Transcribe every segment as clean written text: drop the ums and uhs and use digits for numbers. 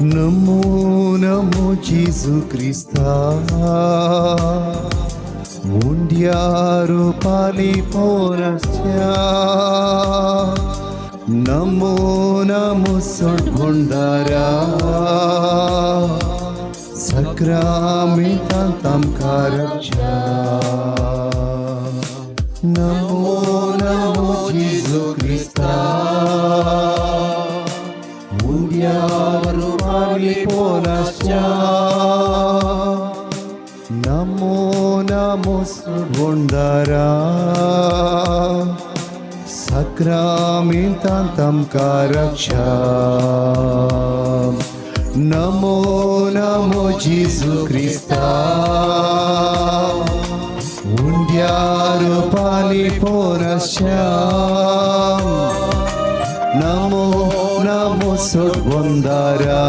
नमो नमो जेजू क्रिस्ता, उंड्यारो पाली पोरस्या. नमो नमो सोडगोंडारा, सक्रामितां आमकां रक्षा. नमो नमो जेजू क्रिस्ता, उंड्यारो पाली पोरस्या. नमो नमो सोडगोंडारा, सक्रामितां आमकां रक्षा. नमो नमो जेजू क्रिस्ता, उंड्यारो पाली पोरस्या. नमो नमो सोडगोंदारा,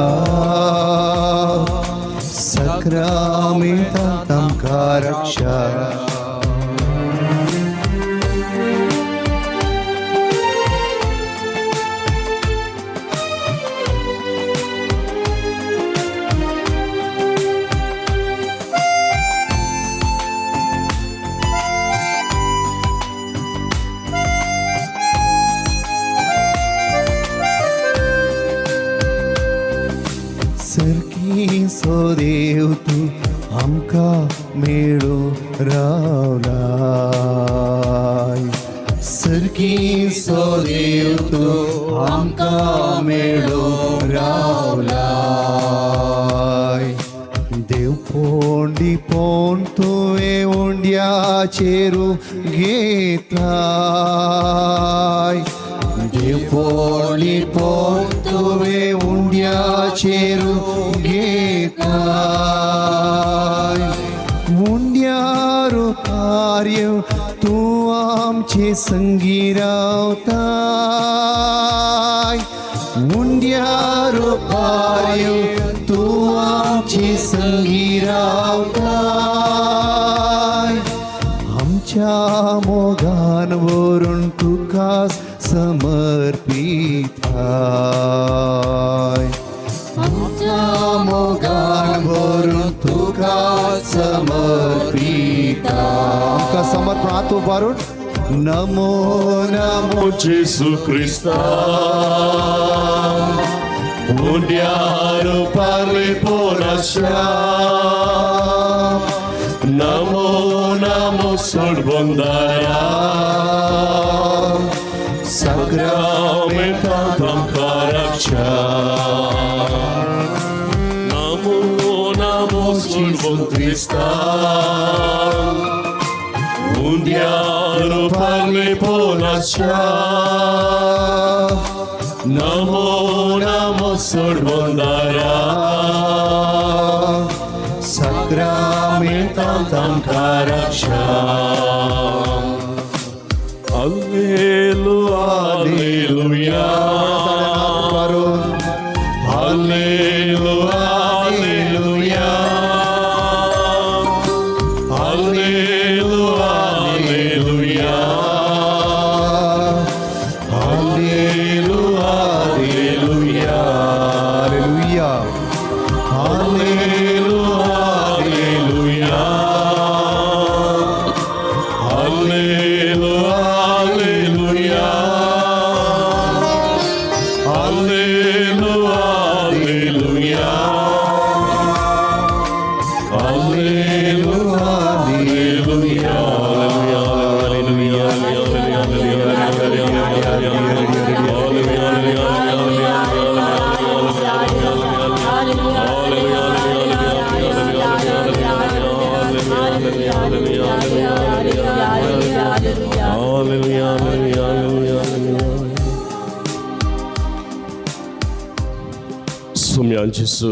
सक्रामितां आमकां रक्षा. सरकी सो देव तूं आमकां मेळो रावलाय. सरकी सो देव तूं आमकां मेळो रावलाय. देव पोंडी पोण तुवें उंड्याचेरू घेतलाय. देव पोंडी पोण तुवें उंड्याचेरू घेतलाय. उंड्यारो कार्य तूं आमचे संगी रावताय. उंड्यारो कार्य तूं आमचे संगी रावताय. आमच्या मोगान व्हरून तुका समर्पिताय. आमच्या मोगान व्हरून तुका समर्पिताय. आमकां समर्पण हात उबारून. नमो नमो जेजू क्रिस्ता, उंड्यारो पारले पोनाशा. नमो नमो सोडबंदारा, सक्रामेंतांत आमकां रक्षा. नमो नमो सोडबंद क्रिस्ता, उंड्यारो पारले पोनाशा. नमो नमो सोडबंदारा, सक्रामेंतांत आमकां रक्षा. Alleluia, Alleluia, Alleluia, Alleluia, Alleluia, Alleluia, Alleluia, Alleluia, Hallelujah. Alleluia, Alleluia, Alleluia, Alleluia, Alleluia, Alleluia, Alleluia, Alleluia, Alleluia, Hallelujah, hallelujah, hallelujah, hallelujah. सुम्यान जेसू,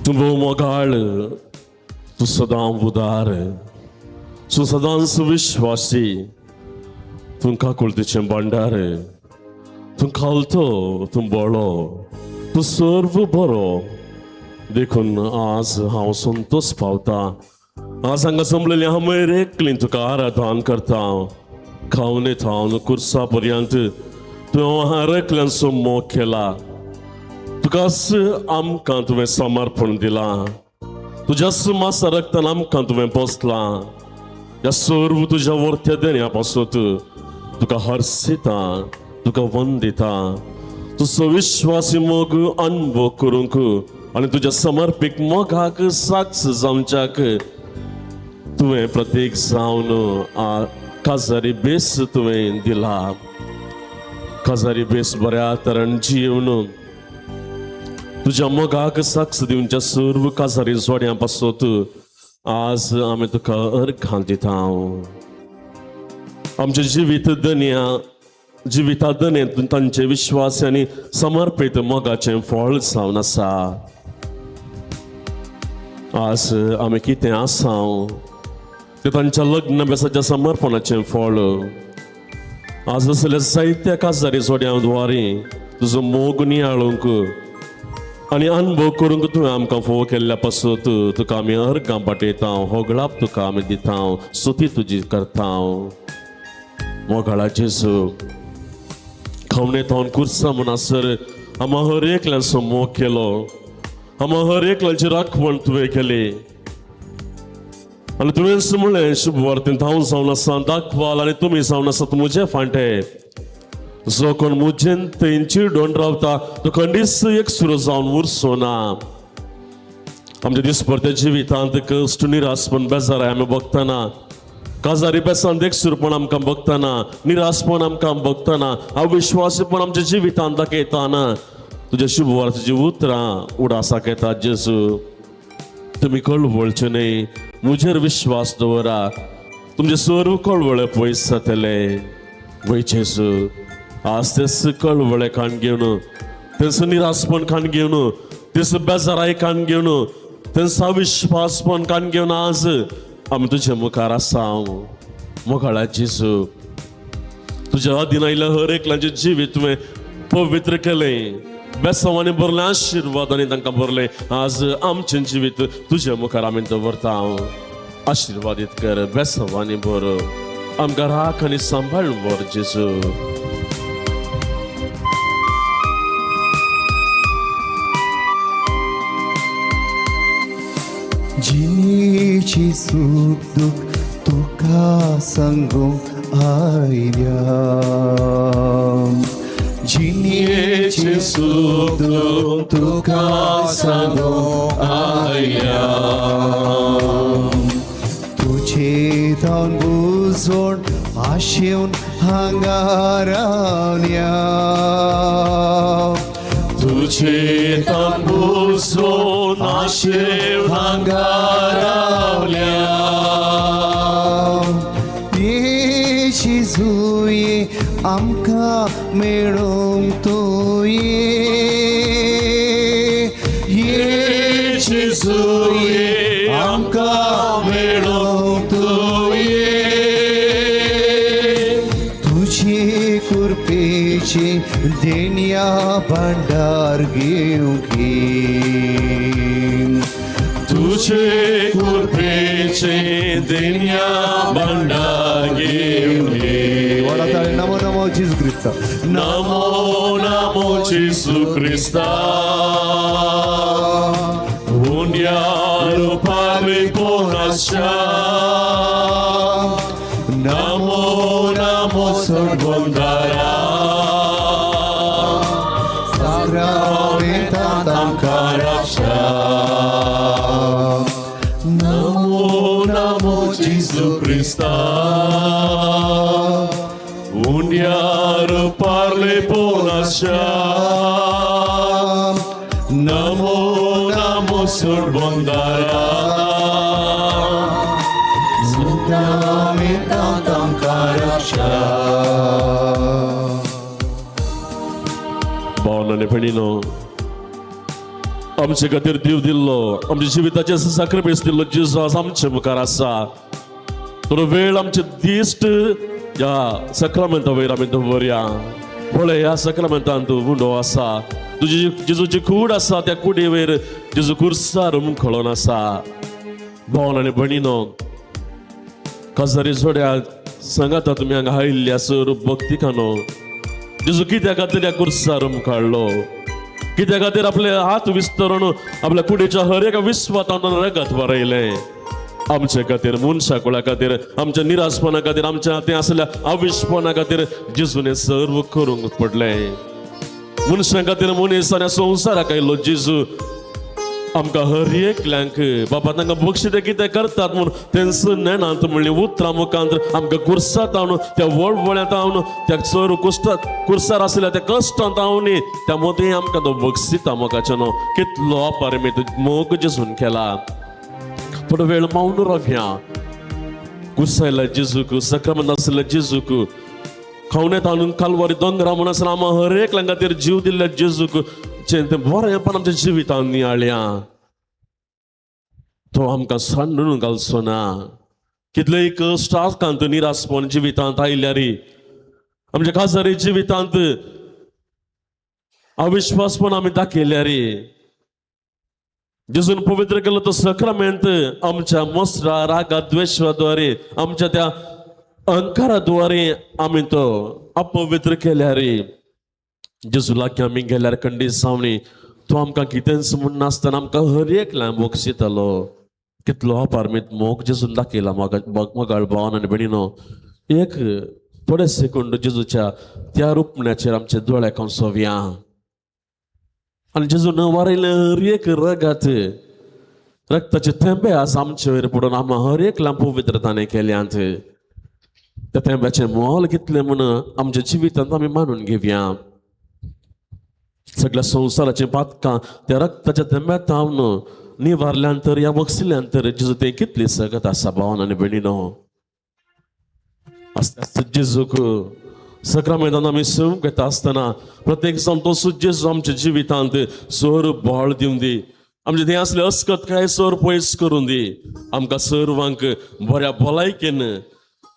तूं भोव मोगाळ, तूं सदां उदार, तूं सदांच विश्वासी. तूं काकुळतीचें भांडार, तूं खालतो, तूं बळो, तूं सर्व बरो. देखून आज हांव संतोष पावता. आज हांगा जमलेली हांव एकली तुका आराधन करता. खावने थावन कुर्सा पर्यंत तुवें हर एकल्यांचो मोग केला. तुकाच आमकां तुवें समर्पण दिलां, तुज्याच मासा रक्तान आमकां तुवें पोसलां. ह्या सर्व तुज्या वर्त्या देण्या पासत तुका हर्सिता, तुका वंदिता. तुजो विश्वासी मोग अनुभव करूंक आनी तुज्या समर्पीक मोगाक साक्ष जावच्याक तुवें प्रतीक जावन काजारी बेस तुवें दिला. काजारी बेस बऱ्या तरान जिवन तुज्या मोगाक साक्ष दिवच्या सर्व काजारी जोड्यां पासत आज आमी तुका अर्घां दिता. आमचें जिवीत दनया जिविता दनेंत तांचे विश्वास आनी समर्पीत मोगाचें फळ जावन आसा. आज आमी कितें आसा तें तांच्या लग्न बेसाच्या समर्पणाचें फळ. आज असल्या जायत्या काजारी जोड्यां द्वारे तुजो मोग नियाळूंक आनी अनुभव करूंक तुवें आमकां फोव केल्ल्या पासत तुका आमी अर्गां पाटयता, होगळाप तुका आमी दिता, स्तुती तुजी करता. मोगाळा जेजू, खावणे थावन कुर्सा म्हणसर आमा हर एकल्याचो मोग केलो, आमा हर एकल्याची राखवण तुवें केली आनी तुवेंच म्हणलें, शुभ वार्तेंत हांव जावन आसा दाखवाल आनी तुमी जावन आसात म्हजे फांटे. जो कोण म्हजेन थंय चिडोवन रावता तो खंडीच एक सुरू जावन उरचो ना. आमच्या दिसपडत्या जिवितांत कश्ट, निरासपण, बेजाराय आमी बघतना, काजारी बेसांत एक सुरपण आमकां बघतना, निरासपण आमकां बघतना, अविश्वासीपण आमच्या जिवितांत दाखयतना तुज्या शुभ वार्तेची उतरां उडासाक येतात. जेजू, तुमी कळवळचे न्हय, म्हजेर विश्वास दवरा, तुमचे सर्व कळवळे पयस जातले. वय जेजू, आज तेच कळवळे काण घेवन, तेंच निरासपण काण घेवन, तेच बेजाराय काण घेवन, तेंच अविश्वासपण काण घेवन आज आमी तुजे मुखार आसा. मोगाळा जेजू, तुज्या अधीन आयिल्ल्या हर एकल्याचें जिवीत तुवें पवित्र केलें, बेसांवांनी भरलें, आशिर्वादांनी तांकां भरलें. आज आमचें जिवीत तुज्या मुखार आमी दवरता. आशिर्वादीत कर, बेसांवांनी भर, आमकां राख आनी सांबाळ व्हर जेजू. जिणेची सुख दुःख तुका सांगूंक आयल्या, जिणेची सुख दुःख तुका सांगूंक आयल्या. तुजे थावन बुजोण आशेवन हांगा रावल्या. तुझे तांबूसो नाशेव हांगा रावल्या. ये जेजू, आमकां मेळूंक तूं ये. ये जेजू, आमकां मेळूंक तूं ये. तुझे कृपेचे देण्या भांडार घेवंक ये. तुझे कृपेचे देण्या भांडार घेवन ये. व्हडा ताळी. नमो नमो जेजू क्रिस्ता. नमो नमो जेजू क्रिस्ता, उंड्यार पारले पोनाच्या. नमो नमो सोडबंदारा, साक्रामेंतांत आमकां रक्षा. नमो नमो जेजू क्रिस्ता, उंड्यार पारले पोनाच्या. नमो नमो सोडबंदारा, साक्रामेंतांत आमकां रक्षा. भावना आनी भयणीनो, आमचे खातीर दिव दिल्लो, आमच्या जिविताचे साक्रिफायस दिल्लो जेजू आज आमचे मुखार आसा. थोडो वेळ आमचे दिश्ट ह्या सक्रामेंता वयर आमी दवरया. पळय, ह्या सक्रामेंतांत उंडो आसा, तुजी जेजूची कूड आसा, त्या कुडी वयर जेजू कुर्सार उमखळोन आसा. भावन आनी भयणीनो, काजारी जोड्या सांगाता तुमी हांगा आयिल्ली आसर भक्तिकानो, जेजू कित्या खातीर ह्या कुर्सार उमकाडलो? कित्या खातीर आपले हात विस्तरून आपल्या कुडीच्या हर एका विस्वातान रगत बरयलें आमचे खातीर, मनशा कुळा खातीर, आमच्या निराशपणा खातीर, आमच्या तें आसल्या अविशपणा खातीर जेजून हें सर्व करूंक पडलें. मनशां खातीर मनीस आनी संवसाराक आयलो जेजू. आमकां हर एकल्यांक बाबा तांकां बक्षी ते कितें करतात म्हूण तेंच नेणांत म्हणली उतरां मुखांत आमकां कुर्सात हावन, त्या वळवळ्यांत हावन, त्या चर कुश्टा कुर्सार आशिल्ल्या त्या कश्टांत हावन, त्या मदीं आमकां तो बक्षिता. मोगाचें न्हू कितलो अपरिमीत मोग जेजून केला. थोडो वेळ मावन रावया. कुसायला जेजूक, सक्रमण आशिल्ल्या जेजूक, खावण्यात आणून कालवारी दोंगरा म्हूण आसतना आमकां हर एकल्या खातीर जीव दिल्ल्या जेजूक चें तें बरेंपण आमच्या जिवितांत नियाळया. तो आमकां सांडून घालचो ना. कितलेय कश्ट आकांत निराशपण जिवितांत आयल्यार, आमच्या काजारी जिवितांत अविश्वासपण आमी दाखयल्यार, जेजून पवित्र केलो तो सक्रमेंत आमच्या मसरा रागा द्वेशाद्वारे, आमच्या त्या अहंकाराद्वारे आमी तो अपवित्र केल्यार, जेजू लागीं आमी गेल्यार खंडीत जावनी तो आमकां कितेंच म्हूण नासतना आमकां हर एकल्याक बक्षितलो. कितलो अपारमीत मोग जेजून दाखयला. मोगाळ भावान आनी भयणीनो, एक थोडे सेकंड जेजूच्या त्या रुपण्याचेर आमचे दोळे कंसोवया आनी जेजून वारयलें हर एक रगात, रक्ताचे थेंबे आज आमचे वयर पडून आमकां हर एकल्याक पवित्र ताणें केल्यांत. त्या थेंब्याचें मोल कितलें म्हूण आमच्या जिवितांत आमी मानून घेवया. सगळ्या संवसाराचीं पातकां त्या रक्ताच्या थेंब्यात थावन निवारल्यान तर ह्या बक्षिल्यान तर जेजू तें कितली सगत आसा. भावान आनी भयणीनो, आस्ते जेजूक सक्रामेंतान आमी सेवूंक येता आसतना प्रत्येक जावन तो जेजू आमच्या जिवितांत सर बळ दिवन दी, आमचे थंय आसले अस्कत काय सर पयस करून दी, आमकां सर्वांक बऱ्या भलायकेन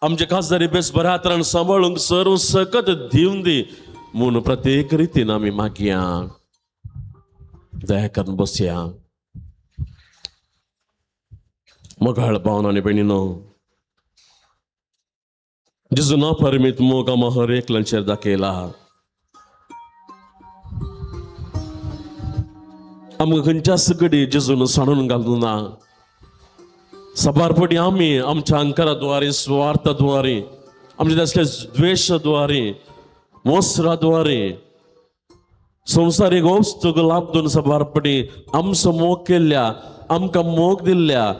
आमचे खासदारी बेस बऱ्या तरान सांबाळूंक सर्व सकत दिवन दी म्हूण प्रत्येक रितीन आमी मागया. दया करून बसया. मोगाळ भावन आनी भयणीनो, जेजून अपरिमीत मोग आमकां हर एकल्याचेर दाखयला. आमकां खंयच्याच कडेन जेजून सांडून घालूं ना. सबारपटी आमी आमच्या अंकाराद्वारे, स्वार्थाद्वारे, आमच्या असल्या द्वेशाद्वारे, मोसराद्वारे, संवसारीक वस्तूक लाबदून सबारपटी आमचो मोग केल्ल्या, आमकां मोग दिल्ल्या,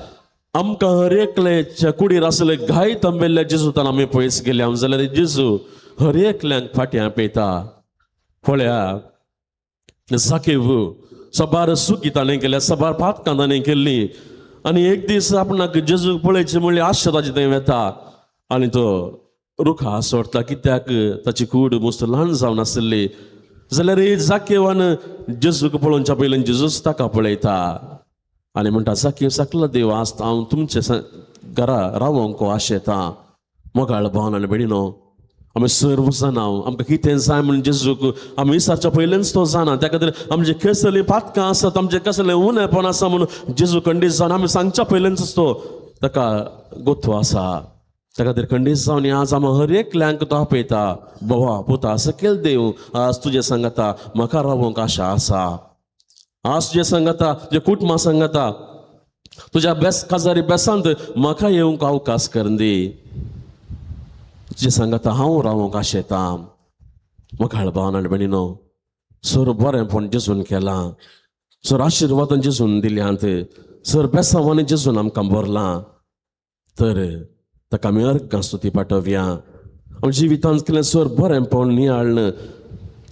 आमकां हर एकल्याच्या कुडीर आसले घाय तंबेल्ल्या जेजूतान आमी पयस गेल्या जाल्यार जेजू हर एकल्यांक फाटयां पेयता. पळया, साकेव सबार सुकी ताणें केल्या, सबार पातकां ताणें केल्ली आनी एक दीस आपणाक जेजूक पळयचें म्हणल्यार आशा ताची थंय वेता आनी तो रुखा सोडटा, कित्याक ताची कूड मस्त ल्हान जावन आसली. जाल्यार जाकेवान जेजूक पळोवच्या पयलीं जेजूच ताका पळयता आनी म्हणटा, जाकीव सकला देव, आज हांव तुमचे घरा रावोंक आशेता. मोगाळ भावन आनी भयणीनो, आमी सर्व जाणा आमकां कितें जाय म्हूण जेजूक आमी विचारच्या पयलींच तो जाणा. त्या खातीर आमचे कसलीं पातकां आसात, आमचें कसलें उणेपण आसा म्हणून जेजू खंडीत जावन आमी सांगच्या पयलींच तो ताका गोत्व आसा. त्या खातीर खंडीत जावन आज आमी हर एकल्यांक तो आपयता, बाबा पुता सकयल देव, आज तुजें सांगता म्हाका रावोंक आशा आसा. आज तुजें सांगता, तुज्या कुटुंबा सांगता, तुज्या बेस काजारी बेसांत म्हाका येवंक अवकाश करून दी. तुजें सांगता हांव रावोंक आशेता. मोगाळ भावान आनी भयणीनो, सर बरेंपण जेजून केलां, सर आशिर्वादान जेजून दिल्यांत, सर बेसांवांनी जेजून आमकां भरलां, तर ताका आमी अर्गां स्तुती पाठोवया. आमच्या जिवितांत केलें सर बरेंपण नियाळ्ळें,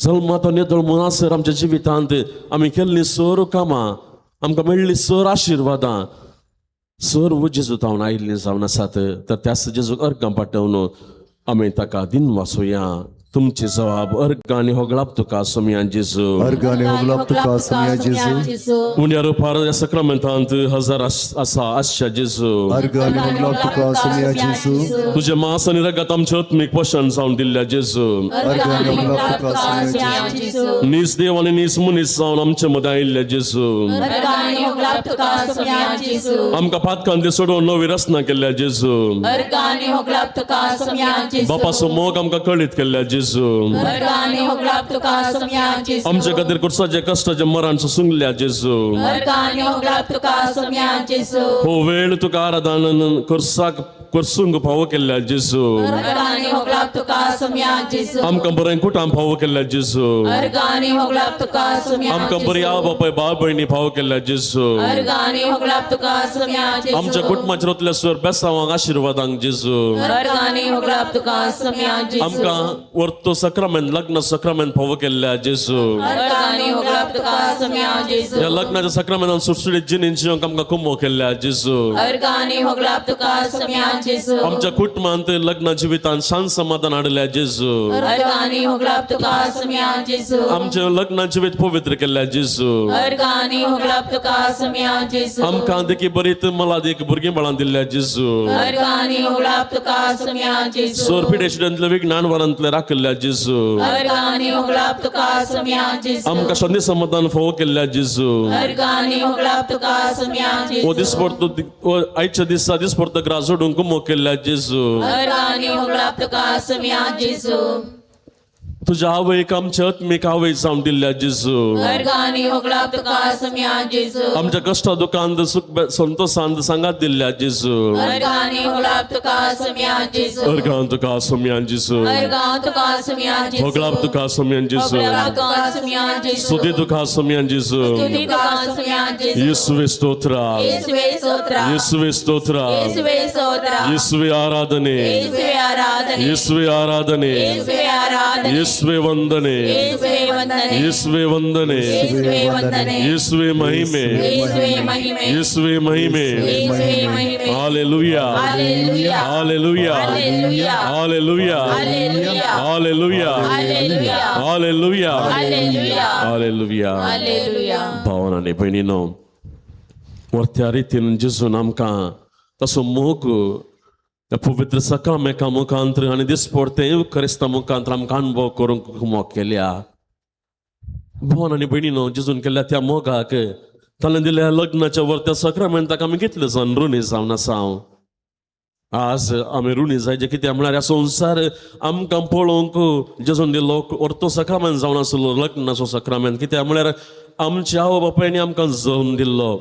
जल्मातो नितळ म्हणसर आमच्या जिवितांत आमी केल्लीं सर कामां, आमकां मेळ्ळी सर आशिर्वादां सर्व जेजू तावन आयिल्लीं जावन आसात. तर त्याच जेजूक अर्गां पाठोवन आमी ताका दिन वाचोया. तुमची जवाब अर्गां आनी होगळाप तुका सोमया जेजू. अर्घ आनी होगलाप तुका सोमया जेजू. उण्या रुपार ह्या सक्रमेंतांत हजार आसा आसच्या जेजू. अर्घ आनी होगलाप तुका सोमया जेजू. तुझे मांस आनी रगत आमचे आत्मीक पोशण जावन दिल्ल्या जेजू. अर्घ आनी होगलाप तुका सोमया जेजू. नीस देव आनी नीस मनीस जावन आमचे मदें आयिल्ल्या जेजू. आमकां पातकांत सोडोवन नवी रचना केल्ल्या जेजू. बापाचो मोग आमकां कळीत केल्ल्या जेजू. जेजू. अर्गां आनी होगडाप तुका सोम्या जेजू. आमच्या खातीर कुर्साचे कश्टाचे मरण सोंसुंगल्या जेजू. अर्गां आनी होगडाप तुका सोम्या जेजू. हो वेळ तुका आराधन कुर्साक कुर्सूंक फावो केल्ल्या जेजू. अर्गां आनी होगडाप तुका सोम्या जेजू. आमकां बरें कुटां फावो केल्ल्या जेजू. अर्गां आनी होगडाप तुका सोम्या आमकां बरी जेजू. आवय बापाय भाव भयणी फावो केल्ल्या जेजू. अर्गां आनी होगडाप तुका सोम्या जेजू. आमच्या कुटुंबाचेर वतल्या स्वर बेसावांक आशिर्वादांक जेजू. अर्गां आनी होगडाप तुका सोम्या जेजू. आमकां वर्तो सक्रामेंत लग्न सक्रामेंत फावो केल्ल्या जेजू. अर्गां आनी होगडाप तुका सोम्या जेजू. ह्या लग्नाच्या सक्रामेंतान सुटसुटीत जिणें जिवंक आमकां कुमो केल्ल्या जेजू. अर्गां आनी होगडाप तुका सोम्या जेजू. आमच्या कुटुंबांत लग्न जिवितांत शांत समाधान हाडल्या जेजू. अर्गां आनी होगडाप तुका सोम्या जेजू. आमचें लग्न जिवीत पवित्र केल्ल्या जेजू. अर्गां आनी होगडाप तुका सोम्या जेजू. आमकां देखी बरीत मला देख भुरगीं बाळां दिल्ल्या जेजू. अर्गां आनी होगडाप तुका सोम्या जेजू. सोरपिडेशिडेंतले विज्ञान वरांतले राखिल्ल्या जेजू. अर्गां आनी होगडाप तुका सोम्या जेजू. आमकां शांती समाधान फावो केल्ल्या जेजू. अर्गां आनी होगडाप तुका सोम्या हो जेजू. दिसपडतो हो आयच्या दिसा दिसपडतो ग्रास जोडूंक कुमो केल्ल्या जेजू. अर्गां आनी होगडाप तुका सोम्या जेजू. तुज्या आवयक आमच्या आत्मीक आवय जावन दिल्ल्या जेजू. अर्गां आनी होगडाप तुका सोम्या जेजू. आमच्या कश्टा दुखांत सुख संतोषांत सांगात दिल्ल्या जेजू. अर्गां आनी होगडाप तुका सोम्या जेजू. अर्गां तुका सोम्यान जेजू. अर्गां तुका सोम्या जेजू. होगडाप तुका सोम्यान जेजू. होगडाप तुका सोम्या जेजू. स्तुती तुका सोम्यान जेजू. स्तुती तुका सोम्या जेजू. येसुवे स्तोत्र. येसुवे स्तोत्र. येसुवे स्तोत्र. येसुवे स्तोत्र. येसुवे आराधने. येसुवे आराधने. येसुवे आराधने. येसुवे आराधने. येसुवे वंदने. येसुवे वंदने. येसुवे वंदने. येसुवे वंदने. येसुवे महिमे. येसुवे महिमे. येसुवे महिमे. येसुवे महिमे. Hallelujah. Hallelujah. Hallelujah. Hallelujah. Hallelujah. Hallelujah. Hallelujah. Hallelujah. Hallelujah. Hallelujah. Hallelujah. Hallelujah. भावन आनी भयणीनो, वर्त्या रितीन जेजून आमकां तसो मोग त्या पवित्र सकामेका मुखांत्र आनी दिसपडते क्रिस्ता मुखांत्र आमकां अनुभव करूंक मोग केल्या. भोवन आनी भयणीनो, जेजून केल्ल्या त्या मोगाक ताणें दिल्या लग्नाच्या वर्त्या सक्रामेंताक आमी कितले जाण ऋणी जावन आसा. आज आमी ऋणी जायचे कित्याक म्हळ्यार ह्या संवसार आमकां पळोवंक जेजून दिल्लो वर्तो सक्रामेंत जावन आसलो लग्नाचो सक्रामेंत. कित्याक म्हळ्यार आमच्या आवय बापायनी आमकां जल्म दिल्लो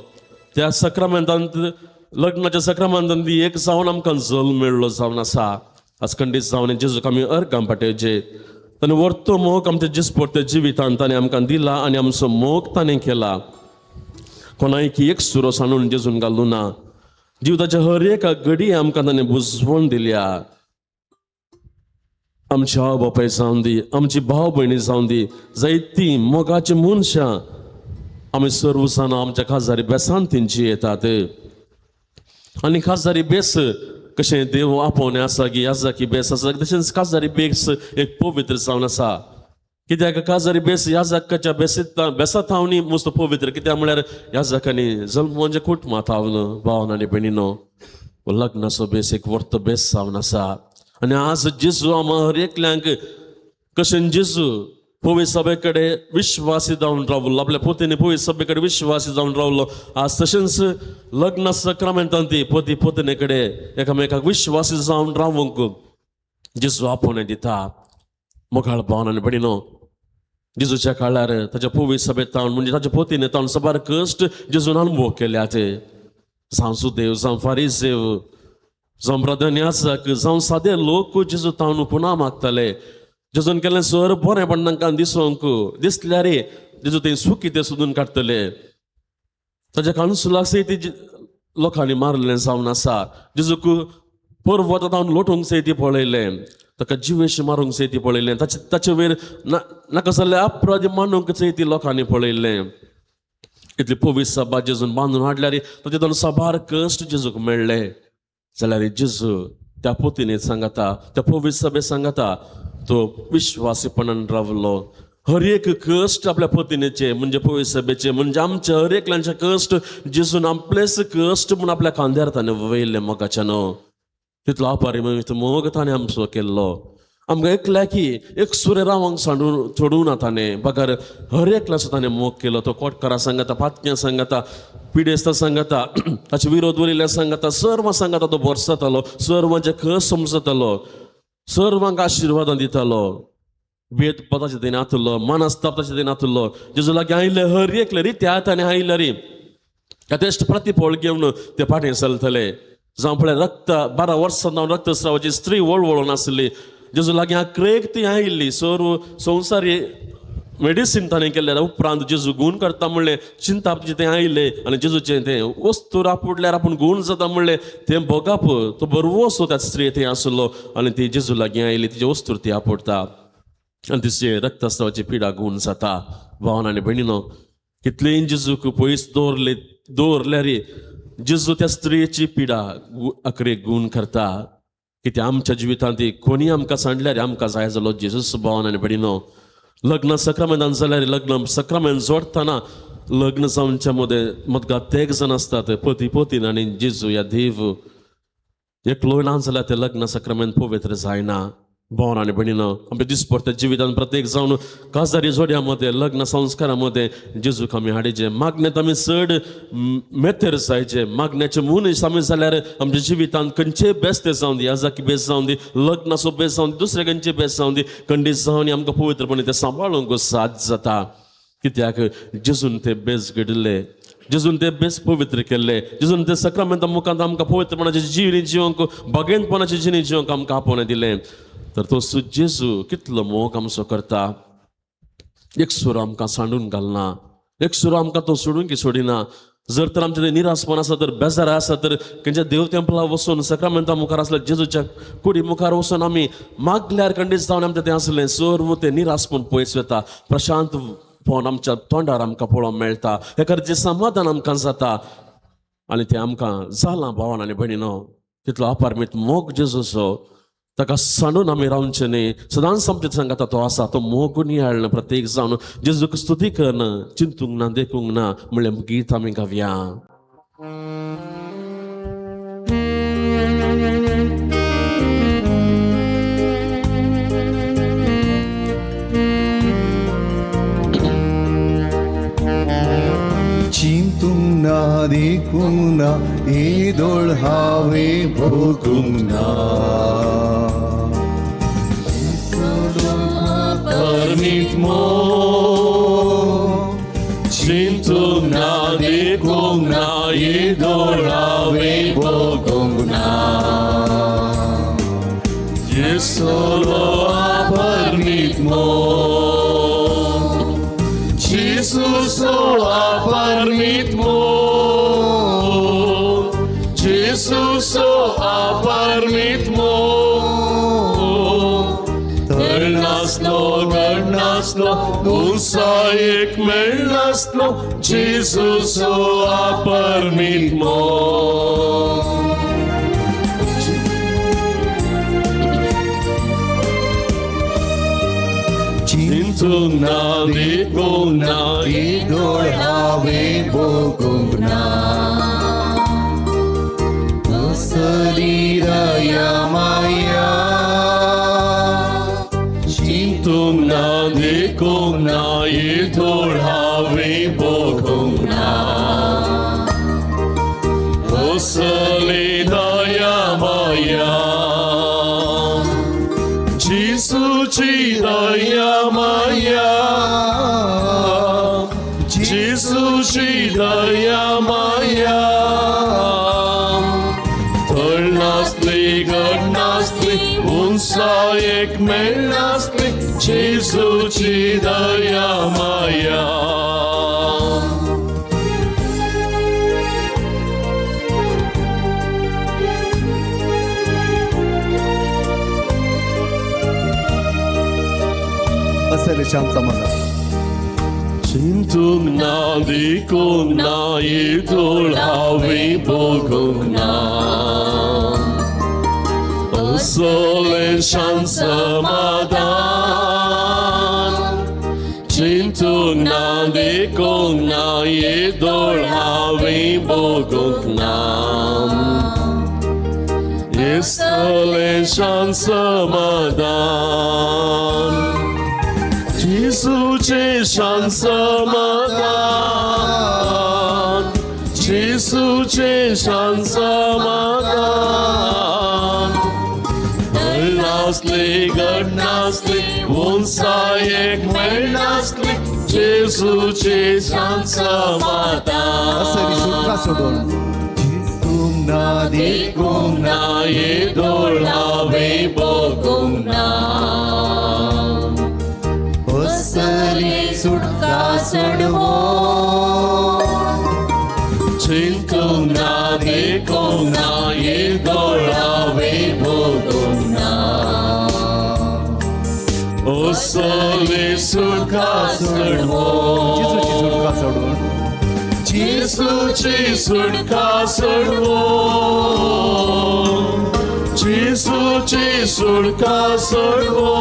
त्या सक्रामेंतांत लग्नाच्या सक्रामेंतांत एक जावन आमकां जल्म मेळ्ळो जावन आसा. आज खंडीत जावन जेजूक आमी अर्गां पाटयचे. ताणें वर्तो मोग आमच्या जिसपोर्त्या जिवितांत ताणें आमकां दिला आनी आमचो मोग ताणें केला. कोणायकी एक सुरो सांडून जेजून घालूं ना. जिविताच्या हर एका घडी आमकां ताणें बुजवण दिल्या. आमची आवय बापाय जावन दी, आमची भाव भयणी जावन दी, जायतीं मोगाचीं मनशां आमी सर्व जाणां आमच्या खाजदारी बेसान तेंची येतात. आनी खाजदारी बेस कशें देव आपोवणें आसा की आसा की बेस आसा, तशेंच खाजदारी बेस एक पवित्र जावन आसा. कित्याक काजारी बेस ह्या जाकाच्या बेसित बेसा थावनी मस्त पवित्र. कित्याक म्हळ्यार ह्या जाकांनी जल्म म्हणजे कुटुंबा थावन. भावन आनी भयणीनो, लग्नाचो बेस एक वर्त बेस जावन आसा. आनी आज जेजू आमा हर एकल्यांक कशें जेजू पवित्र सभे कडेन विश्वासी जावन रावलो, आपल्या पोतीनी पवित्र सभे कडेन विश्वासी जावन रावलो, आज तशेंच लग्न सक्रामेंतान ती पती पोतने कडेन एकामेकाक विश्वासी जावन रावंक जेजू आपोवणें दिता. मोगाळ भावन आनी भयणीनो, जेजूच्या काळार ताच्या पवित्र सभेत तावन म्हणजे ताच्या पोतीने तावन साबार कश्ट जेजून अनुभव केल्यात. जावं सुदेव, जावं फारीसेव, जावं प्रधान याजक, जावं सादे लोक जेजू तावन पुना मागताले. जेजून केल्लें सर बरेंपण तांकां दिसूंक दिसल्यार जेजू ते सुकी ते सोदून काडटले. ताच्या कानसुलाक सयत लोकांनी मारलें जावन आसा. जेजूक पर्वत तावन लोटूंक सयत पळयलें, ताका जिवेश मारूंक सयत पळयलें, ताचे वयर नाका जाल्ले अपराध मानूंक सयत लोकांनी पळयलें. इतली पवित्र सभा जेजून बांदून हाडल्यार ताचे दोन साबार कश्ट जेजूक मेळ्ळे. जाल्यार जेजू त्या पोतीने सांगता, त्या पवित्र सभे सांगता तो विश्वासीपणान रावलो. हर एक कश्ट आपल्या पतीनेचे म्हणजे पवित्र सभेचे म्हणजे आमच्या हर एकल्यांचे कश्ट जेजून आपलेच कश्ट म्हूण आपल्या खांद्यार ताणें वयले मोगाच्यान. तितलो आपारी मोग ताणें आमचो केल्लो. आमकां एकल्याकी एक सुरे रावंक सांडून सोडूं ना ताणें, बगर हर एकल्याचो ताणें मोग केलो. तो कोटकारां सांगता, पातक्यां सांगता, पिडेस्तां सांगता, ताचे विरोध उरयल्ल्या सांगता, सर्वां सांगता तो भरसतालो, सर्वांचे खस समजतालो, सर्वांक आशिर्वादां दितालो. भेदपदाचे दिन आतुल्लो, मनस्तापाचे दिन आतुल्लो. जेजू लागीं आयिल्ले हर एकले रित्या हातांनी आयिल्ले री यथेश्ट प्रतिफळ घेवन ते फाटीं चलतले. जावं पळय रक्त 12 वर्सां जावन रक्तस्रावाची स्त्री वळवळून आसली, जेजू लागीं आक्रेक ती आयिल्ली. सर्व संवसारी मेडिसीन ताणें केल्लें उपरांत जेजू गूण करता म्हणलें चिंताप तें आयिल्लें आनी जेजूचें तें वस्तू आपुडल्यार आपूण गूण जाता म्हणलें तें भोगप तो बरवसो त्या स्त्री थंय आसलो आनी ती जेजू लागीं आयली, तिजे वस्तूर ती आपुडता आनी तिचे रक्तस्रावाची पिडा गूण जाता. भावन आनी भयणीनो, कितलेय जेजूक पयस दवरले दवरल्यार जेजू त्या स्त्रियेची पिडा अकरे गूण करता. कित्याक आमच्या जिवितांत ती कोणी आमकां सांडल्यार आमकां जाय जालो जेजूस. भावन आनी भयणीनो, लग्न सक्रामेंतान जाल्यार लग्न सक्रामेंत जोडटना लग्न जावच्या मदें मदगात तेग जाण आसतात, पती पतीन आनी जेजू या देव. एकलो ना जाल्यार तें लग्न सक्रामेंत पवित्र जायना. भावन आनी भयणीनो, आमच्या दिसपडत्या जिवितान प्रत्येक जावन काजारी जोड्या मदें लग्न संस्कारा मदें जेजूक आमी हाडीचे. मागण्यांत आमी चड मेतेर जायचे. मागण्याचे मनीस आमी जाल्यार आमच्या जिवितांत खंयचेय बेस्ते जावन दी, याजाकी बेस जावन दी, लग्नाचो बेस जावन दी, दुसरे खंयचे बेस जावन दी, खंडीत जावन आमकां पवित्रपणे तें सांबाळूंक साथ जाता. कित्याक जेजून ते बेस घडिल्ले, जेजून ते बेस पवित्र केल्ले, जेजून ते सक्रामेंता मुखांत आमकां पवित्रपणाचे जिणी जिवंक बागेंतपणाचे जिणी जिवंक आमकां आपोवणें दिलें. तर तो जेजू कितलो मोग आमचो करता. एक सूर आमकां सांडून घालना, एक सूर आमकां तो सोडून की सोडिना. जर तर आमचें तें निरासपण आसा तर बेजार आसा तर खंयच्या देव तेंपला वचून सक्रामेंता मुखार आसल्यार जेजूच्या कुडी मुखार वचून आमी मागल्यार खंडीत जावन आमचें तें आसलें सर्व तें निरासपण पयस वता. प्रशांतपण आमच्या तोंडार आमकां पळोवंक मेळटा. हे खातीर समाधान आमकां जाता आनी तें आमकां जालां. भावान आनी भयणीनो, तितलो अपारमीत मोग जेजूचो, ताका सांडून आमी रावचें न्ही. सदांच आमच्या सांगाता तो आसा. तो मोग नियाळना प्रत्येक जावन जेजूक स्तुती करना, चिंतूंक ना देखूंक ना म्हणलें गीत आमी गावया. चिंतूंक ना देखूंक ना येदोळ हांवें भोगूंक ना. परमीत मोग चिंतूंक ना देखूंक ना येदोळ हांवें भोगूंक ना. जेजूलो अपरमीत मोग, जेजूचो अपरमीत मोग, जेजूचो अपरमीत मोग. तळनासलो घडनासलो उंचायेक मेळनासलो जेजूचो अपरमीत मोग. चिंतूंक ना देखूंक ना येदोळ हांवें भोगूंक ना. असली दया माया चिंतूंक ना देखूंक ना येदोळ हांवें भोगूंक ना. असली दया माया, जेजूची दया माया, जेजूची दया माया. तळनासली घडनासली उंचायेक मेळनासली जेजूची दया माया. असले शांत समाधान. चिंतूंक ना देखूंक ना येदोळ हांवें भोगूंक ना. असलें शांत समाधान चिंतूंक ना देखूंक ना येदोळ हांवें भोगूंक ना. असलें शांत समाधान, जेजूचें शांत समाधान, जेजूचें शांत समाधान. नासली घडनासली उंचायेक मेळनासली जेजूची शान समाधान. असली सुटका सोडून चिंतूंक ना देखूंक ना ना येदोळ हांवें भोगूंक ना. असली सुटका सोडवो. चिंतूंक ना देखूंक ना येदोळ हांवें भोगूंक ना. असली सुटका सोडवो. जेजूची सुटका सोडून. जेजूची सुटका सोडवो. जेजूची सुटका सोडवो.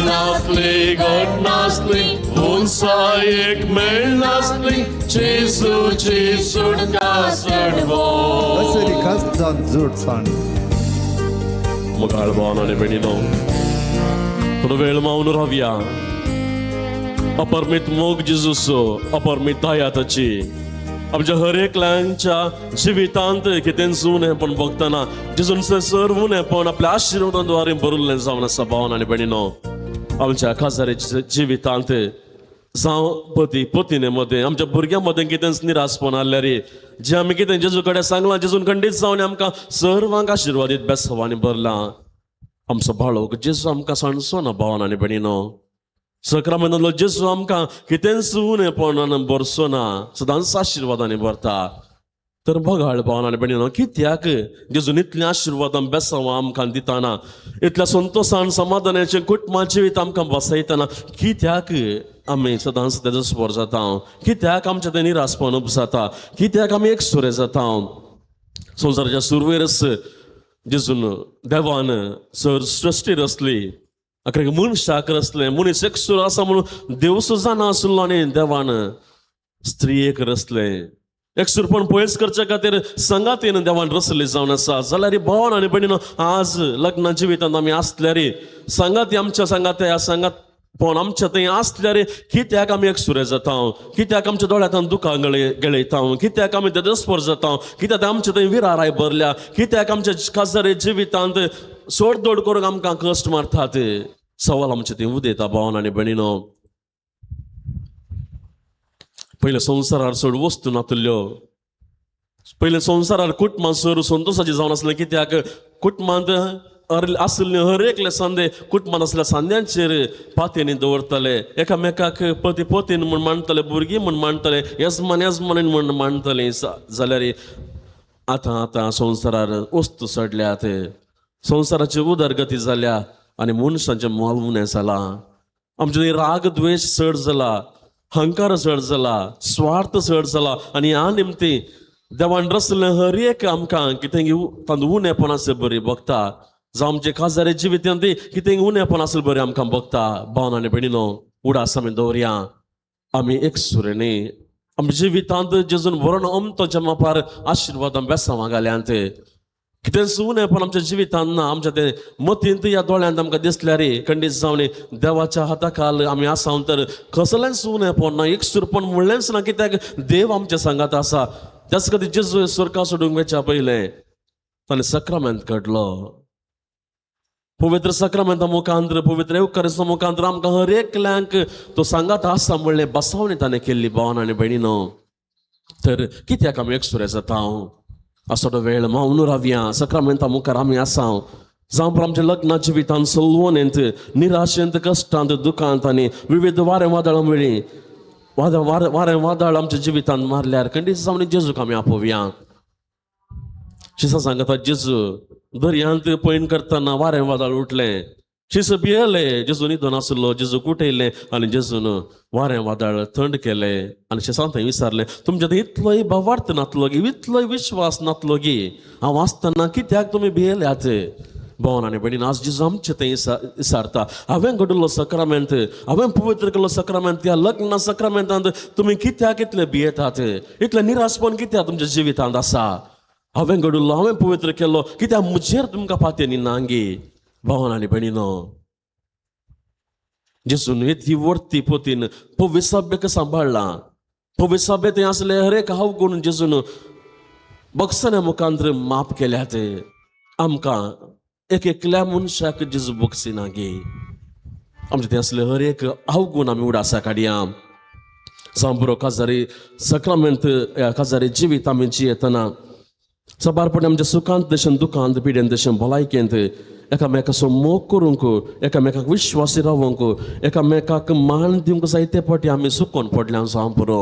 नासली घडनासली उंचायेक मेळनासली जेजूची सुटका सोडवो. असली खास जावन जोडसाण. मोगाळ भावान आनी भयणीनो, थोडो वेळ मावन रावया. अपरमीत मोग जेजूचो, अपरमीत दया ताची आमच्या हर एकल्यांच्या जिवितांत कितेंच उणेपण भोगतना जेजून सर्व उणेपण आपल्या आशिर्वादाद्वारे भरिल्लें जावन आसा. भावान आनी भयणीनो, आमच्या काजारी जिवितांत जावं पती पतीने मदें, आमच्या भुरग्यां मदें कितेंच निराशपण आहल्यार, जें आमी कितें जेजू कडेन सांगलां, जेजून खंडीत जावन आमकां सर्वांक आशिर्वादीत बेसवांनी भरलां. आमचो बाळोक जेजू आमकां सांडचो ना. भावान आनी भयणीनो, सक्रामेंतांतलो जेजू आमकां कितेंच उणेपणान भरचो ना, सदांच आशिर्वादांनी भरता. तर मोगाळ भावान आनी भयणीनो, कित्याक जेजून इतलीं आशिर्वादां बेसांवां आमकां दिताना, इतल्या संतोशान समाधानाचें कुटुंबा जिवीत आमकां बसयतना, कित्याक आमी सदांच तेजो स्पोर जाता? कित्याक आमचें तें निराशपण उपजाता? कित्याक आमी एकसुरे जाता? संवसाराच्या सुरवेरच जेजून देवान सर सृश्टी रचली, अखेर मनशाक रचलें. मनीस एकसुरो आसा म्हणून देव सुद्दां नासलो आनी देवान स्त्रियेक रचलें. एकसुरपण पयस करच्या खातीर संगातीन देवान रचली जावन आसा. जाल्यार भावान आनी भयणीनो, आज लग्न जिवितांत आमी आसल्यार, सांगाती आमच्या सांगात ह्या सांगात पण आमच्या थंय आसल्यार, कित्याक आमी एकसुरे जाता? कित्याक आमच्या दोळ्यांत दुकां गळयता? कित्याक आमी तेजस्पर जाता? कित्याक आमच्या थंय विराराय भरल्या? कित्याक आमच्या काजारे जिवितांत सोडदोड करूंक आमकां कश्ट मारतात? सवाल आमचे थंय उदयता. भावान आनी भयणीनो, पयले संवसारार चड वस्तू नातल्यो. पयले संवसारार कुटुंबां सर संतोशाची जावन आसलें. कित्याक कुटुंबांत आशिल्ले हर एकले सांदे कुटुंबांत आसल्या सांद्यांचेर पातयेनी दवरताले. एकामेकाक पती पतीन म्हूण मानताले, भुरगीं म्हूण मानताले, येजमान येजमानीन म्हूण मानताले. जाल्यार आतां आतां संवसारार वस्तू चडल्यात, संवसाराची उदरगती जाल्या आनी मनशांचें मोल उणें जालां. आमचे राग द्वेश चड जाला, हंकार चड जाला, स्वार्थ चड जाला. आनी ह्या निमती देवान रचलें हर एक आमकां कितें तातूंत उणेपण आसलें बरी भोगता. जावं आमचे काजारे जिवितांत कितें उणेपण आसलें बरें आमकां भोगता. भावन आनी भयणीनो, उडास आमी दवरया, आमी एकसुरे न्ही. आमच्या जिवितांत जेजून बरोवन अमतोच्या मापार आशिर्वादां बेसांवां घाल्यांत. कितेंच उणेपण आमच्या जिवितांत ना. आमच्या ते मतींत ह्या दोळ्यांत आमकां दिसल्यार खंडीत जावन देवाच्या हाता खाल आमी आसा तर कसलेंच उणेपण ना, एकसुरपण म्हणलेंच ना. कित्याक देव आमच्या सांगात आसा. त्याच खातीर जेजू स्वर्गा सोडूंक वचच्या पयलें ताणें सक्रामेंत काडलो. पवित्र सक्रामेंता मुखांतर, पवित्र येवकाराच्या मुखांतर आमकां हर एकल्यांक तो सांगात आसा म्हणलें बसावणी ताणें केल्ली. भावन आनी भयणीनो, तर कित्याक आमी एकसुरे जाता? असो तो वेळ मावन रावया. सक्रामेंता मुखार आमी आसा. जावं आमच्या लग्ना जिवितांत सलवणेंत, निराशेंत, कश्टांत, दुखांत आनी विविध वारें वादळां मेळ्ळीं, वादळ वारें वादळ आमच्या जिवितांत मारल्यार खंडीत जावन जेजूक आमी आपोवया. शिसा सांगता, जेजू दर्यांत पयण करतना वारें वादळ उठलें, शिस भियेले. जेजू न्हिदून आसलो. जेजू उठयलें आनी जेजून वारें वादळ थंड केलें. आनी शिसान थंय विचारलें, तुमच्या इतलोय भावार्थ नातलो गी, इतलोय विश्वास नातलो गी? हांव आसतना कित्याक तुमी भियेल्यात? भावन आनी भयणीन, आज जेजू आमचें थंय विचारता, हांवें घडलो सक्रामेंत, हांवें पवित्र केल्लो सक्रामेंत, ह्या लग्न सक्रामेंतांत तुमी कित्याक इतले भियेतात? इतलें निराशपण कित्याक तुमच्या जिवितांत आसा? हांवें घडलो, हांवें पवित्र केल्लो, कित्याक म्हजेर तुमकां पातयेनी नांगी? भावन आनी भयणीनो, जेजून ती वर्ती पोतीन पवित्र सांबाळ्ळां. पवित्र थंय आसले हर एक हाव करून जेजून बक्षण्या मुखांत माफ केल्यात. आमकां एक एकल्या मनशाक जेजू बक्षिना गे. आमचे थंय आसले हर एक अवगूण आमी उडासा काडया. जावं पुरो काजारी सक्रामेंत काजारी जिवीत आमी जियेतना साबारपणी आमच्या सुखांत तशें दुखांत, पिडेन तशें भलायकेंत एकामेकाचो मोग करूंक, एकामेकाक विश्वासी रावंक, एकामेकाक मान दिवंक जायते फावटी आमी सुकोन पडल्या. जावं पुरो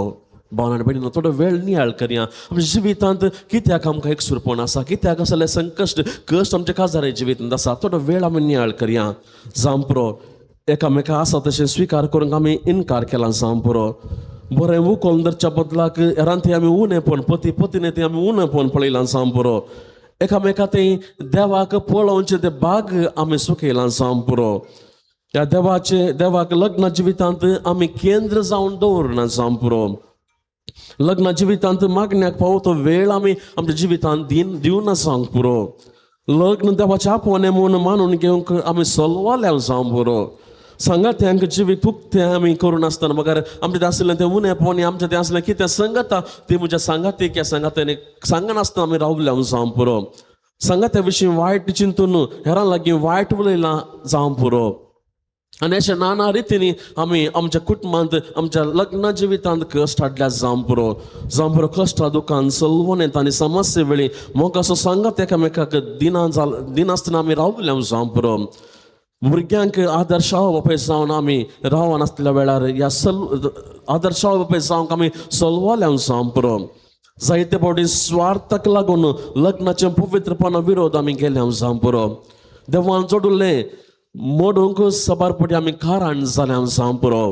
भावन आनी भयणीनो, थोडो वेळ नियाळ करया आमच्या जिवितांत कित्याक आमकां एकसुरपण आसा, कित्याक आसलें संकश्ट कश्ट आमच्या काजारे जिवितांत आसा. थोडो वेळ आमी नियाळ करया. जावं पुरो एकामेका आसा तशें स्विकार करूंक आमी इनकार केला. जावं पुरो बरें उकोल धरच्या बदलाक हेरांत आमी उणेपण, पती पतीने थंय आमी उणेपण पळयलां. जावं पुरो एकामेका थंय देवाक पळोवचें ते बाग आमी सुकयलां. जावं पुरो ह्या देवाचे देवाक लग्न जिवितांत आमी केंद्र जावन दवरना. जावं पुरो लग्न जिवितांत मागण्याक पावो तो वेळ आमी आमच्या जिवितांत दिवना. जावंक पुरो लग्न देवाच्या आपोवणें म्हूण मानून घेवंक आमी सलवाल्या. जावं पुरो सांगात्यांक जिवीत उक्तें आमी करून आसतना मगर आमचें तें आसलें तें उणेपण, आमचें तें आसलें कितें संगता ती म्हज्या सांगातीक ह्या सांगात्यानी सांगनासतना आमी रावल्या. जावं पुरो सांगात्या विशीं वायट चिंतून हेरां लागीं वायट उलयलां. जावं पुरो आनी अशें नाना रितींनी आमी आमच्या कुटुंबांत आमच्या लग्न जिवितांत कश्ट हाडल्या. जावं पुरो, जावं पुरो कश्टा दुकान सलवण आनी समस्ये वेळी मोगाचो सांगात एकामेकाक दिना जाल दिनासतना आमी रावल्या. जावं पुरो भुरग्यांक आदर्श आवय बापाय जावन आमी रावनासल्या वेळार ह्या सल आदर्श आवय बापाय जावंक आमी सलवाल्या. जावं पुरो जायते फावटी स्वार्थाक लागून लग्नाच्या पवित्रपणा विरोध आमी केल्या. जावं पुरो देवान जोडुल्लें मोडूंक साबार फावटी आमी कारण जाल्या. जावं पुरो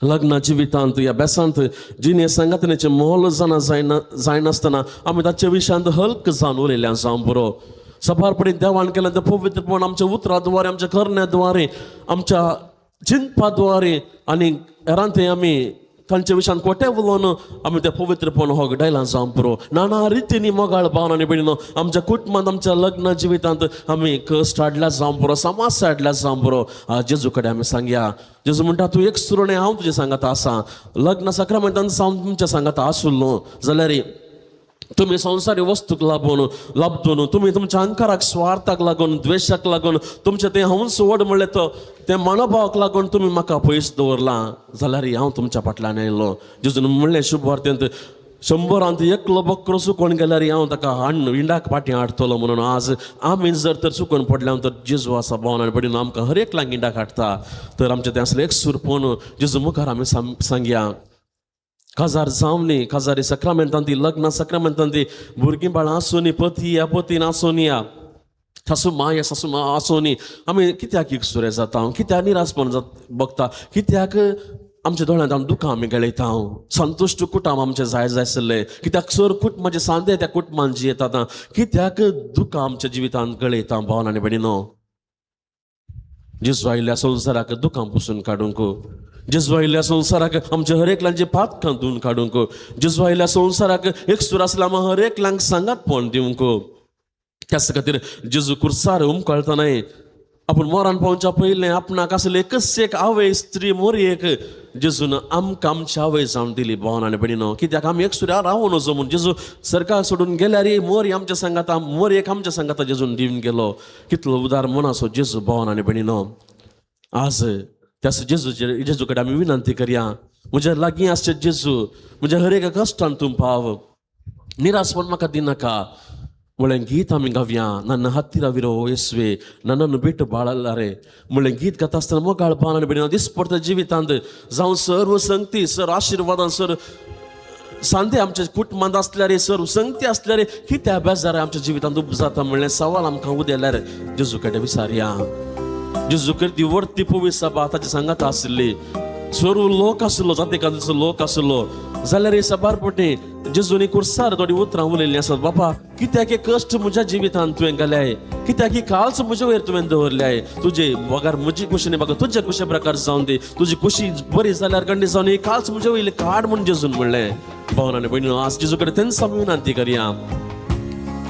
लग्न जिवितांत ह्या बेसांत जिणे सांगातनेचें मोल जाणा जायना जायनासतना आमी ताचे विशयांत हल्क जावन उलयल्या. जावं पुरो साबारपणी देवान केलें तें पवित्रपण आमच्या उतरा द्वारे, आमच्या करण्या द्वारे, आमच्या चिंतपा द्वारे आनी हेरांत आमी तांच्या विशयान खोटें उलोवन आमी तें पवित्रपण होगडायलां. जावं पुरो नाना रितींनी मोगाळ भावन आनी भयणीनो, आमच्या कुटुंबांत आमच्या लग्न जिवितांत आमी कश्ट हाडल्या. जावं पुरो समस्या हाडल्या. जावं पुरो जेजू कडेन आमी सांगया. जेजू म्हणटा, तूं एक सुरणे, हांव तुजें सांगात आसा. लग्न साक्रामेंतान हांव तुमच्या सांगात आसुल्लो जाल्यार तुमी संवसारी वस्तूक लागून लाबदून, तुमी तुमच्या अहंकाराक, स्वार्थाक लागून, द्वेशाक लागून, तुमचें तें हंस व्हड म्हणलें तो तें मनोभावाक लागून तुमी म्हाका पयस दवरलां जाल्यार हांव तुमच्या फाटल्यान आयलो. जेजून म्हणलें शुभवार्तेंत, 100रांत एकलो बकरो चुकोन गेल्यार हांव ताका हाडून विंडाक फाटीं हाडटलो म्हणून. आज आमी जर तर चुकोन पडल्या तर जेजू आसा भावन आनी भयणीनो, आमकां हर एकल्यांक इंडाक हाडटा. तर आमचें तें आसलें एक सुरपोन जेजू मुखार आमी सांगया. काजार जावनी, काजारी सक्रामेंतान ती, लग्न सक्रामेंतान ती, भुरगीं बाळां आसूनी, पती या पतीन आसूनी, या सासू मा या सासू मा आसूनी, आमी कित्याक एकसुरे जाता? कित्याक निराशपण जात बघता? कित्याक आमच्या दोळ्यांत आमी दुकां आमी गळयता? संतुश्ट कुटुंब आमचें जाय जाय आसलें, कित्याक सर कुटुंबाचे सांदे त्या कुटुंबान जियेतात? कित्याक दुकां आमच्या जिवितांत गळयता भावन आनी भयणीनो? जेजू आयिल्ल्या संवसाराक दुकां पुसून काडूंक, जेजू आयिल्ल्या संवसाराक आमच्या हर एकल्यांचे पातकां धुवन काडूंक, जेजू आयिल्ल्या संवसाराक एकसूर आसल्या आमकां हर एकल्यांक सांगातपण दिवंक. त्याच खातीर जेजू कुर्सार उमकळतनाय आपूण मोरान पावच्या पयलें आपणाक आसले एकच एक आवय स्त्री मोरयेक जेजून आमकां आमची आवय जावन दिली. भावन आनी भयणीनो, कित्याक आमी एकसुऱ्या रावूं नजो म्हूण जेजू सरकार सोडून गेल्यार मोरी आमच्या सांगाता, मोरयेक आमच्या सांगाता जेजून दिवन गेलो. कितलो उदार मनाचो जेजू भावन आनी भयणीनो. आज त्याच जेजू जेजू कडेन आमी विनंती करया, म्हज्या लागीं आसचे जेजू, म्हज्या हर एका कश्टान तूं पाव, निराशपण म्हाका दिनाका म्हणलें गीत आमी गावया. ನನ್ನ ಹತ್ತಿರವಿರೋ ಯೇಸುವೆ, ನನ್ನನ್ನು ಬಿಟ್ಟು ಬಾಳಲಾರೆ म्हणलें गीत गाता आसतना मोगाळ भावन आनी भयणीनो, दिसपडटा जिवितांत जावं सर्व संगती, सर आशिर्वादान, सर सांते आमच्या कुटुंबांत आसल्यार, सर संगती आसल्यार कित्या बेजार आमच्या जिवितांत उपजाता म्हणलें सवाल आमकां उदेल्यार जेजू कडेन विचारया. जेजू ती वर्ती पवी सभा ताच्या सांगात आशिल्ली, सर्व लोक आशिल्लो, जाती लोक आशिल्लो, जाल्यार सबार पटी जेजूनी कुर्सार थोडी उतरां उलयल्लीं आसात. बापा, कित्याक हे कश्ट म्हज्या जिवितांत तुवें घाल्याय? कित्याक ही काळच म्हजे वयर तुवें दवरल्याय? तुजे बगर म्हजी खुशी न्ही, बाबा, तुजे खुशे प्रकार जावन दी. तुजी खुशी बरी जाल्यार कंडी जावन ही काळच म्हजे वयली काड म्हूण जेजून म्हणलें. भावन आनी भयणीनो, आज जेजू कडेन तेंच आमी विनंती करया.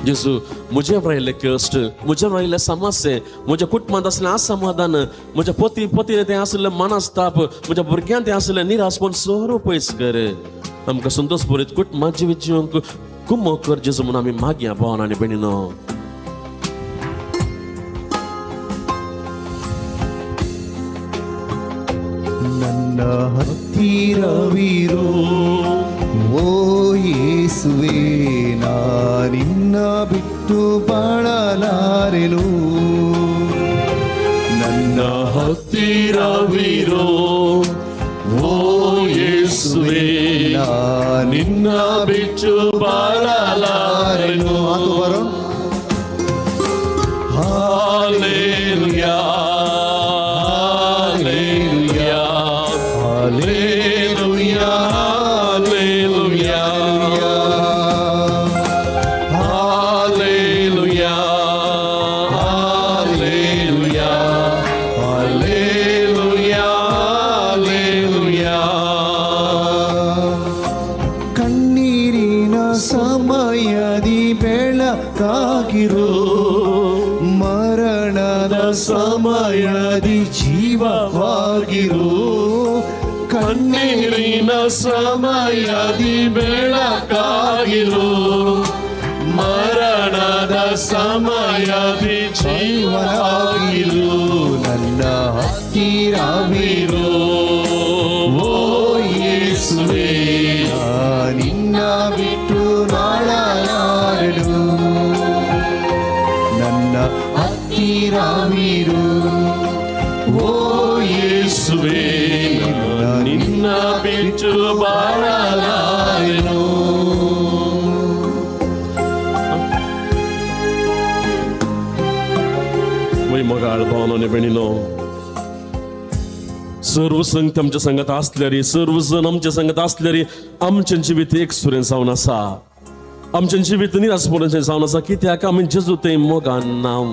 जेजू, म्हजे रायले कश्ट, म्हजे रायले समस्ये, म्हज्या कुटुंबांत आसलें असमाधान, म्हज्या पती पतीने तें आसलें मनस्ताप, म्हज्या भुरग्यान तें आसलें निराशपण सर्व पयस कर. आमकां संतोश बरीत कुटुंबां जिवीत जिवंक कुमो कर जेजू म्हूण आमी मागया. भावन आनी भयणीनो. ನನ್ನ ಹತ್ತಿರವಿರು. ಓ ಯೇಸುವೆ, ನಾ ನಿನ್ನ ಬಿಟ್ಟು ಬಾಳಲಾರೆನು. ನನ್ನ ಹತ್ತಿರವಿರು, ಓ ಯೇಸುವೆ, ನಾ ನಿನ್ನ ಬಿಟ್ಟು ಬಾಳಲಾರೆನು. ಮಾತು ಬರೋ. Hallelujah, hallelujah, hallelujah, hallelujah, hallelujah, hallelujah, hallelujah, hallelujah. ಕಣ್ಣೀರಿನ ಸಮಯದಿ ಬೆಳಕಾಗಿರು, ಮರಣದ ಸಮಯದಿ ಜೀವವಾಗಿರು. ಕಣ್ಣೀರಿನ ಸಮಯದಿ ಬೆಳಕಾಗಿರು, ಮರಣದ ಸಮಯದಿ ಜೀವವಾಗಿರು. ನನ್ನ ಹತ್ತಿರವಿರು, ಓ ಯೇಸುವೆ, ನಿನ್ನ ಬಿಟ್ಟು ಬಾಳಲಾರೆನು. ನನ್ನ ಹತ್ತಿರವಿರು, ಓ ಯೇಸುವೆ, ನಿನ್ನ ಬಿಟ್ಟು ಬಾಳಲಾರೆನು. वय मोगाळ भावनो आनी भयणीनो, सर्व संगत आमच्या संगत आसल्यारी, सर्व जण आमच्या संगत आसल्यारी आमचें जिवीत एक सुरेन जावन आसा. आमचें जिवीत निरासपणाचें जावन आसा. कित्याक आमी जेजू थंय मोगान नांव,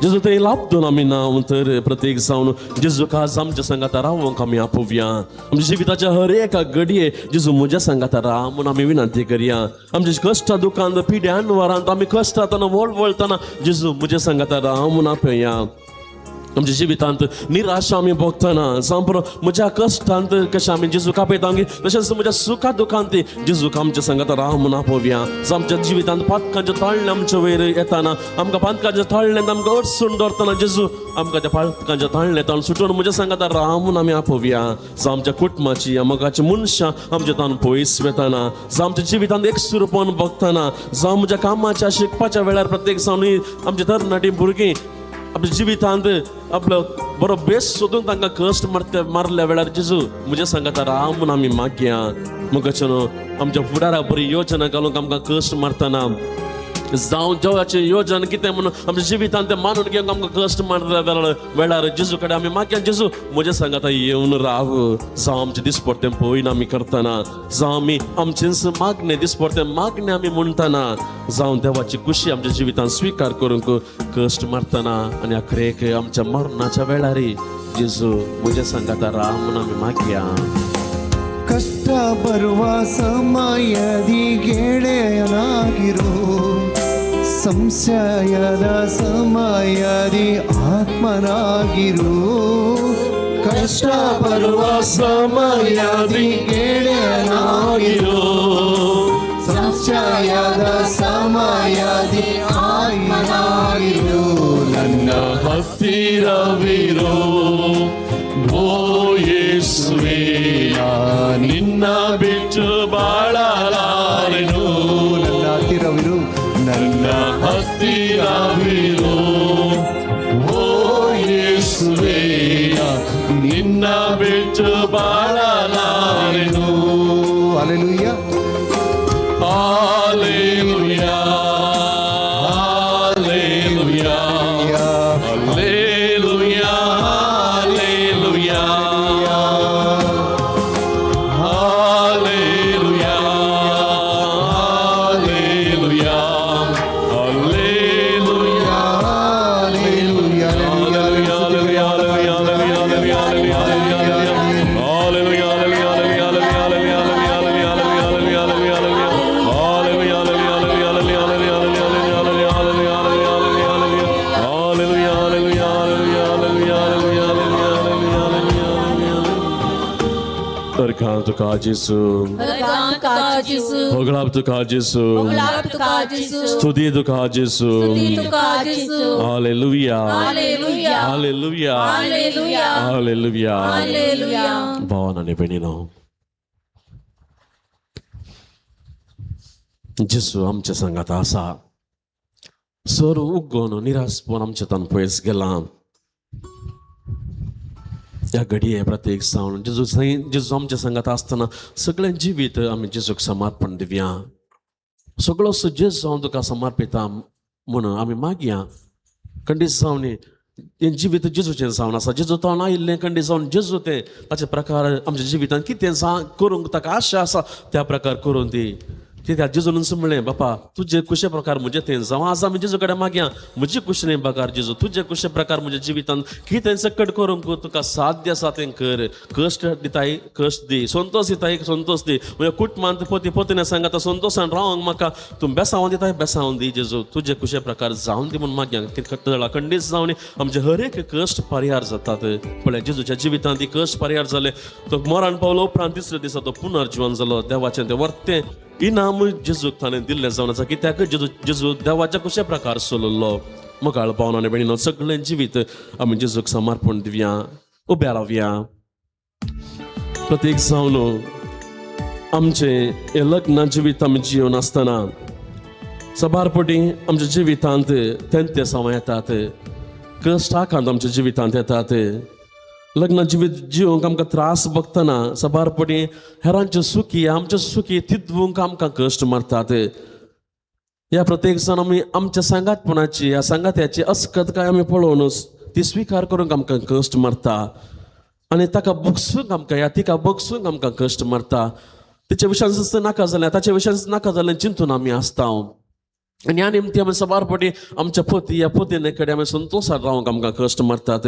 जेजू थंय लाबदून आमी नांव. तर प्रत्येक जावन जेजू खास आमच्या संगाता रावंक आमी आपोवया. आमच्या जिविताच्या हर एका घडये जेजू म्हज्या संगाता राव म्हूण आमी विनंती करया. आमच्या कश्टा दुखांत, पिड्यान वरांत आमी कश्टातना वळवळटना जेजू म्हज्या संगाता राव म्हूण आपोवया. आमच्या जिवितांत निराशा आमी भोगतना, जावं म्हज्या कश्टांत कशें आमी जेजू कापयता तशेंच म्हज्या सुखा दुखांत जेजूक आमच्या संगाता राव म्हूण आपोवया. जावं आमच्या जिवितांत पातकांचे ताळणे आमच्या वयर येताना, आमकां पातकांच्या ताळण्यांत आमकां अडचण दवरतना जेजू आमकां त्या पातकांच्या ताळण्यांत सुटून म्हज्या संगाता राव म्हूण आमी आपोवया. जावं आमच्या कुटुंबाची मोगाची मनशां आमच्या तान पयस वेताना, जावं आमच्या जिवितांत एकसुरपण भोगतना, जावं म्हज्या कामाच्या शिकपाच्या वेळार प्रत्येक जावन आमचे तरणाटी भुरगीं आपल्या जिवितांत आपलो बरो बेस सोदून तांकां कश्ट मारते मारल्या वेळार जेजू म्हज्या सांगाता राव म्हूण आमी मागया. मुखाच्यान आमच्या फुडाराक बरी योजना घालूंक आमकां कश्ट मारतना, जावं देवाचें योजन कितें म्हणून आमच्या जिवितांत तें मानून घेवंक आमकां कश्ट मारल्या वेळार जेजू कडेन आमी मागया, जेजू म्हज्या सांगाता येवन राव. जावं आमचें दिसपडतें पळयन आमी करतना, जावं आमी आमचेंच मागणें दिसपडतें मागणें आमी म्हणटना, जावं देवाची खुशी आमच्या जिवितांत स्विकार करूंक कश्ट मारतना आनी अखरेक आमच्या मरणाच्या वेळार जेजू म्हज्या सांगाता राव म्हूण आमी मागया. ಕಷ್ಟ ಬರುವ ಸಮಯದಿ ಗೆಳೆಯನಾಗಿರು, ಸಂಶಯದ ಸಮಯದಿ ಆತ್ಮನಾಗಿರು. ಕಷ್ಟ ಬರುವ ಸಮಯದಿ ಗೆಳೆಯನಾಗಿರು, ಸಂಶಯದ ಸಮಯದಿ ಆತ್ಮನಾಗಿರು. ನನ್ನ ಹತ್ತಿರವಿರು, ಓ ಯೇಸುವೆ, ನಿನ್ನ ಬಿಟ್ಟು ಬಾಳಲಾರೆನು. ನನ್ನ ಹತ್ತಿರವಿರು, ನನ್ನ ಹತ್ತಿರವಿರು, ಓ ಯೇಸುವೆ, ನಿನ್ನ ಬಿಟ್ಟು ಬಾಳಲಾರೆನು. Alleluia. Hallelujah, hallelujah, hallelujah, hallelujah, hallelujah, hallelujah, hallelujah. Alleluia. Hallelujah, hallelujah, hallelujah, hallelujah, hallelujah, hallelujah, hallelujah, hallelujah. अर्घां तुका जेजू, अर्गां तुका जेजू, होगळाप तुका जेजू, होगळाप तुका जेजू, स्तुती तुका जेजू. स्तुती तुका जेजू. Hallelujah, hallelujah, hallelujah, hallelujah, hallelujah. Hallelujah. भावान आनी भयणीनो, जेजू आमच्या सांगात आसा. सर उगोन निराशपण आमच्या तान पयस गेलां. ह्या घडये प्रत्येक जावन जेजू जेजू आमच्या सांगात आसतना सगळें जिवीत आमी जेजूक समर्पण दिवया. सगळो जेजू हांव तुका समर्पिता म्हणून आमी मागया. खंडीत जावन हें जिवीत जेजूचें जावन आसा. जेजू तो आयिल्लें खंडीत जावन जेजू तें ताचे प्रकार आमच्या जिवितांत कितें करूंक ताका आशा आसा त्या प्रकार करून दी. कित्याक जेजूनच म्हणलें, बापा तुजे कुशे प्रकार म्हजें तें जावं. आज आमी जेजू कडेन मागया, म्हजी कुशने बगार जेजू तुजे कुशे प्रकार म्हज्या जिवितांत कितें सकट करूंक तुका साध्य आसा तें कर. कश्ट दिताय कश्ट दी, संतोश दिताय संतोश दी. म्हज्या कुटुंबांत पती पतीने सांगता संतोशान रावंक म्हाका तूं बेसावन दिताय बेसावन दी जेजू, तुजे कुशे प्रकार जावन दी म्हूण मागया. कितें खंडीत जावन आमचे हर एक कश्ट परिहार जातात. पळय जेजूच्या जिवितांत ती कश्ट परिहार जाले. तो मरण पावलो उपरांत तिसऱ्या दिसा तो पुनर्जिवन जालो. देवाचें तें वर्तें इनाम जेजूक ताणें दिल्लें जावन आसा. कित्याक जेजू जेजू देवाच्या कशे प्रकार सोललो. मुखाळ पावन आनी भयणीनो, सगळें जिवीत आमी जेजूक समर्पण दिवया. उब्या रावया. प्रत्येक जावन आमचें हें लग्न जिवीत आमी जिवन आसतना सबार पटी आमच्या जिवितांत तेंते संवय येतात, कश्ट आकांत आमच्या जिवितांत येतात. लग्न जिवीत जिवंक आमकां त्रास भोगतना सबार पटी हेरांचे सुखी आमचे सुखी तितवूंक आमकां कश्ट मारतात. ह्या प्रत्येक जाण आमी आमच्या सांगातपणाची ह्या सांगात्याची अस्कत काय आमी पळोवन ती स्विकार करूंक आमकां कश्ट मारता आनी ताका बगसूंक आमकां ह्या तिका बगसूंक आमकां कश्ट मारता. तिचे विशयांच नाका जालें, ताचे विशयांच नाका जालें चिंतून आमी आसता. आनी ह्या निमती आमी सबार पटी आमच्या पती ह्या पतीने कडेन आमी संतोशान रावंक आमकां कश्ट मारतात.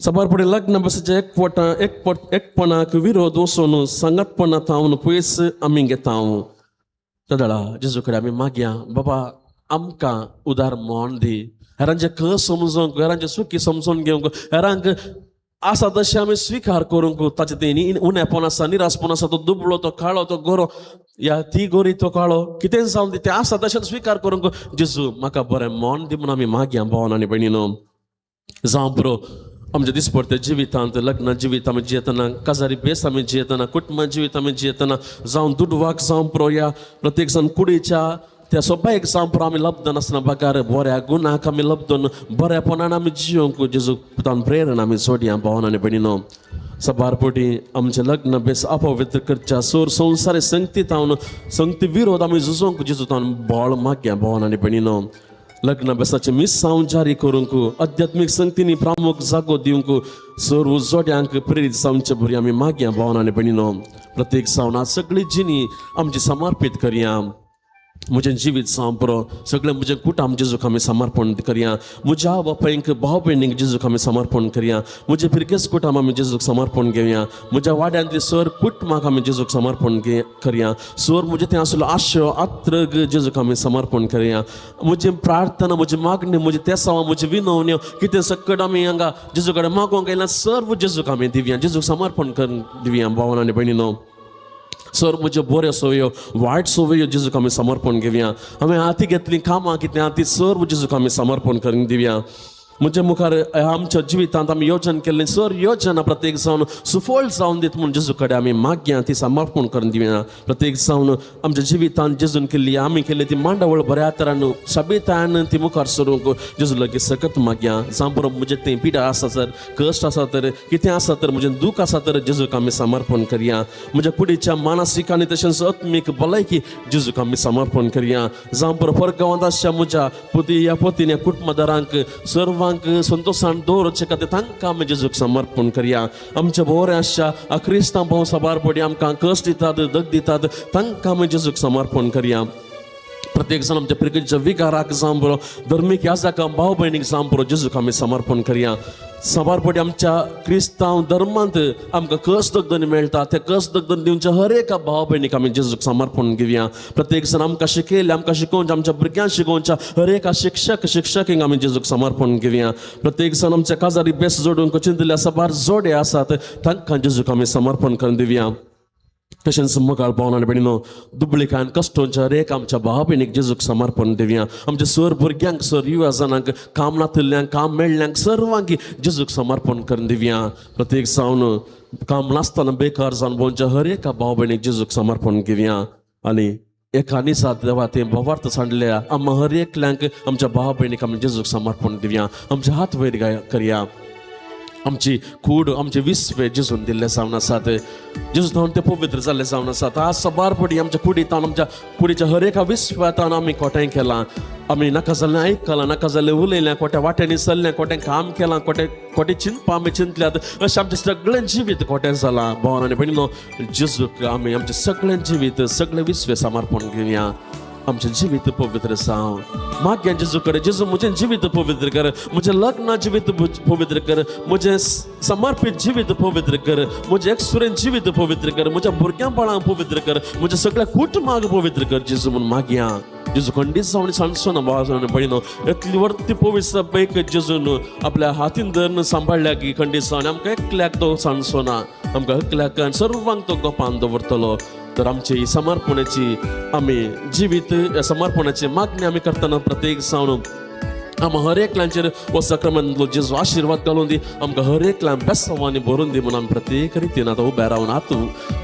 सबार पटी लग्न बसाचे एकवटा एकपट एकपणाक विरोध वचून सांगातपणा थावन पयस आमी घेता. तदळा जेजू कडेन आमी मागया, बाबा आमकां उदार मन दी, हेरांचे कस समजोंक, हेरांचे सुखी समजून घेवंक, हेरांक आसा तशें आमी स्विकार करूंक. ताचे तें उणेपण आसा, निरासपण आसा, तो दुबळो, तो काळो, तो गोरो या ती गोरी तो काळो कितें जावन दी तें आसा तशें स्विकार करूंक जेजू म्हाका बरें मन दी म्हूण आमी मागया. भावन आनी भयणीनो, जावं पुरो आमच्या दिसपडत्या जिवितांत लग्न जिवीत आमी जियेतना, काजारी बेस आमी जियेतना, कुटुंब जिवीत आमी जियेतना, जावं दुडवाक जावं पुरो ह्या प्रत्येक जाण कुडीच्या त्या सोबायक जावं पुरो आमी लब्दन आसना बगार बऱ्या गुणाक आमी लब्दन बऱ्यापणान आमी जियोंक जेजू पुतान प्रेरणा आमी जोडया. भावन आनी भयणीनो, सबार पटी आमचें लग्न बेस अपवित्र करच्या सोर संवसारी संगती तावन संगती विरोध आमी झुजोंक जेजू तावन बळ मागया. भावन आनी भयणीनो, लग्न बेसाचें मिसांव जारी करूंक आध्यात्मीक संगतींनी प्रामुख जागो दिवंक सर्व जोड्यांक प्रेरीत जावचे भुरगीं आमी मागया. भावन आनी भयणीनो, प्रत्येक जावन आज सगळी जिणी आमची समर्पीत करया. म्हजें जिवीत जावं पुरो सगळें म्हजें कुटुंब जेजूक आमी समर्पण करया. म्हज्या बापायक भाव भयणीक जेजूक आमी समर्पण करया. म्हजें फिरकेच कुटुंब आमी जेजूक समर्पण घेवया. म्हज्या वाड्यांतली सर कुटुंबाक आमी जेजूक समर्पण करया. सर म्हजें थंय आसलो आशय आत्रग जेजूक आमी समर्पण करया. म्हजी प्रार्थना, म्हजी मागणी, म्हजी तेसांव, म्हजी विनवण्यो कितें सकट आमी हांगा जेजू कडेन मागोंक येयला सर्व जेजूक आमी दिवया, जेजूक समर्पण करून दिवया. भावन आनी भयणीनो, सर म्हज्यो बऱ्यो संवयो वायट संवयो जेजूक आमी समर्पण घेवया. हांवें हाती घेतली कामां कितें आहा ती सर्व जेजूक आमी समर्पण करून दिवया. म्हज्या मुखार आमच्या जिवितांत आमी योजन केल्लें सर योजना प्रत्येक जावन सुफळ जावन दीत म्हूण जेजू कडेन आमी मागया, ती समर्पण करून दिवया. प्रत्येक जावन आमच्या जिवितांत जेजून केल्ली आमी केल्ली ती मांडावळ बऱ्या तरान साबितान ती मुखार सरूंक जेजू लागीं सकत मागया. जावं बरो म्हजें तें पिडा आसा सर, कश्ट आसा तर, कितें आसा तर, म्हजें दूख आसा तर जेजूक आमी समर्पण करया. म्हज्या कुडीच्या मानसीक आनी तशेंच आत्मीक भलायकी जेजूक आमी समर्पण करया. जावं बरो परगांवांत आसच्या म्हज्या पती ह्या पतीन ह्या कुटुंबदारांक सर्वांक संतोशान दवरचे खातीर तांकां आमी जेजूक समर्पण करया. आमच्या बऱ्या आसच्या क्रिस्तांव भाव साबार पडी आमकां कश्ट दितात, दग दितात, तांकां आमी जेजूक समर्पण करया. प्रत्येक जाण आमच्या पिरगेच्या विकाराक जावं बरो धर्मीक याजाक भाव भयणीक जावं बरो जेजूक आमी समर्पण करया. साबारपटी आमच्या क्रिस्तांव धर्मांत आमकां कस दगदनी मेळटा ते कस दगदन दिवच्या हर एका भाव भयणीक आमी जेजूक समर्पण घेवया. प्रत्येक जाण आमकां शिकयले, आमकां शिकोवच्या, आमच्या भुरग्यांक शिकोवच्या हर एका शिक्षक शिक्षकींक आमी जेजूक समर्पण घेवया. प्रत्येक जाण आमच्या काजारी बेस जोडून चिंतल्या साबार जोडे आसात तांकां जेजूक आमी समर्पण करून दिवया. तशेंच मोगाळ भावन आनी भयणीनो, दुबळीकान कश्टोंच्या हर एक आमच्या भाव भयणीक जेजूक समर्पण दिवया. आमच्या सर भुरग्यांक, सर युवा जाणांक, काम नातिल्ल्यांक, काम मेळ्ळ्यांक, सर्वांक जेजूक समर्पण करून दिवया. प्रत्येक जावन काम नासतना बेकार जावन भोंवच्या हर एका भाव भयणीक जेजूक समर्पण घेवया. आनी एका निसा देवा तें भवार्थ सांडल्या आमकां हर एकल्यांक आमच्या भाव भयणीक आमी जेजूक समर्पण दिवया. आमचे हात वयर करया. आमची कूड, आमचे विस्वे जेजून दिल्ले जावन आसात, जेजू तावन ते पवित्र जाल्ले जावन आसात. आज साबार पडी आमच्या कुडीतान, आमच्या कुडीच्या हर एका विस्वातान आमी कोटें केलां, आमी नाका जाल्लें आयकलां, नाका जाल्लें उलयलें, कोट्या वाट्यांनी चल्लें, कोटें काम केलां, कोटे कोटे चिंतपा आमी चिंतल्यात, अशें आमचें सगळें जिवीत कोटें जालां. भावन आनी भयणीनो, जेजूक आमी आमचें सगळें जिवीत, सगळें विस्वे समर्पण घेवया. आमचें जिवीत पवित्र जावं. मागया जेजू कडेन, जेजू म्हजें जिवीत पवित्र कर, म्हजें लग्न जिवीत पवित्र कर, म्हजें समर्पीत जिवीत पवित्र कर, म्हजें एकसुरें जिवीत पवित्र कर, म्हज्या भुरग्यां बाळांक पवित्र कर, म्हज्या सगळ्या कुटुंबाक पवित्र कर जेजू म्हूण मागया. जेजू खंडीत जावन सांगचो ना. भाव भयणीनो, इतली वर्ती पवित्र सभेक जेजून आपल्या हातीन धरून सांबाळ्ळ्या की खंडीत जावन आमकां एकल्याक तो सांगचो ना, आमकां एकल्याक आनी सर्वांक तो गोपान दवरतलो. तर आमची ही समर्पणाची आमी जिवीत समर्पणाची मागणी आमी करतना प्रत्येक जावन आमी हर एकल्यांचेर हो सक्रमेंतलो जेजू आशिर्वाद घालून दी, आमकां हर एकल्यान बेसांवांनी भरून दी म्हूण आमी प्रत्येक रितीन आतां उबे रावन हात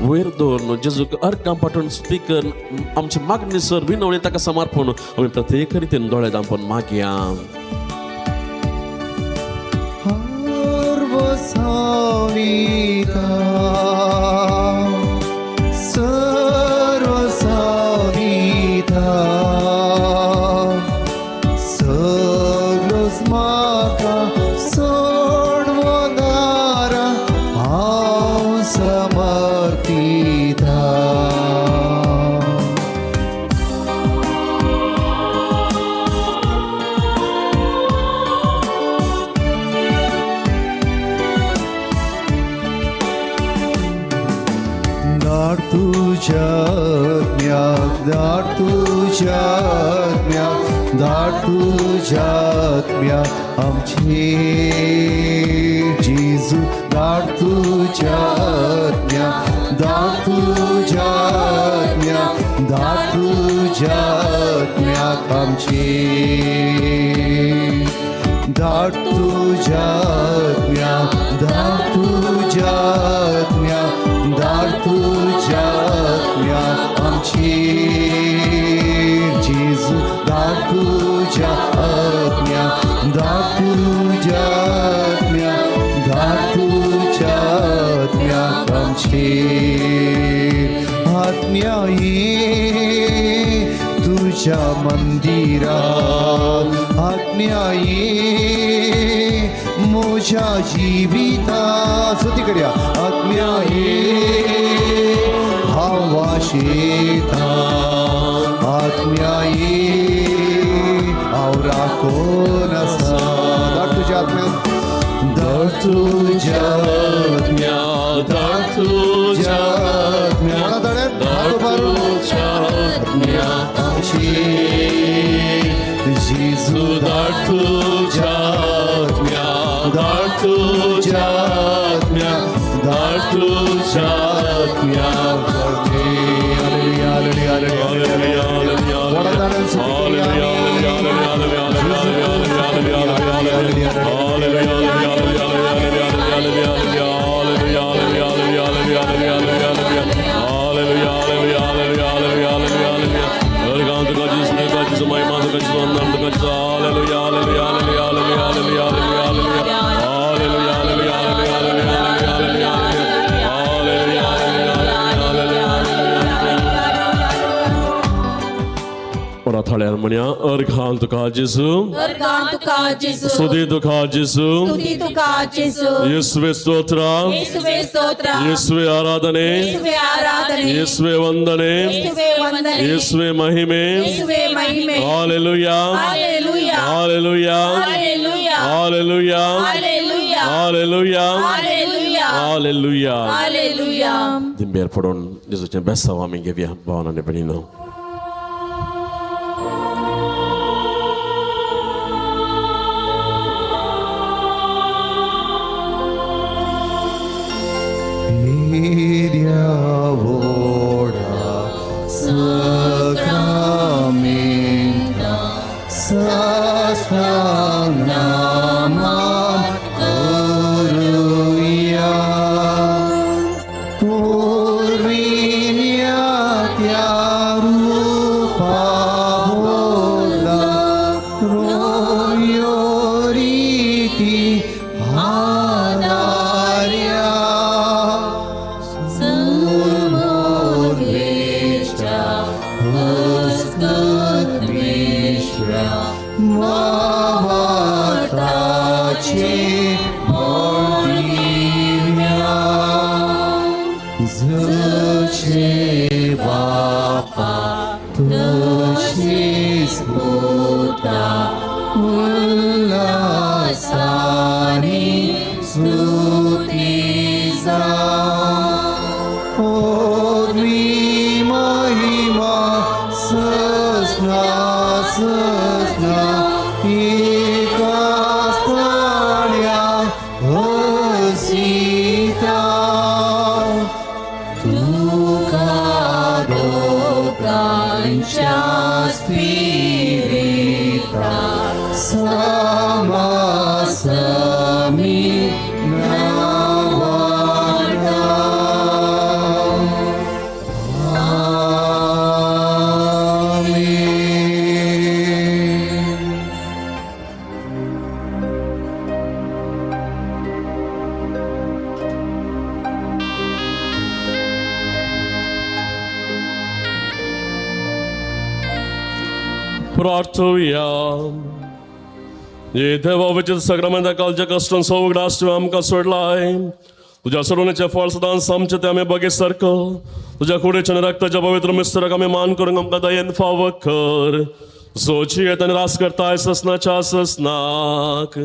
वयर दवरून जेजूक अर्गां पाठोवन स्तुती करून आमची मागणी सर विनवणी ताका समर्पण आमी प्रत्येक रितीन दोळे धांपून मागया. सर्वसाविता, सर्वसाविता, सगळोच म्हाका सोडवणारा हांव समर्पिता. धाड तुज्या आत्म्याक, धाड तुज्या आत्म्याक, धाड तुज्या आत्म्याक आमचेर जेजू, धाड तुज्या आत्म्याक, धाड तुज्या आत्म्याक, धाड तुज्या आत्म्याक आमचेर, धाड तुज्या आत्म्याक, धाड तुज्या आत्म्याक, धाड तुज्या आत्म्याक आमचेर जेजू, धाड तुज्या आत्म्याक, धाड तुज्या आत्म्याक, धाड तुज्या आत्म्याक आमचेर. आत्म्या ये तुझ्या मंदिरात, आत्म्या ये म्हज्या जिविता, स्तुती करया. आत्म्या ये, हांव वाशेता, आत्म्या ये, हांव राखून आसा. धाड तुज्या आत्म्याक, धाड तुज्या आत्म्याक, धाड तुज्या आत्म्याक. कोणा धाडे? हात उबारून. आमचेर जेजू, धाड तुज्या आत्म्याक, धाड तुज्या आत्म्याक, धाड तुज्या आत्म्याक. Hallelujah, hallelujah, hallelujah, hallelujah. कोणा धाडून स्तुती करया. हालेलुया. थोड्या म्हणया, अर्घां तुका जेजू, अर्गां तुका जेजू, स्तुती तुका जेजू, स्तुती तुका जेजू, येसुवे स्तोत्र, येसुवे स्तोत्र, येसुवे आराधने, येसुवे आराधने, येसुवे वंदने, येसुवे वंदने, येसुवे महिमे, येसुवे महिमे. Hallelujah, hallelujah, hallelujah, hallelujah, hallelujah, hallelujah, hallelujah. Hallelujah. Hallelujah. Hallelujah. दिंबेर पडून जेजूचें बेसांव आमी घेवया भावान आनी भयणीनो. Voda Sacramenta Sasnamam Kuruya Kurvinya Tyarupa Vola Royoriti Hadarya Sumurvecha Huskat Mishra Mavatache Bordivya Zuche Bapa Tushis Puta Ullasani Sutiza Odri Mahima Sasna Sasna Ekastalya Asita Tuka Dokancha Spirita Samasami Navata. Amen. प्रार्थुया. ये देवा विचित्र सग्रामेंता कालच्या कश्टान सौगडास तुवें आमकां सोडलाय. तुज्या सोडवणेचें फळ सदांच आमचें तें आमी बगे सारको तुज्या कुडीच्या आनी रक्ताच्या पवित्र मिस्तराक आमी मान करूंक आमकां दयेन फावो कर. जोची येत आनी रास करताय ससनाच्या ससनाक.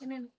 Amen.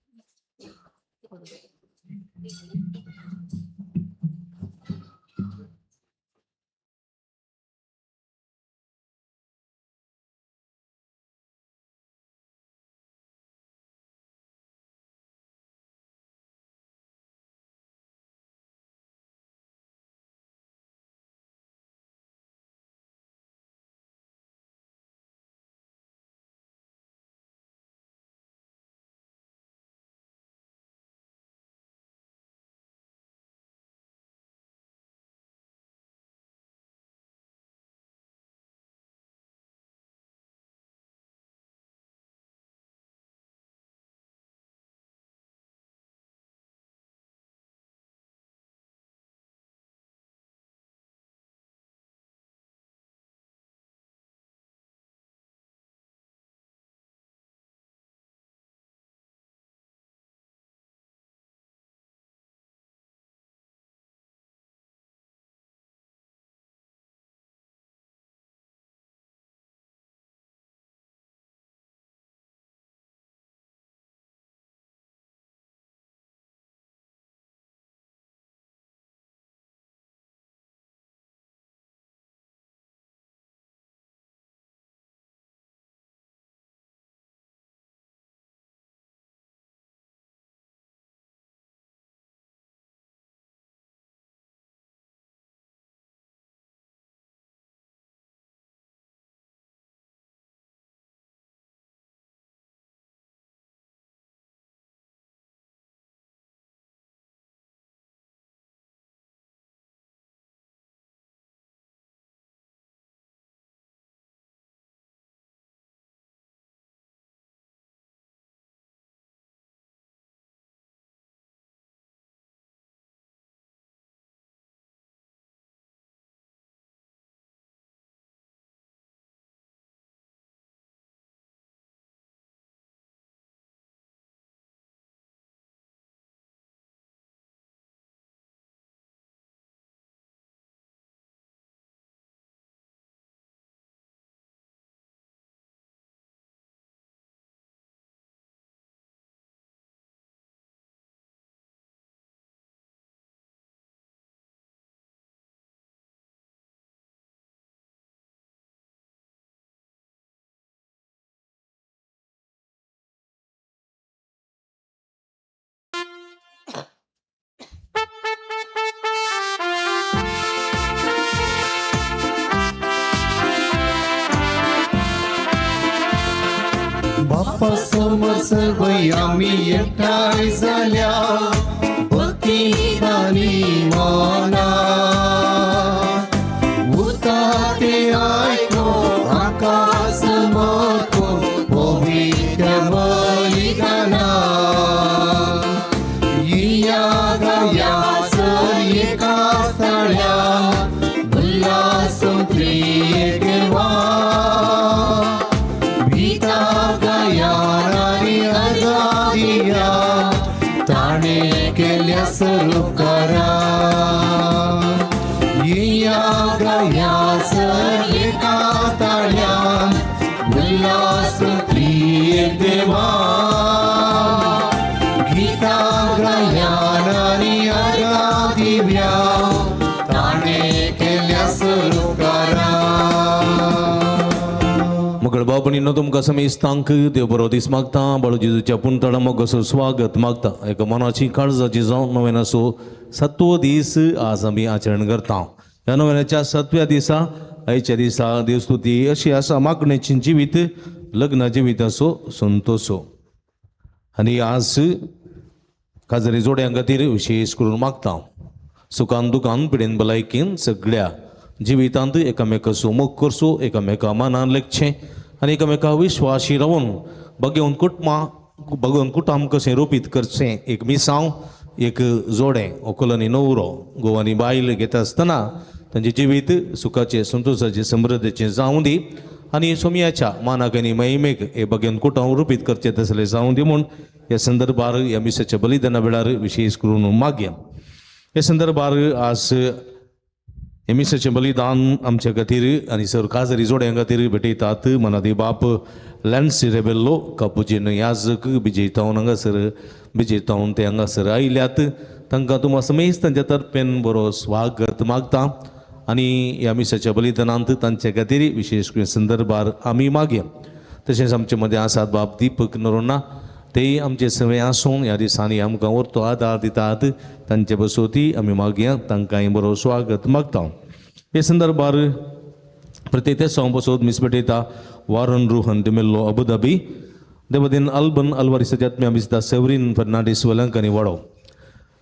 बाप्पा समोर सर्व आम्ही एकठांय जाल्या भक्ती आनी मना उता ते आयको आकाश मको पवित्र बलिदाना इया गया सर एका स्थळ्या उल्हास त्रियेक भीता गया आणि आझादिया ताणे केल्या सरोपकारा इया गया सर एका ताळ्या उल्हास त्रियेक देवा गीता गायन आणि अर्घा दिव्या ताणे केल्या सरोपकारा. मगळ बाबणीनो तुमकां समेस्तांक देव बरो दीस मागता. बाळू जेजूच्या पुणतडा मोगाचो स्वागत मागता. एका मनाची काळजाची जावन नव्यानाचो सातवो दीस आज आमी आचरण करता. ह्या नव्यानाच्या सातव्या दिसा आयच्या दिसा देवस्तुती अशी आसा, मागण्याची जिवीत लग्न जिविताचो संतोसो. आनी आज काजरी जोड्यां खातीर विशेश करून मागता. सुखान दुखान पिडेन भलायकेन सगळ्या जिवितांत एकामेकाचो मोग करचो, एकामेका मानान लेखचें आनी एकामेका विश्वाशी रावन भगवंत कुटुंबा भगवंत कुटुंब कशें रोपीत करचें. एक मिसांव एक जोडें व्हंकल आनी न्हवरो घोव आनी बायल घेता आसतना तांचें जिवीत सुखाचें संतोशाचें समृद्धीचें जावं दी आनी सोमयाच्या मानाक आनी महिमेक हे भगवंत कुटुंब रुपीत करचें तसलें जावं दी म्हूण ह्या संदर्भार ह्या मिसाच्या बलिदाना वेळार विशेश करून मागया. ह्या संदर्भार आज हे मिसाचें बलिदान आमच्या खातीर आनी सर काजरी जोड्यां खातीर भेटयतात मनादी बाप लॅन्सी रेबेल्लो कापुजीन याजक बिजय टावन हांगासर बिजय टावन ते हांगासर आयल्यात. तांकां तुमकां समेस्त तांच्या तर्फेन बरो स्वागत मागता आनी ह्या मिसाच्या बलिदानांत तांचे खातीर विशेश करून संदर्भार आमी मागया. तशेंच आमचे मदें आसात बाब दीपक नरोना, तेय आमचे सगळे आसून ह्या दिसांनी आमकां व्हरतो आदार दितात. तांचे बसोती आमी मागया, तांकांय बरो स्वागत मागता. हे संदर्भार प्रत्येक तेसांव बसोत मिस भेटयता वारन रोहन डिमेल्लो अबुधाबी देवदीन अल्बन अल्वारिस जात्म्या मिस्ता सेवरीन ಫರ್ನಾಂಡಿಸ್ ವೆಲಂಕನಿ ವಡೋ.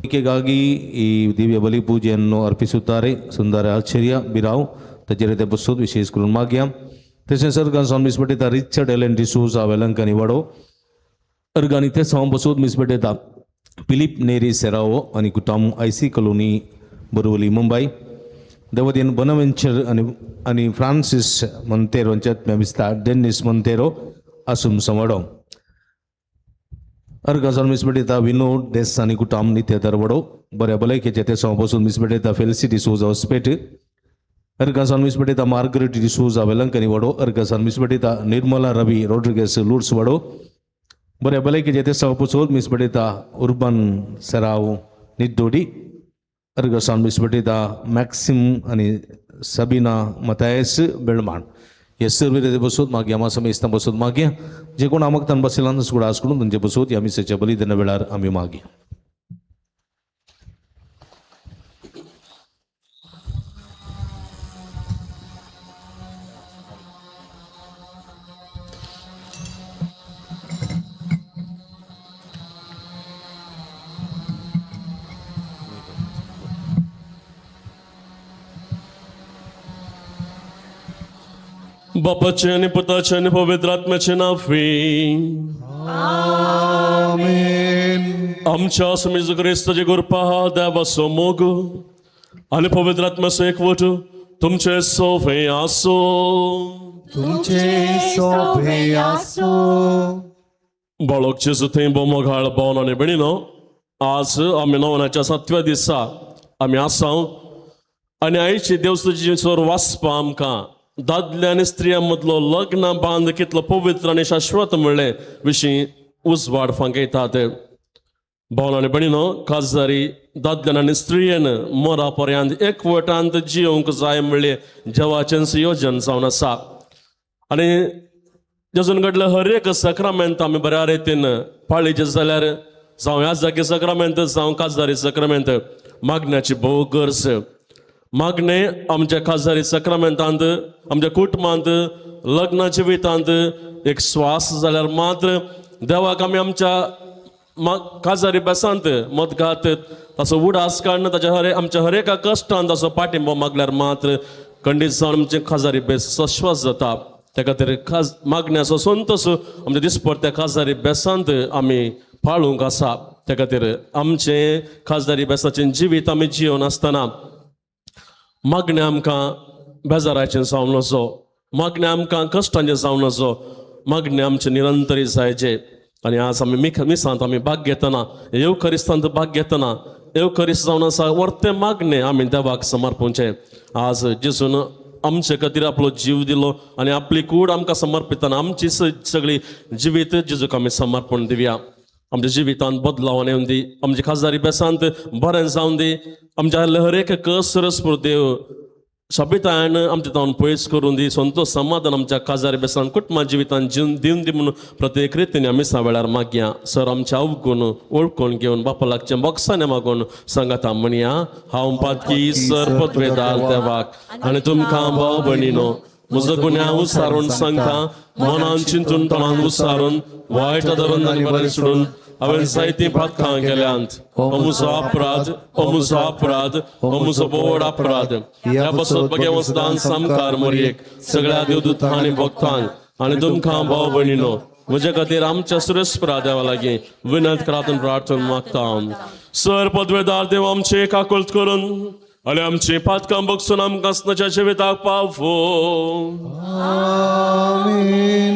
ಈಕೆಗಾಗಿ ಈ ದಿವ್ಯ ಬಲಿ ಪೂಜೆಯನ್ನು ಅರ್ಪಿಸುತ್ತಾರೆ ಸುಂದರ ಆಶ್ಚರ್ಯ ಬಿರಾವ್ ತಜರಿತೆ ಬಸ್ಸೋದ್ ವಿಶೇಷ करून मागया. तशें सर्गान सावन miss भेटयता Richard Alan D'Souza Velankanni वडो. अर्गानी ते सावन बसोत मिस भेटयता फिलीप नेरी सेरावो आनी कुटाम आयसी कॉलोनी बोरवली मुंबय. देवदीन बोनावेंचर आनी आनी फ्रांसीस मोंतेरो हांच्या मिस्ता डेन्निस मोंतेरो आसूम संवडो. अर्गासान मिस भेटयता विनोद देस आनी कुटाम नित्य दरवडो. बऱ्या भलायकेचे ते सावन बसून मिस भेटयता फेलिसी डिसोजा हॉस्पेट. अर्गासान मिस भेटयता मार्गरेट डिसोजा वेलंकनी वडो. अर्गासान मिस भेटयता निर्मला रवी रोड्रिगेस लुर्ड्स वडो. बऱ्या भलायकेचे ते सावन बसून मिस भेटयता उर्बन सराव निड्डोडी. अर्गासान मिस भेटयता मॅक्सिम आनी सबीना मतायस बेळमाण. हे सर्व ते बसून मागीर आमा समेस्तां बसून मागया. जे कोण आमकतान बसयला सुडास करून तांचे बसून ह्या मिसाच्या बलिदाना वेळार आमी मागया. बापाचे आनी पुताचे आनी पवित्र आत्म्याचे नांवी. आमेन. आमच्या स्वामी जेजू क्रिस्ताची कृपा, देवाचो मोग आनी पवित्र आत्म्याचो एकवट तुमचे सोफे आसो. तुमचे सोभे आसो. बाळक जेजू थंय बोमोघाळ भोवन आनी भयणीनो, आज आमी नवनाच्या सातव्या दिसा आमी आसा आनी आयची देवस्तुतीची स्वर वाचपा आमकां दादल्या आनी स्त्रियां मदलो लग्न बांद कितलो पवित्र आनी शाश्वत म्हणले विशीं उजवाड फांकयतात. भावन आनी भयणीनो, काजारी दादल्यान आनी स्त्रियेन मोरा पर्यंत एकवटांत जियोवंक जाय म्हणलें देवाचें योजन जावन आसा. आनी जेजून घडलें हर एक सक्रामेंत आमी बऱ्या रितीन पाळीचें जाल्यार जावं ह्या जागे सक्रामेंत जावं काजारी सक्रामेंत मागण्याची भोव गरज. मागणें आमच्या काजारी सक्रामेंतांत, आमच्या कुटुंबांत, लग्न जिवितांत एक स्वास जाल्यार मात्र देवाक आमी आमच्या काजारी बेसांत मतघात ताचो उडास काडून ताच्या हरे आमच्या हर एका कश्टान ताचो पाठिंबो मागल्यार मात्र खंडीत जावन आमचें काजारी बेस सश्वास जाता. त्या खातीर खाज मागण्याचो संतोस आमच्या दिसपडत्या काजारी बेसांत आमी पाळूंक आसा. त्या खातीर आमचें खाजदारी बेसाचें जिवीत आमी जिवन आसतना मागणें आमकां बेजाराचें जावं नजो, मागणें आमकां कश्टांचें जावं नजो, मागणें आमचें निरंतरी जायचें. आनी आज आमी मिसांत आमी भाग घेतना, येवखरिस्तांत भाग घेतना येवखरिस्त जावन आसा वर्तें मागणें आमी देवाक समर्पणचें. आज जेजून आमचे खातीर आपलो जीव दिलो आनी आपली कूड आमकां समर्पितना आमची सगळी जिवीत जेजूक आमी समर्पण दिवया. आमच्या जिवितांत बदलाव येवन दी, आमच्या खासदारी बेसांत बरें जावन दी, आमच्या हर एक कसरस देव सोबितायन आमच्या तावन पयस करून दी, संतोष समाधान आमच्या काजारी बेसान कुटुंबा जिवितान जीवन दिवन दी म्हणून प्रत्येक रितीन आमी मिसां वेळार मागया. सर आमच्या अवगूण ओळखून घेवन बापा लागच्या बॉक्सांनी मागून सांगाता म्हणया, हांव पातकी सर पदवेदार देवाक आनी तुमकां भाव भयणीनो म्हजो गुन्यांव उसारून सांगता, मनान चिंतून तणान उसारून वायट धरून आनी बरें सोडून हांवें जायतीं पातकां केल्यांत. हो म्हजो अपराध, हो म्हजो अपराध, हो म्हजो व्हड अपराध. ह्या पासत भगवंतान सामकार मोरयेक सगळ्या देवदूतां आनी भक्तांक आनी तुमकां भाव भयणीनो म्हज्या खातीर आमच्या सुरेस्परा देवा लागीं विनंत करात प्रार्थना मागता. सर पदवेदार देव आमचे काकुळट करून आनी आमची पातकां बगसून आमकां आसनाच्या जिविताक पावो. आमेन.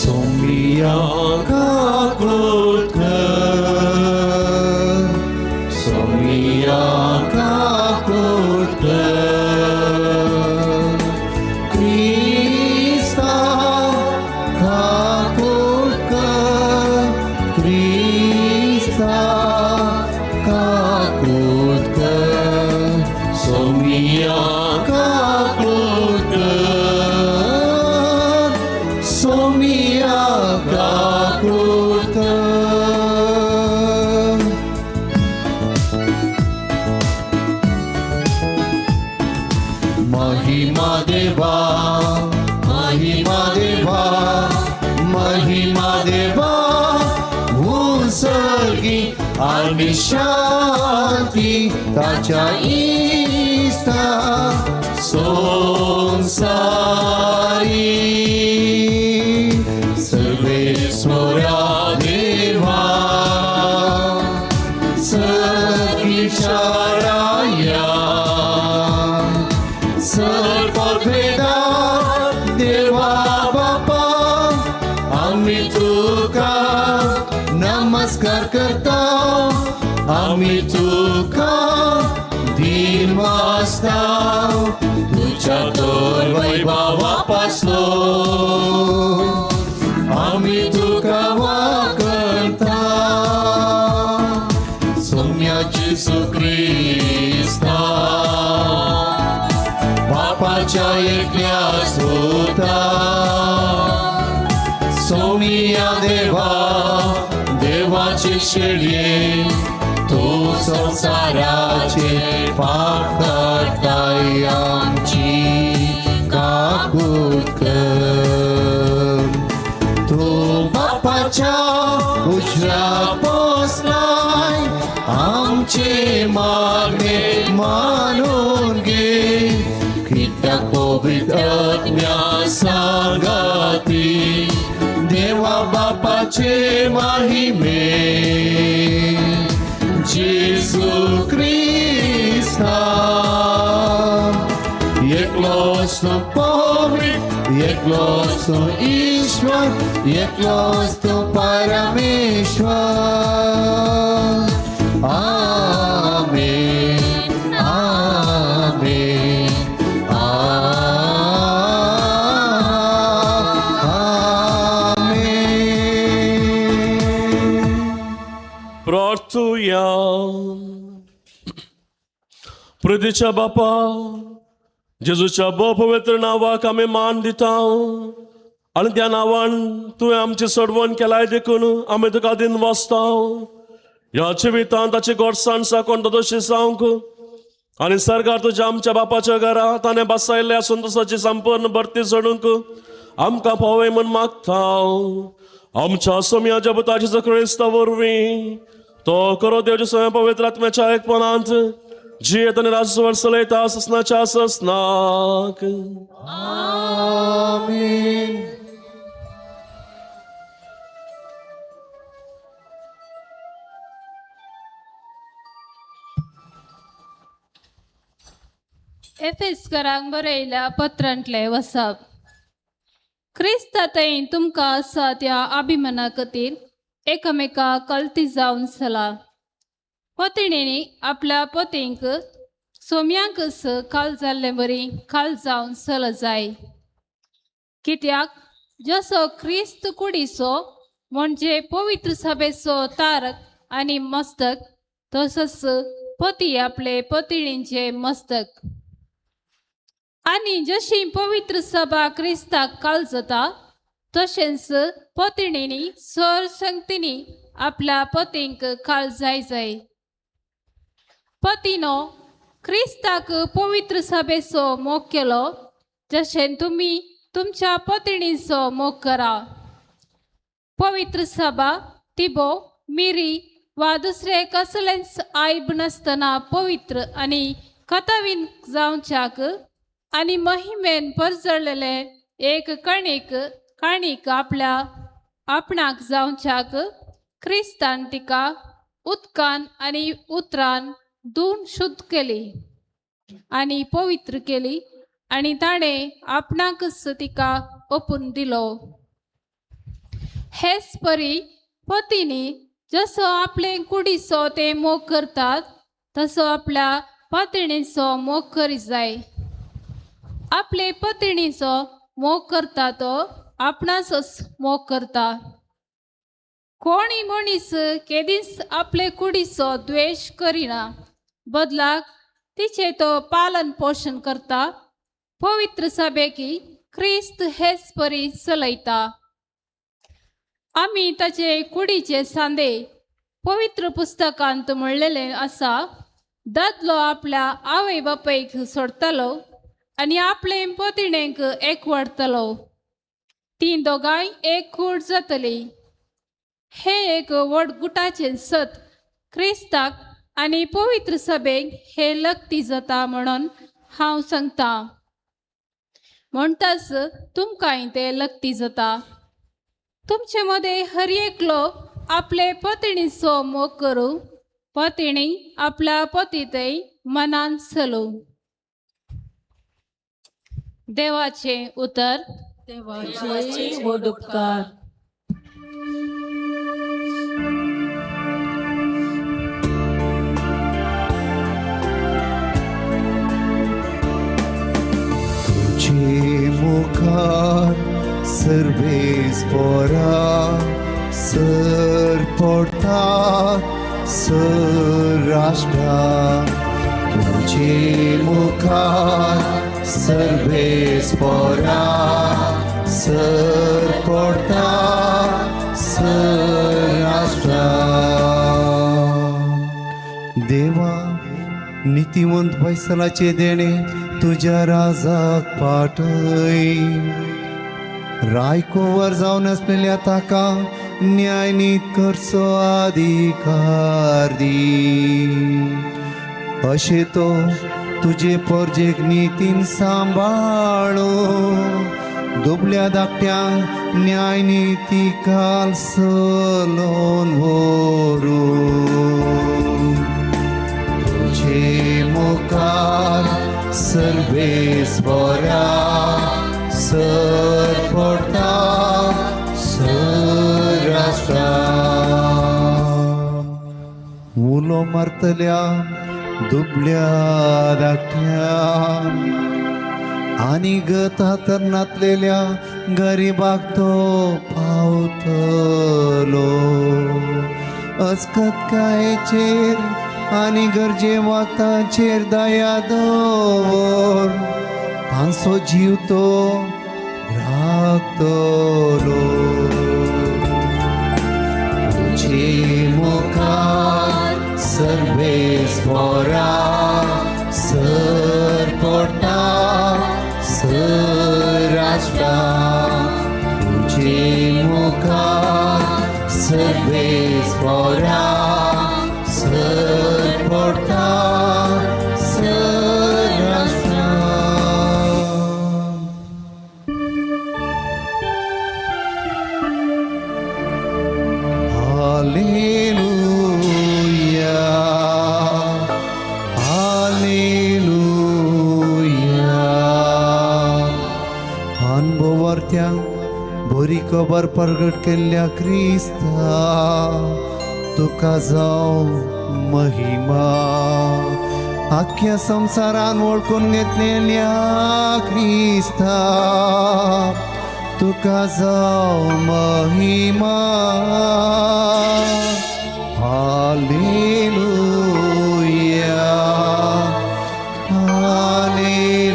सोमिया काकुळट कर, सोमिया काकुळट कर, क्रिस्ता काकुळट कर, क्रिस्ता काकुळट कर, सोमिया काकुळट कर, सोमिया काकुळट कर. महिमा देवा, महिमा देवा, महिमा देवा उंसगी आणि शांती ताच्या इस्ता संसारी. सर्वेश्वरा देवा सगळीच्या राया, सर्वभेदा देवा बापा, आम्ही तुका नमस्कार करता, आम्ही तुका दिन वाजता, तुझ्या तर वैभवापासलो आम्ही तुका वाकरता. सोम्या जेजू क्रिस्ता बापाच्या एकल्या सुता, सोमिया देवा देवाचे शेळये, तू संसाराचे पाप काडताय आमची काकूट कर. तू बापाच्या उजव्या बसलाय, आमचे मागणे मानून घे, कित्याक पवित्र आत्म्या सांगाती देवा बापाचे महिमे. जेजू क्रिस्ता एकलोच तूं पवित्र, एकलोच तूं ईश्वर, एकलोच तूं परमेश्वर. आमेन, आमेन, आमेन. प्रार्थुया. प्रदेच्या बापा, जेजूच्या भोव पवित्र नांवाक आमी मान दिता आनी त्या नांवान तुवें आमची सोडवण केलाय देखून आमी तुका दिन वाचता. ह्या जिवितांत ताची गोडसाण साकोन दोशी जावंक आनी सरकार तुज्या आमच्या बापाच्या घरा ताणें बसायल्ल्या संतोशाची संपूर्ण भरती चडूंक आमकां पावय म्हूण मागता. आमच्या सोम्या जबताची क्रिस्ता वरवीं तो करो देवच्या स्वयं पवित्र आत्म्याच्या एकपणांत जियेत आनी राजवट चलयता ससनाच्या ससनाक. आमेन. एफेसकरांक बरयल्या पत्रांतले वसाप. क्रिस्ता थंय तुमकां आसा त्या अभिमाना खातीर एकामेका कलती जावन चला. पतिणेनी आपल्या पतींक सोम्यांकच काल जाल्ले बरी काल जावन चल जाय. कित्याक जसो क्रिस्त कुडीचो म्हणजे पवित्र सभेचो तारक आनी मस्तक, तसोच पती आपले पतिणींचे मस्तक. आनी जशी पवित्र सभा क्रिस्ताक काल जाता, तशेंच पतिणींनी सर संगतींनी आपल्या पतींक काल जाय जाय. पतीनो क्रिस्ताक पवित्र सभेचो मोग केलो, जशें तुमी तुमच्या पतिणीचो मोग करा. पवित्र सभा तिबो मिरी वा दुसरे कसलेंच आयब नासतना पवित्र आनी कथवीन जावच्याक आनी महिमेन परजळलेले एक कणीक काणीक आपल्या आपणाक जावच्याक क्रिस्तान तिका उदकान आनी उतरान धुवन शुद्ध केली आनी पवित्र केली आनी ताणें आपणाकच तिका ओपून दिलो. हेच परी पतींनी जसो आपले कुडीचो ते मोग करतात, तसो आपल्या पतिणीचो मोग करी जाय. आपले पतिणीचो मोग करता तो आपणाचोच मोग करता. कोणी मनीस केदींच आपले कुडीचो द्वेश करिना, बदलाक तिचे तो पालन पोशण करता. पवित्र सभेकी क्रिस्त हेच परी चलयता. आमी ताचे कुडीचे सांदे. पवित्र पुस्तकांत म्हणलेलें आसा, दादलो आपल्या आवय बापायक सोडटलो आनी आपले पतिणेक एकवटतलो, तीं दोगांय एक कूड जातली. हें एक व्हड गुटाचें सत क्रिस्ताक आनी पवित्र सभेक हे लक्ती जाता म्हणून हांव सांगता, म्हणटाच तुमकांय तें लक्ती जाता. तुमचे मदें हर एकलो आपले पतिणीचो मोग करूं, पतिणी आपल्या पतीतय मनान चलूं. देवाचें उतर. देवाचे व्हड उपकार. तुझे मुखार सर्वेस पोरा सर पडता सर राष्ट्रा. तुझे मुखार सर्वेस पोरा सर पडता सर राष्ट्रा. देवा, नीतिवंत फैसलाचे देणे तुज्या राजाक पाठय. रायकुंवर जावन आसलेल्या ताका न्यायनीत करचो अधिकार दी. अशें तो तुजे परजेक नितीन सांबाळो, दुबल्या धाकट्यांक न्यायनिती काल चलोवन व्हरूं. तुझे मुखार सर्वेस बऱ्या सर पडता सर आसता. उलो मारतल्या दुबल्या धाकट्या आनी गत हातरनातलेल्या गरिबाक तो पावतलो. अचकतकायेचेर आनी गरजे वाताचेर दया दवर. तांचो जीव तो राखतलो. तुजे मुखार सर्वेस्पोरा सर पडटा सर आसता. तुजे मुखार सर्वेस्पोरा सर पडटा सर आसता. Hallelujah, hallelujah. अनुभवार्थ्यांक बरी खबर प्रगट केल्ल्या क्रिस्ता तुका जावं महिमा. आख्या संवसारान वळखून घेतलेल्या क्रिस्ता तुका जावं महिमा. Hallelujah, hallelujah.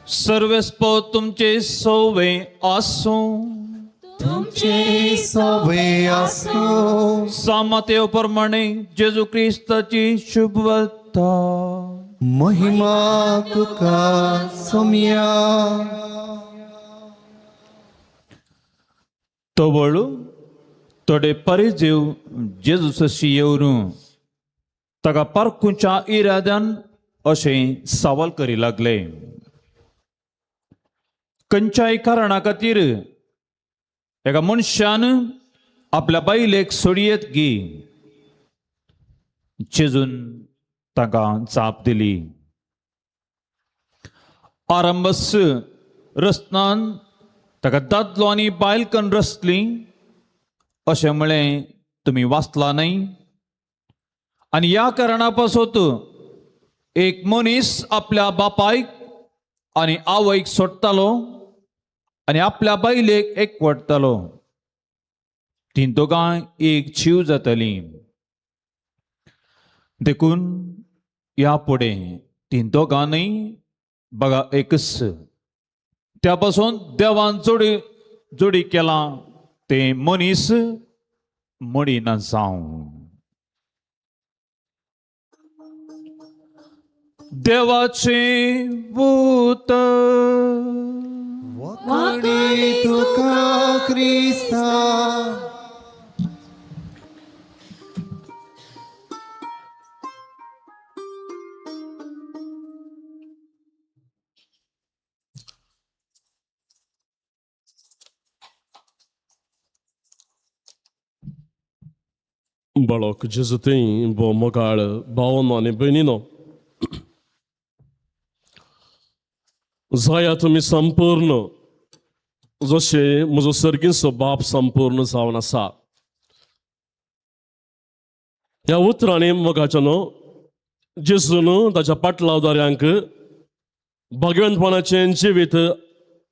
सर्वेस्पो तुमचे सोवे आसूं. तुमचे सवे आसूं. सामतेव प्रमाणे जेजू क्रिस्ताची शुभवार्ता. महिमा तुका सोमया. तवळ थोडे परिजीव जेजू सशी येवन ताका पारखुच्या इराद्यान अशें सवाल करी लागले, खंयच्याय कारणा खातीर एका मनशान आपल्या बायलेक सोडयेत गी? जेजून ताका जाप दिली, आरंभस रचनान ताका दादलो आनी बायलकन रचली अशें म्हळें तुमी वाचला न्हय? आनी ह्या कारणा पासत एक मनीस आपल्या बापायक आनी आवयक सोडटालो आनी आपल्या बायलेक एकवटतालो. तीं दोगांय एक जीव जातालीं. देखून ह्या फुडें तीं दोगां न्हय बघा एकच. त्या पासून देवान जोडी जोडी केलां तें मनीस मोडिना जावं. देवाचें उतर. वाकडी तुका क्रिस्ता. बाळक जेजू थंय भोव मोगाळ भावनो आनी भयणीनो, जाया तुमी संपूर्ण जशें म्हजो सर्गीचो बाप संपूर्ण जावन आसा. ह्या उतरांनी मोगाच्या न्हू जेजून ताच्या पाटलावदाऱ्यांक भगवंतपणाचें जिवीत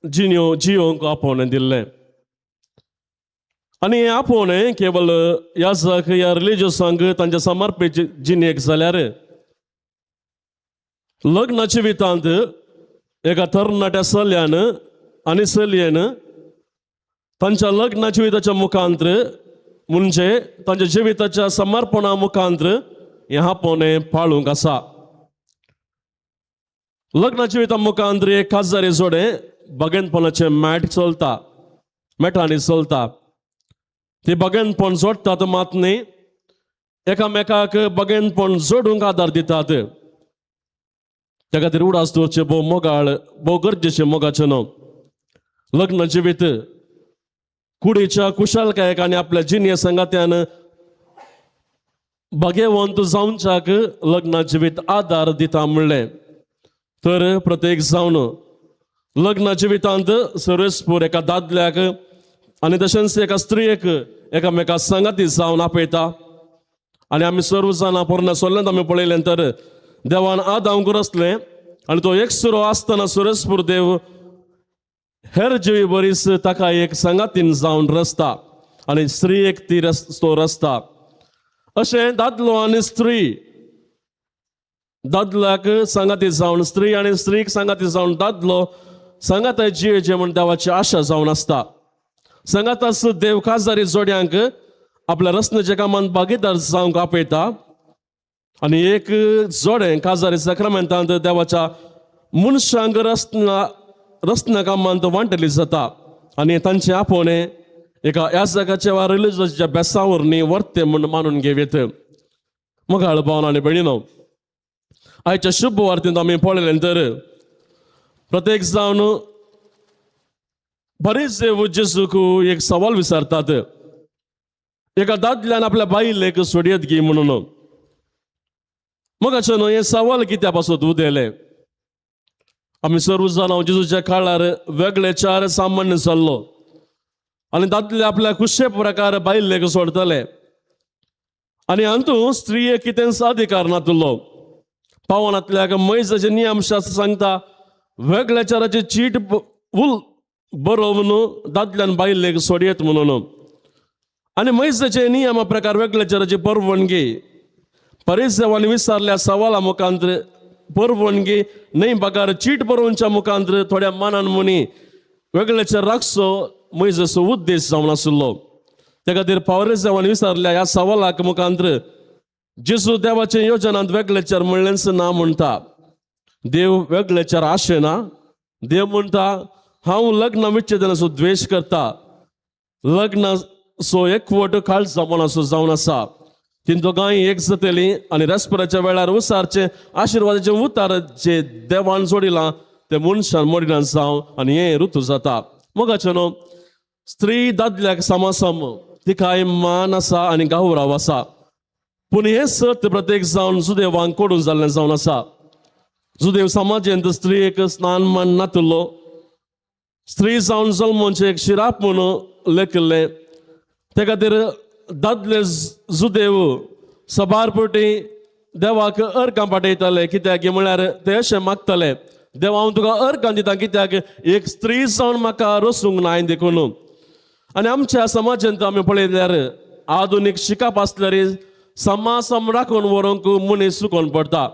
जिण्यो जियोंक आपोवणें दिल्लें. आनी हें आपोवणें केवल याजक या रिलिजियसांक तांच्या समर्पीत जिणेक जाल्यार लग्न जिवितांत एका तरणाट्या चल्यान आनी चलयेन तांच्या लग्न जिविताच्या मुखांत्र म्हणजे तांच्या जिविताच्या समर्पणा मुखांत्र हें आपोवणें पाळूंक आसा. लग्न जिविता मुखांत्र एक काजारी जोडें बगेनपणाचें मॅट चलता, मेटांनी चलता. ती बगेनपण जोडटात मात न्ही, एकामेकाक बगेनपण जोडूंक आदार दितात. त्या खातीर उडास दवरचें भोव मोगाळ, भोव गरजेचें मोगाचें न्हू. लग्न जिवीत कुडीच्या कुशालकायेक आनी आपल्या जिणे संगात्यान भाग्यवंत जावच्याक लग्न जिवीत आदार दिता म्हणलें तर प्रत्येक जावन लग्न जिवितांत सर्वेस्पूर एका दादल्याक आनी तशेंच एका स्त्रियेक एकामेका सांगाती जावन आपयता. आनी आमी सर्व जाणां पोरण्या सोल्ल्यांत आमी पळयलें तर देवान आदांक रचलें आनी तो एकसुरो आसतना सर्वेस्पूर देव हेर जिवी बरीच ताका एक सांगातीन जावन रचता आनी स्त्री एक ती रस तो रचता. अशें दादलो आनी स्त्री दादल्याक सांगाती जावन स्त्री आनी स्त्रीक सांगाती जावन दादलो सांगाताय जियेचें म्हूण देवाची आशा जावन आसता. सांगाताच देव काजारी जोड्यांक आपल्या रचनेच्या कामांत भागीदार जावंक आपयता आनी एक जोडें काजारी साक्रामेंतांत देवाच्या मनशांक रचना रचना कामांत वांटली जाता आनी तांचें आपोवणें एका याजकाच्या वा रिलिजच्या बेसा वरवीं वर्ते म्हूण मानून घेवयेत. मोगाळ भावन आनी भयणीनो, आयच्या शुभ वार्तेंत आमी पळयलें तर प्रत्येक जावन बरेच जेजूक एक सवाल विचारतात, एका दादल्यान आपल्या बायलेक सोडयत गी म्हणून. मोगाचें न्हय, हें सवाल कित्या पासत उदेलें? आमी सर्व जाणां, जेजूच्या काळार वेगळे चार सामान्य जाल्लो आनी दादले आपल्या खुशे प्रकार बायलेक सोडतले आनी हातूंत स्त्रियेक कितेंच अधिकार नातलो. पावनातल्या मैजाचे नियमशास्त्र सांगता, वेगळ्या चाराची चीट उल बरोवन दादल्यान बायलेक सोडयत म्हणून. आनी मैजाचे नियमा प्रकार वेगळ्या चाराची परवानगी परिसेवांनी विचारल्या सवाला मुखांत्र परवानगी न्हय बगार चीट बरोवच्या मुखांत्र थोड्या मानान मुनी वेगळ्याचे राखचो मैजाचो उद्देश जावन आशिल्लो. त्या खातीर पावरेसेवांनी विचारल्या ह्या सवालाक मुखांत्र जेजू देवाचे योजनांत वेगळेचार म्हणलेंच ना म्हणटा. देव वेगळेचार आशेना. देव म्हणटा, हांव लग्न विच्छेदनाचो द्वेश करता. लग्नाचो एकवट काळजा मनाचो जावन आसा. ती दोगांय एक जातली आनी रेस्पराच्या वेळार उसारचे आशिर्वादाचे उतार जे देवान जोडिलां ते मनशान मोडिना जावं आनी हें ऋतू जाता. मोगाचें न्हू, स्त्री दादल्याक समासम, तिकाय मान आसा आनी गौरव आसा. पूण हें सत प्रत्येक जावन जुदेवांक कोडून जाल्लें जावन आसा. जुदेव समाजेंत स्त्रियेक स्नान मान नातलो. स्त्री जावन जल्मोंचे एक शिराप म्हणून लेखिल्लें. ते खातीर दादले जुदेव सबार पटी देवाक अर्कां पाठयताले. कित्याक म्हळ्यार ते अशें मागताले, देव हांव तुका अर्कां दिता कित्याक एक स्त्री जावन म्हाका रसूंक नाय देखून. आनी आमच्या समाजांत आमी पळयल्यार आधुनीक शिकप आसल्यार समासम राखून व्हरूंक मनीस चुकोन पडटा.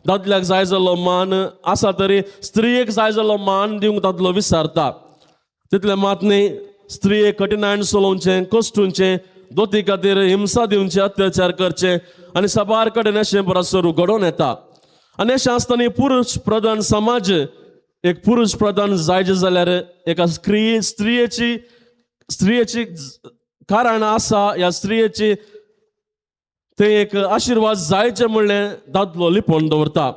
दादल्याक जाय जाल्लो मान आसा तरी स्त्रियेक जाय जाल्लो मान दिवंक दादलो विसरता. तितलें मात न्ही, स्त्रियेक कठीणायन चलोवचें, कश्टुंचें, दोती खातीर हिंसा दिवचे, अत्याचार करचे आनी साबार कडेन अशें बरोसर घडोवन येता. आनी अशें आसतना पुरुश प्रधान समाज एक पुरुश प्रधान जायचे जाल्यार एका स्त्रियेची स्त्रियेची कारण आसा ह्या स्त्रियेची ते एक आशिर्वाद जायचे म्हणलें दादलो लिपोवन दवरता.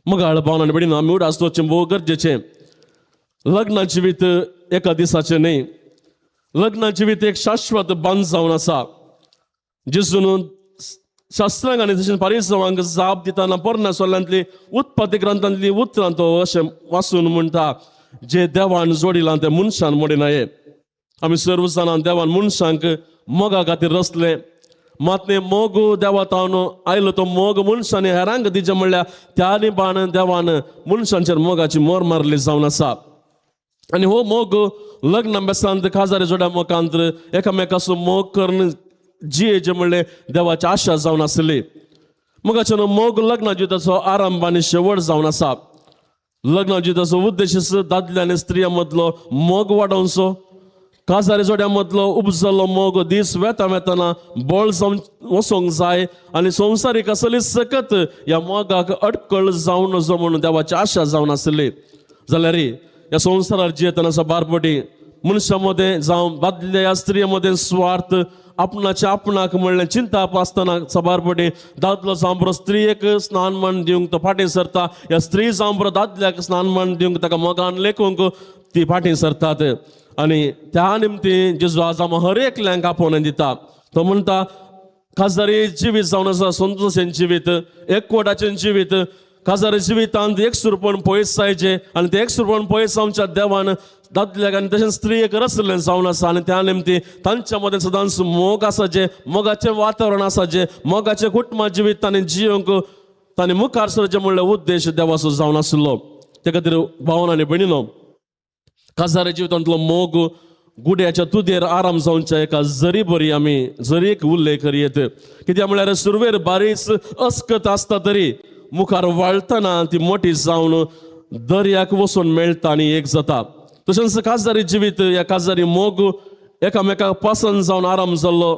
मोगाळ भावन आनी भयणीनो, आमी उडास दवरचें भोव गरजेचें. लग्न जिवीत एका दिसाचें न्हय. लग्न जिवीत एक शाश्वत बांद जावन आसा. जेजून शास्त्रांक आनी तशेंच पारिसांवांक जाप दितना पोरण्या सोल्यांतली उत्पत्ती ग्रंथांतली उतरां तो अशें वाचून म्हणटा, जे देवान जोडिलां तें मनशान मोडिनाये. आमी सर्व जाणां, देवान मनशांक मोगा खातीर रचले. मात न्ही मोग देवा तावन आयलो, तो मोग मनशांनी हेरांक दिचें म्हणल्यार त्या निबान देवान मनशांचेर मोगाची मोर मारली जावन आसा. आनी हो मोग लग्न बेसांत काजारी जोड्या मोकांत एकामेकाचो मोग करून जियेचें म्हणलें देवाची आशा जावन आसली. मोगाचें मोग लग्न जिविताचो आरंभ आनी शेवट जावन आसा. लग्न जिविताचो उद्देश दादल्या आनी स्त्रियां मदलो मोग वाडोवचो. काजारी जोड्या मदलो उपजल्लो मोग दीस वेता वेतना बळ जावन वचोंक जाय आनी संवसारीक असली सकत ह्या मोगाक अडकळ जावन नजो म्हणून देवाची आशा जावन आसली. जाल्यार ह्या संवसारार जियेतना साबार पटी मनशां मदें जावं दादल्या ह्या स्त्रियां मदें स्वार्थ, आपणाचे आपणाक म्हणलें चिंता आसतना साबार पटी दादलो जावं बरो स्त्रियेक स्नान मान दिवंक तो फाटीं सरता, ह्या स्त्री जावं बरो दादल्याक स्नान मान दिवंक ताका मोगान लेखूंक ती फाटीं सरतात. आनी त्या निमती जेजू आज आमकां हर एकल्यांक आपोवन दिता. तो म्हणटा, काजारी जिवीत जावन आसा संतोशाचें जिवीत, एकवटाचें जिवीत. काजारी जिवितांत एकसुरपण पयस जायचें आनी तें एकसुरपण पयस जावच्या देवान दादल्याक आनी तशेंच स्त्रियेक रचलें जावन आसा. आनी त्या निमती तांच्या मदें सदांच मोग आसा, जें मोगाचें वातावरण आसा, जें मोगाचें कुटुंबा जिवीत तांणी जियोंक तांणी मुखार सरचें म्हणल्यार उद्देश देवाचो जावन आशिल्लो. ते खातीर भावन आनी भयणीनो, काजारी जिवितांतलो मोग गुड्याच्या तुदेर आराम जावच्या एका जरी बरी आमी जरी एक उल्लेख करयेत. कित्याक म्हळ्यार सुरवेर बारीच अस्कत आसता तरी मुखार वाळटना ती मोठी जावन दर्याक वचून मेळटा आनी एक जाता. तशेंच काजारी जिवीत ह्या काजारी मोग एकामेकाक पसंत जावन आराम जाल्लो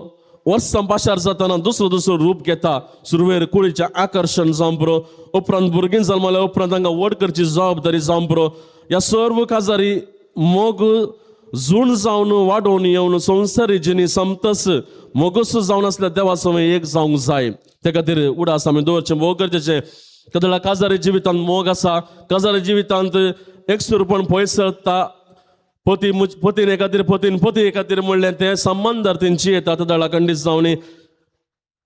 वर्सां पाशार जातना दुसरो दुसरो रूप घेता. सुरवेर कुळीचें आकर्शण जावन पुरो, उपरांत भुरगीं जल्मल्या उपरांत तांकां व्हड करची जबाबदारी जावन पुरो, ह्या सर्व काजारी मोग जूण जावन वाडोवन येवन संवसारी जिणी समतस मोगस जावन आसल्या देवा सवय एक जावंक जाय. ते खातीर उडास आमी दवरचें भोव गरजेचें. कदळा काजारी जिवितांत मोग आसा, काजारी जिवितांत एकसुरपण पयस सरता, पती पतीन खातीर पतीन पती खातीर म्हणलें तें संबंदार तेंची येता. तदळा खंडीत जावन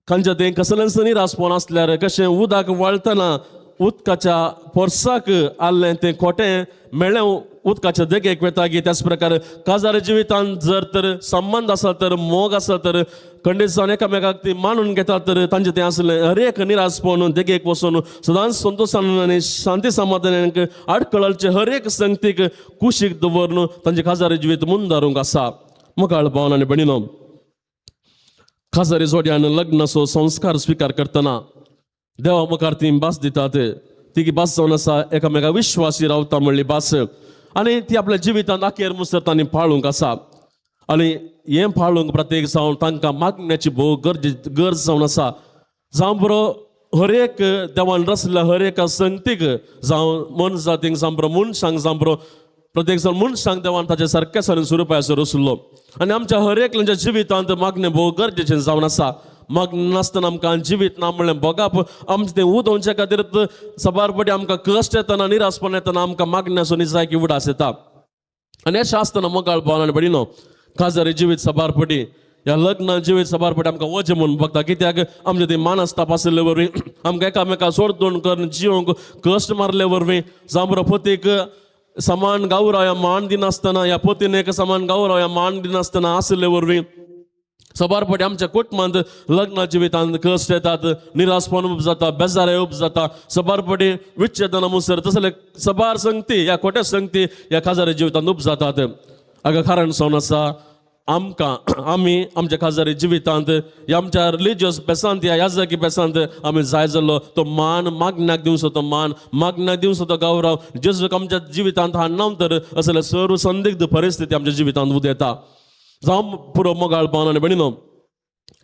खंयच्या तें कसलेंच निरासपण आसल्यार कशें उदक वळटना उदकाच्या पोरसाक आसलें तें खोटें मेळ्ळें उदकाच्या देगेक वेता की त्याच प्रकार काजार जिवितांत जर तर संबंद आसा तर मोग आसा तर खंडीत जावन एकामेकाक ती मानून घेतात तर तांचें तें आसलें हर एक निरासपण देगेक वचून सदांच संतोशान आनी शांती समाधानाक आडकळचे हर एक संगतीक कुशीक दवरून तांचें काजारी जिवीत मुंदारूंक आसा. मुखाळ भावन आनी भयणीनो, खाजारी जोड्यान लग्नाचो संस्कार स्विकार करतना देवा मुखार ती भास दितात. ती भास जावन आसा एकामेका विश्वासी रावता म्हणली भास आनी ती आपल्या जिवितांत अखेर मुसर तांणी पाळूंक आसा. आनी हें पाळूंक प्रत्येक जावन तांकां मागण्याची भोव गरज जावन आसा. जावं बरो हर एक देवान रचल्या हर एका संगतीक जावं मनजातींक जावं बरो मनशांक जावं बरो प्रत्येक जाण मनशांक देवान ताच्या सारक्या सारकें स्वरुपाचो रचलो आनी आमच्या हर एकल्याच्या जिवितांत मागणें भोव गरजेचें जावन आसा. मागणें नासतना आमकां जिवीत ना म्हणलें भोगप आमचें तें उदोवचे खातीर सबारपटी आमकां कश्ट येतना निरासपण येतना आमकां मागण्याचो निजायकी उडास येता. आनी अशें आसतना मोगाळ भावन आनी भयणीनो, काजारी जिवीत सबारपटी ह्या लग्न जिवीत सबारपटी आमकां वजें म्हूण बगता. कित्याक आमचें तें मानसताप आशिल्ले वरवीं आमकां एकामेका सोडदोण करून जिवंक कश्ट मारले वरवीं जावं बरो पतीक समान गौरव ह्या मान दिनासतना ह्या पतीन एक समान गौरव ह्या मान दिनासतना आशिल्ले वरवीं सबारपटी आमच्या कुटुंबांत लग्न जिवितांत कश्ट येतात, निरासपण उब जाता, बेजाराय उब जाता, सबारपटी विच्छेदना मुसर तसले सबार संगती ह्या खोट्या संगती ह्या काजारी जिवितांत उब जातात. अगं कारण जावन आसा आमकां आमी आमच्या काजारी जिवितांत ह्या आमच्या रिलिजियस बेसांत ह्या याजकी बेसांत आमी जाय जाल्लो तो मान मागण्याक दिवचो तो मान मागण्याक दिवचो तो गौरव जेजूक आमच्या जिवितांत हाडना तर असले सर्व संदिग्ध परिस्थिती आमच्या जिवितांत उदेता. जावं पुरो मोगाळ भावन आनी भयणीनो,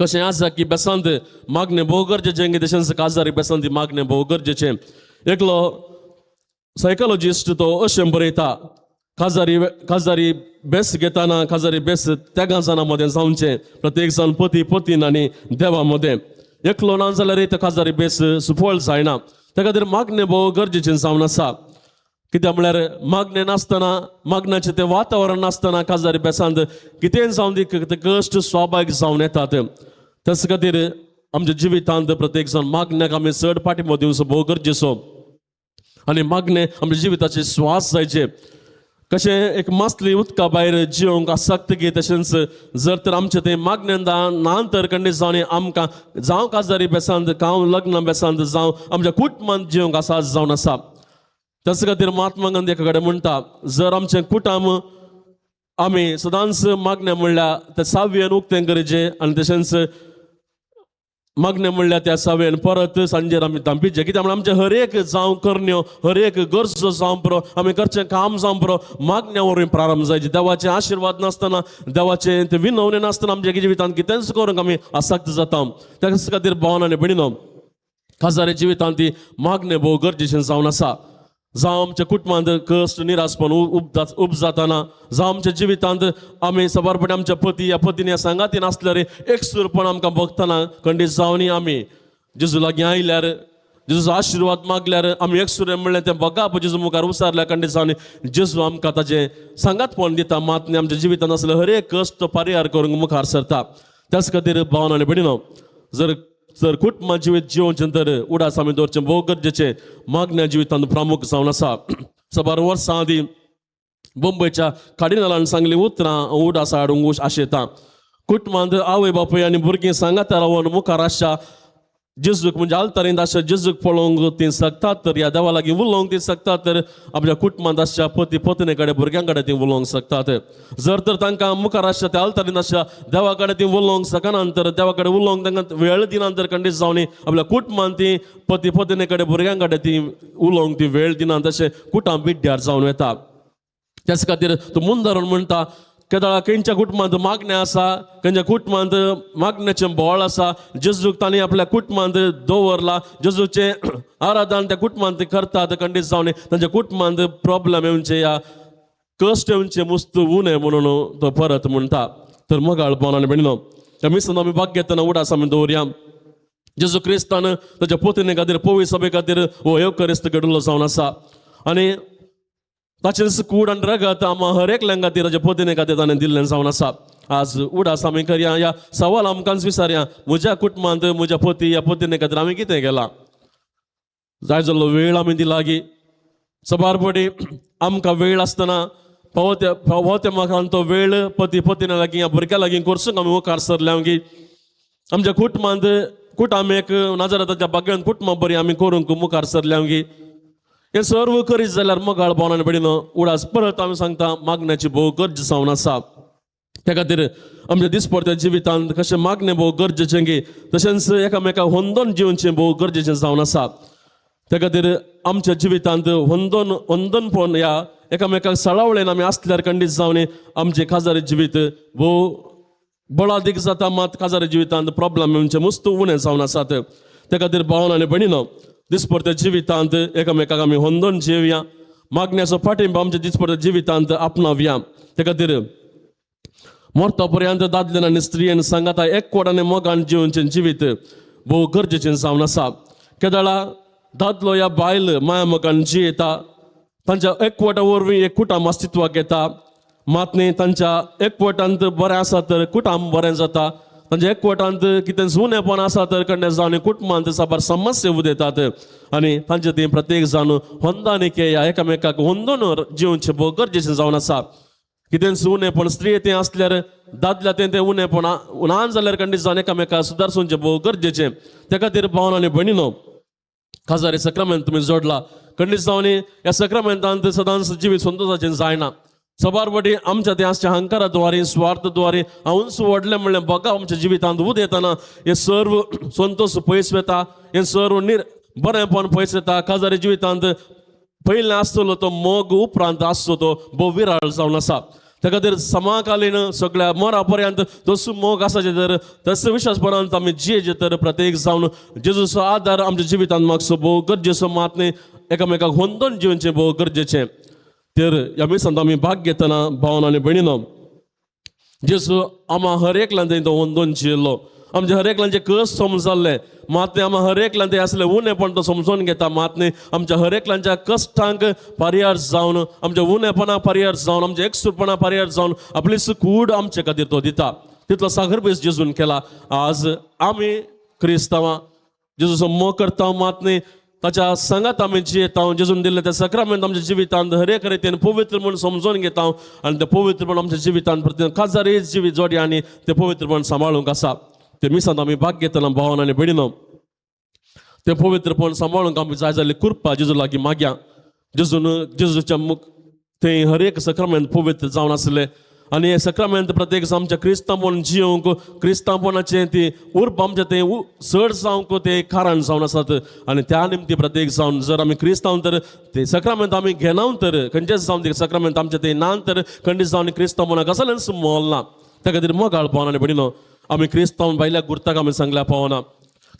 कशें आसा की बेसांत मागणें भोव गरजेचें की तशेंच काजारी बेसांत मागणें भोव गरजेचें. एकलो सायकोलॉजिस्ट तो अशें बरयता, काजारी काजारी बेस घेताना काजारी बेस तेगां जाणां मदें जावचें, प्रत्येक जाण पती पतीन आनी देवा मदें. एकलो ना जाल्यार तो काजारी बेस सुफळ जायना. त्या खातीर मागणें भोव गरजेचें जावन आसा. कित्याक म्हळ्यार मागणें नासतना मागण्याचें तें वातावरण नासतना काजारी बेसांत कितेंय जावन ती कश्ट स्वाभावीक जावन येतात. त्याच खातीर आमच्या जिवितांत प्रत्येक जाण मागण्याक आमी चड पाठिंबो दिवचो भोव गरजेचो आनी मागणें आमच्या जिविताचे श्वास जायचे. कशें एक मासली उदका भायर जिवंक आसक्त की तशेंच जर तर आमचें तें मागणें ना तर खंडीत जावन आमकां जावं काजारी बेसांत जावं लग्न बेसांत जावं आमच्या कुटुंबांत जिवंक आसा जावन आसा. त्याच खातीर महात्मा गांधी एका कडेन म्हणटा, जर आमचें कुटुंब आमी सदांच मागणें म्हणल्यार त्या सावयेन उक्तें करचें आनी तशेंच मागणें म्हणल्यार त्या सावयेन परत सांजेर आमी धांपिचें. कित्याक म्हणल्यार आमचें हर एक जावं करण्यो हर एक गरजो जावं पुरो आमी करचें काम जावं पुरो मागण्या वरवीं प्रारंभ जायचे. देवाचे आशिर्वाद नासतना देवाचें तें विनवणें नासतना आमच्या जिवितांत कितेंच करूंक आमी आसक्त जाता. त्याच खातीर भावन आनी भयणीनो, काजारी जिवितांत ती मागणें भोव गरजेचें जावन आसा. जावं आमच्या कुटुंबांत कश्ट निरासपण उब जाताना जावं आमच्या जिवितांत आमी सबारपणी आमच्या पती या पतीन ह्या सांगातीन आसल्यार एकसूरपण आमकां भोगतना खंडीत जावनी आमी जेजू लागीं आयल्यार जेजूचो आशिर्वाद मागल्यार आमी एकसुरे म्हणलें तें भोगाप जेजू मुखार उसारल्यार खंडीत जावनी जेजू आमकां ताजें सांगातपण दिता. मात आमच्या जिवितांत आसले हर एक कश्ट परिहार करूंक मुखार सरता. त्याच खातीर भावन आनी भयणीनो, जर जर कुटुंबा जिवीत जिवोवचें तर उडास आमी दवरचें भोव गरजेचें. मागण्या जिवितांत प्रामुख जावन आसा. साबार वर्सां आदीं मुंबयच्या कार्डिनलान सांगली उतरां उडास हाडूंक आशेता. कुटुंबांत आवय बापूय आनी भुरगीं सांगाता रावन मुखार आसच्या जेजूक म्हणजे आल्तारींत आसच्या जेजूक पळोवंक ती शकतात तर ह्या देवा लागीं उलोवंक ती शकतात तर आपल्या कुटुंबांत आसच्या पती पत्नी कडेन भुरग्यां कडेन ती उलोवंक शकतात. जर तर तांकां मुखार आसच्या त्या आल्तारींत आसच्या देवा कडेन ती उलोवंक शकना तर देवा कडेन उलोवंक तांकां वेळ दिना तर खंडीत जावन आपल्या कुटुंबांत ती पती पत्नी कडेन भुरग्यां कडेन ती उलोवंक ती वेळ दिना तशें कुटां बिड्ड्यार जावन वता. त्याच खातीर तो मुंदारून म्हणटा केदळा खंयच्या कुटुंबांत मागणें आसा, खंयच्या कुटुंबांत मागण्याचें बोळ आसा, जेजूक तांणी आपल्या कुटुंबांत दवरला, जेजूचें आराधन त्या कुटुंबांत करतात खंडीत जावन तांच्या कुटुंबांत प्रॉब्लम येवचे या कश्ट येवचे मुस्त उणें म्हणून तो परत म्हणटा. तर मोगाळ भावांनो आनी भयणीनो, ह्या मिसान आमी भाग घेतना उडास आमी दवरया. जेजू क्रिस्तान ताच्या पोतिने खातीर पवी सभे खातीर हो येवकरिस्त घडलो जावन आसा आनी ताचें कूड आनी रगत आमकां हर एकल्यां खातीर ताच्या पोतिने खातीर ताणें दिल्लें जावन आसा. आज उडास आमी करया, ह्या सवाल आमकांच विचारया, म्हज्या कुटुंबांत म्हज्या पती ह्या पोतिने खातीर आमी कितें केलां? जाय जाल्लो वेळ आमी दिला गी? सबार पटी आमकां वेळ आसतना फावो त्या फावो त्या म्हाका तो वेळ पती पतीना लागीं ह्या भुरग्यां लागीं करसूंक आमी मुखार सरल्या गी? आमच्या कुटुंबांत कुटाम एक नाजाराताच्या बागेन कुटुंबां बरी आमी करूंक मुखार सरल्या गी? हें सर्व करीत जाल्यार मोगाळ भावांनो आनी भयणीनो, उडास परत आमी सांगता मागण्याची भोव गरज जावन आसा. त्या खातीर आमच्या दिसपडत्या जिवितांत कशें मागणें भोव गरजेचें गी तशेंच एकामेका होंदोन जिवचें भोव गरजेचें जावन आसा. त्या खातीर आमच्या जिवितांत होंदोन होंदोनपण ह्या एकामेकाक सळावळेन आमी आसल्यार खंडीत जावन आमचें काजारी जिवीत भोव बळादीक जाता. मात काजारी जिवितांत प्रॉब्लम येवचे मुस्त उणें जावन आसात. त्या खातीर भावांनो आनी भयणीनो, दिसपडत्या जिवितांत एकामेकाक आमी होंदोन जिवया, मागण्याचो पाठिंबो आमच्या दिसपडत्या जिवितांत आपणावया. त्या खातीर मरता पर्यंत दादल्यान आनी स्त्रियेन सांगाता एकवट आनी मोगान जिवचें जिवीत भोव गरजेचें जावन आसा. केदळा दादलो या बायल माया मोगान जियेता तांच्या एकवटा वरवीं एक कुटाम अस्तित्वाक येता. मात न्ही तांच्या एकवटांत बरें आसा तर कुटाम बरें जाता, तांच्या एकवटांत कितें जुनेपण आसा तर कडे जावन कुटुंबांत साबार समस्या उदेतात आनी तांचे ती प्रत्येक जावन होंदानिके ह्या एकामेकाक होंदोन जिवचें भोव गरजेचें जावन आसा. कितेंच उणेपण स्त्री तें आसल्यार दादल्या तें तें उणेपण ना जाल्यार खंडीत जावन एकामेकाक सुदारसूंचें भोव गरजेचें. त्या खातीर भावांनो आनी भयणीनो, काजारी सक्रामेंत तुमी जोडला खंडीत जावन ह्या सक्रामेंतांत सदांच जिवीत संतोशाचें जायना. सबार पटी आमच्या ते आसच्या हंकाराद्वारे स्वार्थद्वारे हांवूच व्हडलें म्हणलें बघा आमच्या जिवितांत उदेतना हे सर्व संतोष पयस वता, हें सर्व निर बरेंपण पयस वता. काजारी जिवितांत पयलें आसतलो तो मोग उपरांत आसचो तो भोव विराळ जावन आसा. त्या खातीर समाकालीन सगळ्या मरा पर्यंत तसो मोग आसाचे तर तसो विश्वासपणान आमी जियेचे तर प्रत्येक जावन जेजूचो आदार आमच्या जिवितांत मागचो भोव गरजेचो. मात न्ही एकामेकाक होंदोन जिवचें भोव गरजेचें. तर ह्या मिसांत आमी भाग घेतना भावांनो आनी भयणीनो, जेजू आमा हर एकल्यान तो होंदोन जियेल्लो, आमच्या हर एकल्याचे कस समजल्ले. मात न्ही आमा हर एकल्यान ते आसले उणेपण तो समजून घेता. मात न्ही आमच्या हर एकल्यांच्या कश्टांक पर्यार जावन आमच्या उणेपणा पर्यार जावन आमच्या एकसुरपणा पर्यार जावन आपली कूड आमचे खातीर तो दिता. तितलो सागरबेस जेजून केला. आज आमी क्रिस्तांवां जेजूचो मोग करता, मात न्ही ताच्या सांगात आमी जियेता. जेजून दिल्लें त्या सक्रामेंत आमच्या जिवितांत हर एक रितीन पवित्र म्हूण समजून घेता आनी तें पवित्रपण आमच्या जिवितांत प्रति काजारी जिवीत जोडी आनी तें पवित्रपण सांबाळूंक आसा. ते मिसांत आमी भाग घेतना भावांनो आनी भयणीनो, तें पवित्रपण सांबाळूंक आमी जाय जाल्ली कृपा जेजू लागीं मागया. जेजून जेजूच्या मुख ते हर एक सक्रामेंत पवित्र जावन आसले आनी हे सक्रामेंत प्रत्येक आमच्या क्रिस्तांवपण जियोंक क्रिस्तांवपणाचें ती उर्बा आमच्या तें चड जावंक ते कारण जावन आसात. आनी त्या निमती प्रत्येक जावन जर आमी क्रिस्तांव तर ते सक्रामेंत आमी घेना तर खंयचेच जावन ते सक्रामेंत आमचें ते ना तर खंडीत जावन क्रिस्तांवपणाक कसलेंच मोल ना. त्या खातीर मोगाळ भावांनो आनी भयणीनो, आमी क्रिस्तांव भायल्या गुर्ताक आमी सांगल्या पावना.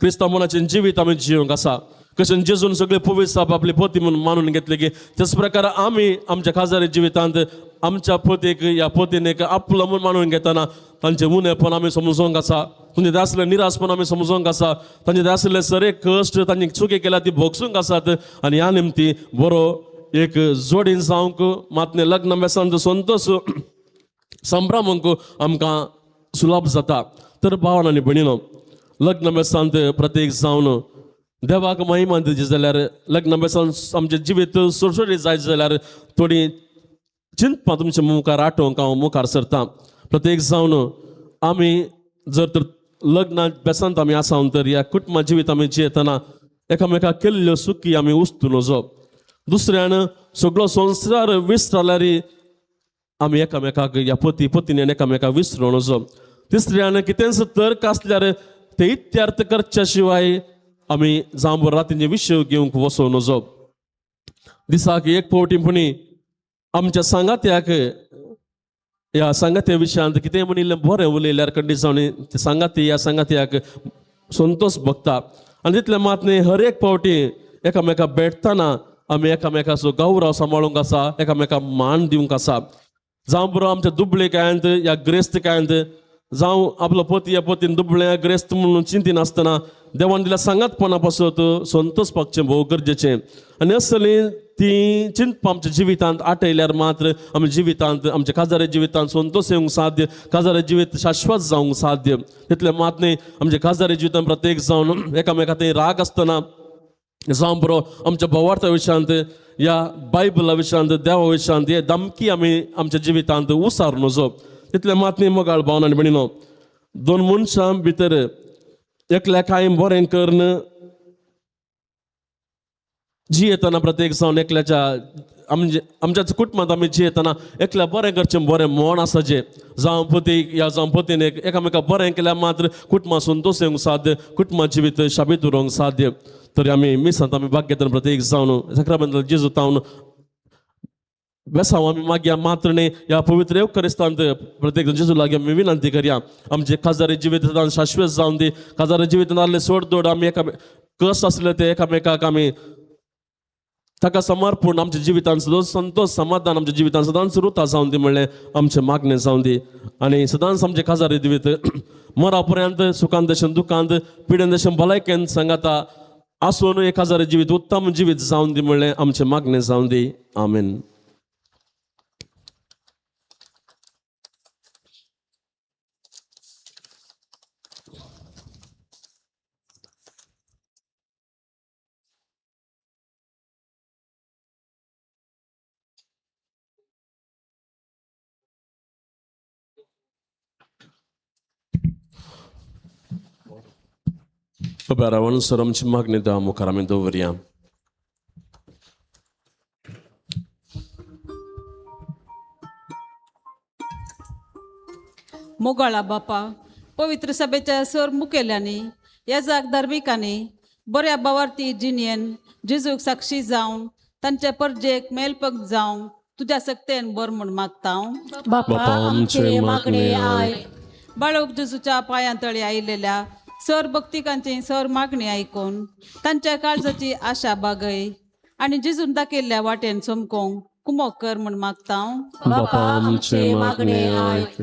क्रिस्तांवपणाचें जिवीत आमी जियोंक आसा. कशें जेजून सगळे पवित्र साप आपली पती म्हणून मानून घेतले की त्याच प्रकार आमी आमच्या खाजारी जिवितांत आमच्या पतीक ह्या पतीनेक आपलो म्हूण मानून घेतना तांचे उणेपण आमी समजोंक आसा, तांचे ते आसले निराशपण आमी समजोंक आसा, तांचे ते आसले सरे कश्ट तांची चुकी केल्या ती भोगसूंक आसात. आनी ह्या निमती बरो एक जोडीन जावंक मात लग्न बेसांत संतोष संभ्रमूंक आमकां सुलभ जाता. तर भावान आनी भयणीनो, लग्न बेसांत प्रत्येक जावन देवाक महिमा दिवची जाल्यार लग्न बेसान आमचें जिवीत सुरसुरीत जायत जाल्यार थोडी चिंतपां तुमच्या मुखार आठोवंक हांव मुखार सरता. प्रत्येक जावन आमी जर तर लग्नात बेसांत आमी आसा तर ह्या कुटुंबा जिवीत आमी जियेतना एकामेका केल्ल्यो सुखी आमी उस्तू नजो. दुसऱ्यान सगळो संवसार विसरल्यार आमी एकामेकाक ह्या पती पतीन एकामेकाक विसरूं नजो. तिसऱ्यान कितेंच तर्क आसल्यार ते इत्यार्थ करच्या शिवाय आमी जांबो रातींचे विशय घेवंक वचूं नजो. दिसाक एक फावटी पुणी आमच्या सांगात्याक ह्या सांगात्या विशयांत कितें म्हणिल्लें बरें उलयल्यार कंडिशन सांगाती ह्या सांगात्याक संतोश भोगता. आनी तितलें मात न्ही, हर एक फावटी एकामेका भेटतना आमी एकामेकाचो गौरव सांबाळूंक आसा, एकामेका मान दिवंक आसा. जावं बरो आमच्या दुबळेकायंत ह्या ग्रेस्तकायंत, जावं आपलो पती ह्या पतीन दुबळे ग्रेस्त म्हणून चिंतिनासतना देवान दिल्या सांगातपणा पासत संतोष पावचें भोव गरजेचें. आनी असली ती चिंतपां आमच्या जिवितांत आटयल्यार मात्र आमच्या जिवितांत, आमच्या काजारी जिवितांत संतोष येवंक साध्य, काजारी जिवीत शाश्वत जावंक साध्य. तितलें मात न्ही, आमच्या काजारी जिवितांत प्रत्येक जावन एकामेका थंय राग आसतना, जावं बरो आमच्या भोवार्था विशयांत ह्या बायबला विशयांत, देवा विशयांत हे धमकी आमी आमच्या जिवितांत उसार नजो. तितलें मात न्ही मोगाळ भावन आनी भयणीनो, दोन मनशां भितर एकल्या कांय बरें करून जियेतना प्रत्येक जावन एकल्याच्या आमचे आमच्याच कुटुंबांत आमी जियेतना एकल्या बरें करचें बरें म्हण आसा जें, जावं पती ह्या जावं पतीन एकामेका बरें केल्यार मात्र कुटुंबां संतोश येवंक साध्य, कुटुंबां जिवीत शाबीत उरोंक साध्य. तरी आमी मिसांत आमी भाग घेतना प्रत्येक जावन साक्रामेंतान जेजू तावन बेसांव आमी मागया मात्र न्ही, ह्या पवित्र येवकरिस्तांत प्रत्येक जेजू लागीं आमी विनंती करया आमचे काजारी जिवीत शाश्वत जावन दी. काजारी जिवीत आहले सोड दोड आमी एका कस आसले ते एकामेकाक आमी ताका समर्पण आमच्या जिवितांत सदांच संतोष समाधान आमच्या जिवितांत सदांच रुता जावन दी म्हणलें आमचें मागणें जावन दी. आनी सदांच आमचे काजारी जिवीत मरा पर्यंत सुखान दशेन दुखांत पिडेन दशेन भलायकेन सांगाता आसून एक काजारी जिवीत उत्तम जिवीत जावन दी म्हणलें आमचें मागणें जावन दी. आमेन. उब्या रावन सर आमची मागणी देवा मुखार आमी दवरया. मोगाळा बापा, पवित्र सभेच्या सर मुखेल्यांनी, याजाक धार्मिकांनी बऱ्या बावार्थी जिणेन जेजूक साक्षी जावन तांच्या परजेक मेलपक जावंक तुज्या सक्तेन बर म्हूण मागता हांव. बापा आमचे मागणे आयक. बाळूक जेजूच्या पांयां तळी आयिल्ल्या सर भक्तिकांची सर मागणी आयकून तांच्या काळजाची आशा बागय आनी जेजून दाखयल्ल्या वाटेन चमकोंक कुमोक कर म्हूण मागता हांव. बापा आमचे मागणे आयक.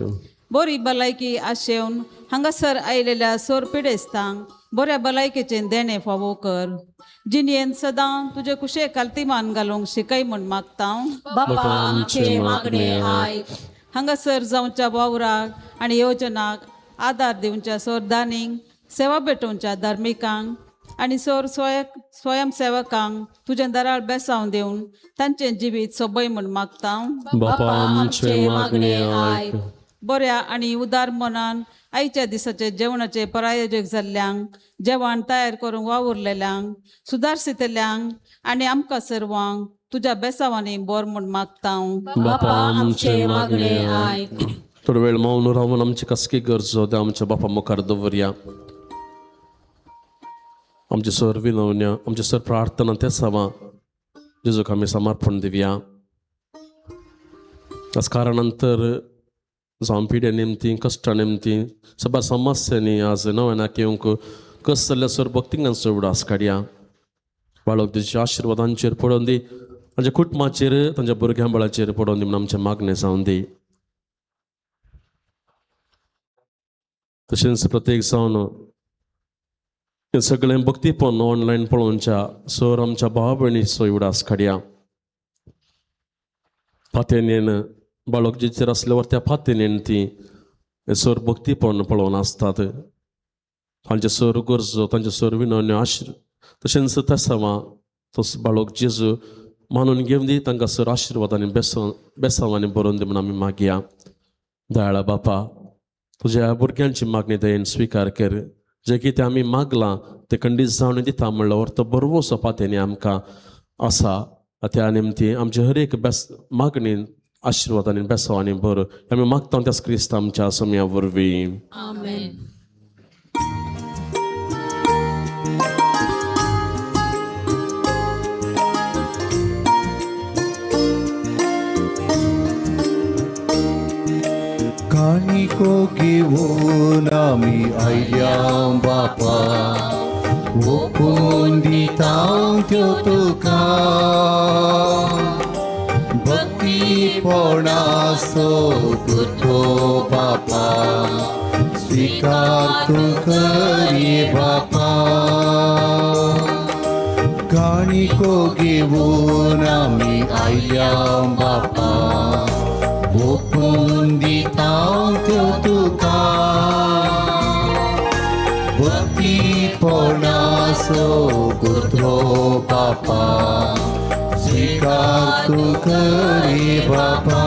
बरी भलायकी आशेवन हांगासर आयिल्ल्या सोर पिडेस्तांक बऱ्या भलायकेचें देणें फावो कर. जिणेन सदां तुजे कुशे कालतीमान घालूंक शिकय म्हूण मागता हांव. बापा आमचे मागणे आयक. हांगासर जावच्या वावराक आनी योजनाक आदार दिवच्या सोर दानींक, सेवा भेटोवच्या धार्मिकांक आनी सोर स्वयंसेवकांक तुजें दराळ बेसांव दिवन तांचें जिवीत सोबय म्हूण मागता हांव. बापा आमचे मागणे आयक. बऱ्या आनी उदार मनान आयच्या दिसाचे जेवणाचे प्रायोजक जाल्ल्यांक, जेवण तयार करूंक वावुरलेल्यांक, सुदारशितल्यांक आनी आमकां सर्वांक तुज्या बेसावांनी बर म्हूण मागता हांव. बापा आमचे मागणे आयक. थोडो वेळ मौन रावन आमची कसकी गरजो त्या आमच्या बापा मुखार दवरया. आमचे सर विनवण्या, आमचे सर प्रार्थना ते सवा जेजूक आमी समर्पण दिवया. त्याच कारणानंतर जावं पिड्या निमती, कश्टा निमती, सगळ्या समस्यांनी आज नव्यानाक येवंक कस जाल्ल्या सर भक्तिंगांचो उडास काडया. बाळक तुज्या आशिर्वादांचेर पडोवन दी, तांच्या कुटुंबाचेर, तांच्या भुरग्यां बाळाचेर पडोवन दी म्हूण आमचें मागणें जावन दी. तशेंच प्रत्येक जावन हें सगळें भक्तीपण ऑनलायन पळोवच्या सर आमच्या भाव भयणीचो उडास काडया. पातेनेन बाळक जेचेर आसल्यावर त्या पातेनेन ती सर भक्तीपण पळोवन आसतात. तांचे सर गरजो, तांचे सर विनवण्यो आशिर तशेंच तेसांवा तस बाळक जेजू मानून घेवन दी, तांकां सर आशिर्वाद आनी बेसांवांनी बरोवन दी म्हूण आमी मागया. दयाळा बापा, तुज्या भुरग्यांची मागणी दयेन स्विकार कर. जें कितें आमी मागलां तें खंडीत जावन दिता म्हणलो अर्थ बरवसो पात्यांनी आमकां आसा. त्या निमती आमचे हर एक बेस मागणीन आशिर्वाद आनी बेसांव आनी बरो आमी मागता त्याच क्रिस्त आमच्या सोम्या वरवीं. आमेन. काणिको घेवन आमी आयल्या बापा, ओपून दिता त्यो तुका. भक्तीपणाचो तुजो बापा, स्विकार तूं करी बापा. काणिको घेवन आमी आयल्या बापा, ओपून दिता त्यो तुका. भक्तीपणाचो गुथो बापा, स्विकार तूं करी बापा.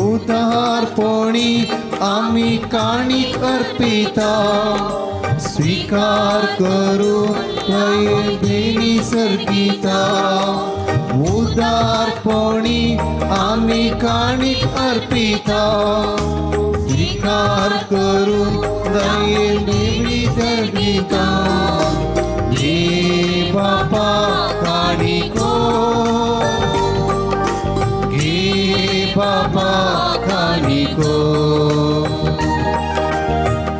उदारपणी आमी काणीक अर्पिता, स्विकार करू बेनी सर्गिता. उदारपणी आमी काणीक अर्पिता, स्विकार करू बेनी सर्गिता. घे बापा काणिको, घे बापा काणिको.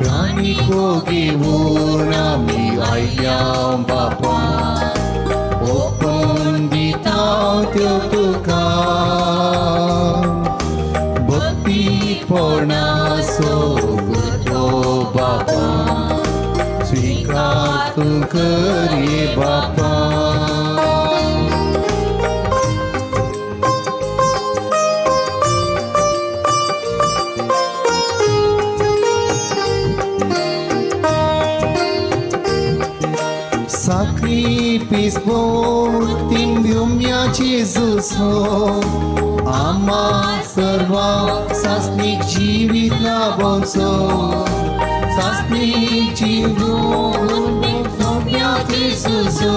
काणिको घेवन आमी आयल्या बापा, ओपून दिता त्यो तुका. भक्तीपणाचो गुथो बापा, स्विकार तूं करी बापा. Sacrifice बोतीन व्योम्याची जुसो, आमा सर्वा सासनीक जिवीत लाभोचो. सासनीक जिवून सोम्याची जुसो,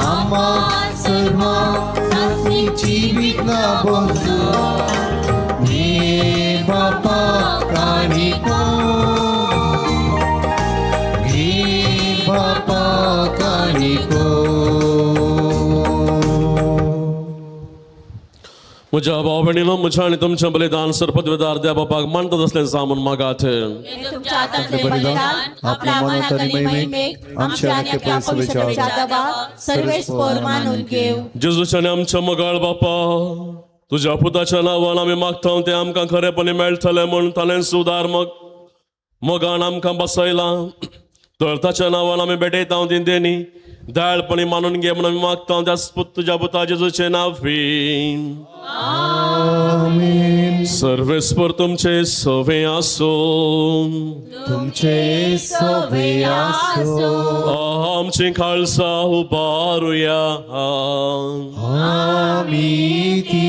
आमा सर्वा सासनीक जिवीत लाभोचो. हे बापा काणिको, घे बापा काणिको. म्हज्या भाव भयणीनो, म्हज्या आनी तुमचें बलिदान सरपदवेदार देव बापाक मानतात असलें सामान मागात. तुमच्या हातांतले बलिदान आपल्या मनात आणि महिमेक आमच्या आणि आपल्या पवित्र दबाव सर्वेस्पर मानून घेव. जेजूच्या आनी आमच्या मोगाळ बापा, तुज्या पुताच्या नांवान आमी मागता तें आमकां खरेपणी मेळटलें म्हूण ताणें सुदार मग मोगान आमकां बसयलां. तर ताच्या नांवान आमी भेटयता ती देणी दयाळपणी मानून घे म्हूण आमी मागता त्याच तुज्या पुता जेजूचें नांव. सर्वेस्पर तुमचे सवे आसूं. तुमचे सवे आसो. आमची खालसा उबारुया. आमी ती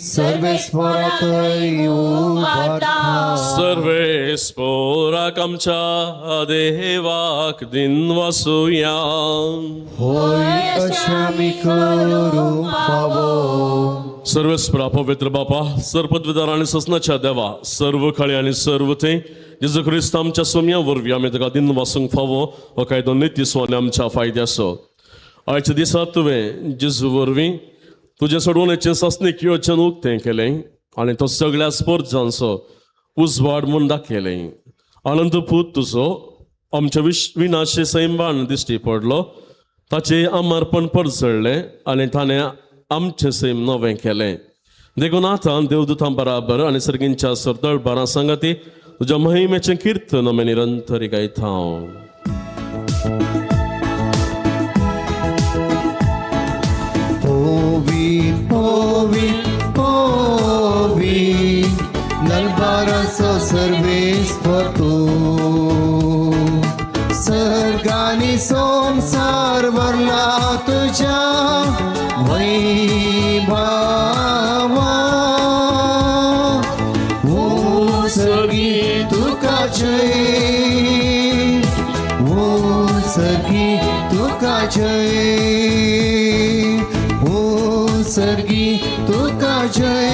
सर्वेस्पराक उबारता. सर्वेस्पोराक आमच्या देवाक दिन वासुया. होय अशें आमी करूंक फावो. सर्वेस्परा पवित्र बापा, सर्पद्विदार आनी ससनाच्या देवा, सर्व खळे आनी सर्व थंय जेजू क्रिस्त आमच्या सोम्या वरवीं आमी तुका दिन वासूंक फावो हो कायदो नितीसो आनी आमच्या फायद्याचो. आयच्या दिसा तुवें जेजू वरवीं तुजें सोडवणेचें सासणीक योजन उक्तें केलें आनी तो सगळ्या स्पर्जांचो उजवाड म्हूण दाखयलें. आनंद पूत तुजो आमच्या विनाशे सैमान दिश्टी पडलो, ताचें अमर्पण परजळ्ळें आनी ताणें आमचें सैम नवें केलें. देखून आतां देवदूतां बराबर आनी सर्गींच्या सरदळ बारां सांगाती तुज्या महिमेचें किर्तन आमी निरंतरी गायता. पोवी पोवी पोवी नलबाराचो सर्वेस्पर तूं. संवसार भरला तुज्या वैभवा. उत्सर्गी तुका जय, उत्सर्गी तुका जय, उत्सर्गी तुका जय,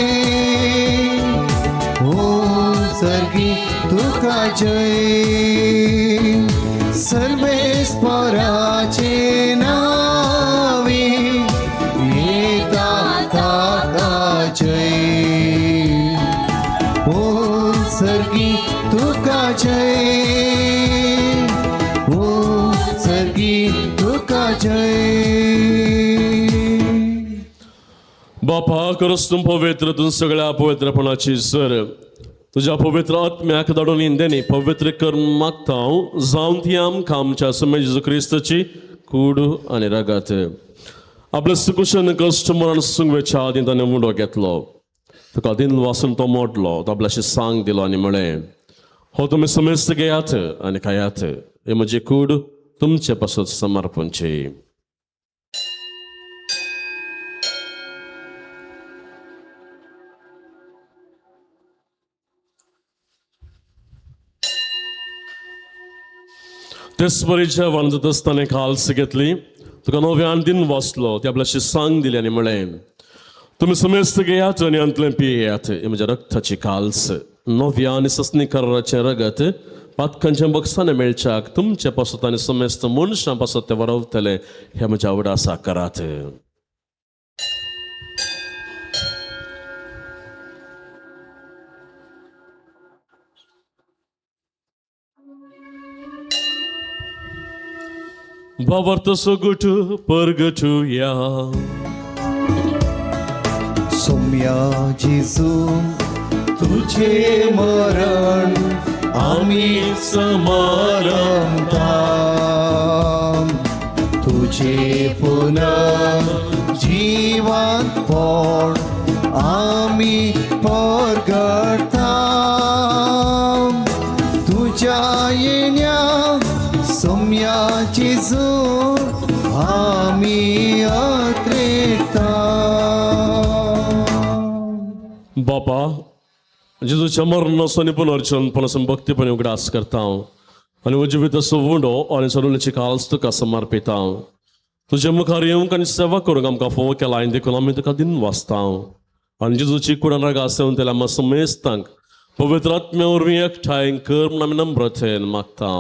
उत्सर्गी तुका जय. सर्वेस्पराचे नावे येता ताका जय, उत्सर्गी तुका जय, उत्सर्गी तुका जय. बापा करस तूं पवित्र, तूं सगळ्या पवित्रपणाची सर तुज्या पवित्र आत्म्याक धाडून इंदेनी पवित्र करून मागता हांव, जावन ती आमकां आमच्या सुमे जेजू क्रिस्ताची कूड आनी रगत. आपल्या सुकुशन कश्ट मरण सुंगवेच्या आदीं ताणें उंडो घेतलो, तुका दिन वासून तो मोडलो, तो आपल्याशी सांग दिलो आनी म्हळें, हो तुमी समेस्त घेयात आनी खायात, हे म्हजी कूड तुमचे पासत समर्पणची. तेच बरी जेवण जाता आसतना काल्स घेतली, तुका नव्यान दिन वाचलो, ती आपल्याशी सांग दिली आनी म्हळें, तुमी समेस्त घेयात आनी अंतलें पियेयात, हे म्हज्या रक्ताची काल्स, नव्या आनी सस्नी कराराचें रगत पातकांच्या बक्षाने मेळच्याक तुमचे पासत आनी समेस्त मनशां पासत ते वरवतले, हे म्हज्या आवडासा करात. भावार्थ सोगुट परगटुया. सोम्या जेजू तुझे मरण आमी समारंभता, तुझे पुनर्जीवन पण आमी परगटता. तुझ्या येण्या सोम्या जेजू आमी अत्रेता. बापा जेजूच्या मरणाचो आनी पुनर्जन्मपणाचो भक्तीपणे उगडास करता हांव आनी उजिवीत असो उंडो आनी सरुलेची काल्स तुका समर्पिता. तुजे मुखार येवंक आनी सेवा करूंक आमकां फोव केला आनी देखून आमी तुका दिन वाचता. आनी जेजूची कुडान राग आसेवन तेल्या आमकां समेस्तांक पवित्र आत्म्या वरवीं एकठांय कर म्हूण आमी नम्रतेन मागता.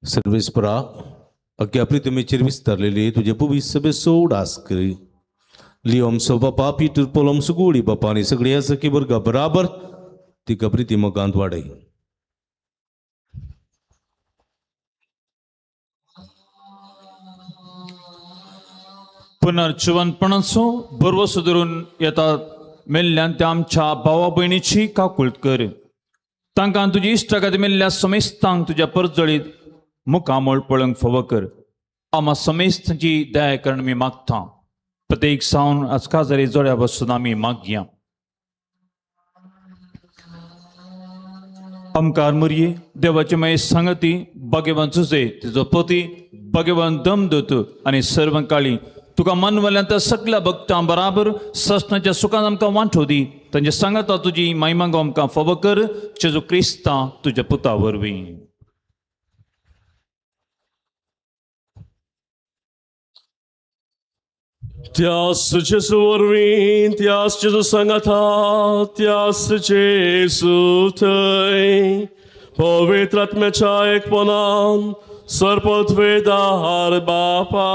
सर्वेस्परा अख्या प्रितमेचेर विस्तारलेली तुजे पुवी सभे सोड करी लियोमसो बापा पीटर पोलोमसो गोडी बापा आनी सगळी सखी वर्गा बराबर तिका प्रिती मोगांत वाडय. पुनर्जिवनपणाचो बरवसो धरून येता मेल्ल्यान त्या आमच्या भावा भयणीची काकूळत कर, तांकां तुजी इश्टागत मेल्ल्या समेस्तांक तुज्या परजळीत मुखामळ पळोवंक फावो कर. आमा समेस्तांची दया करण आमी मागता. प्रत्येक सावन आज काजारी जोड्या बसून आमी मागया. आमकार मुरये देवाचे मागीर सांगती भाग्यवान जुजे तिजो पती भाग्यवान दमदूत आनी सर्वकाळी तुका मनवल्यान त्या सगळ्या भक्तां बराबर ससनाच्या सुखान आमकां वांटो दी. तांचे सांगता तुजी मायमांगो आमकां फावो कर, जेजू क्रिस्ता तुज्या पुता वरवीं. त्यास जेजू वरवीं, त्यास जेजू सांगाता, त्यास जेजू थंय पवित्र आत्म्याच्या एकपणान सर्पत्वेदार बापा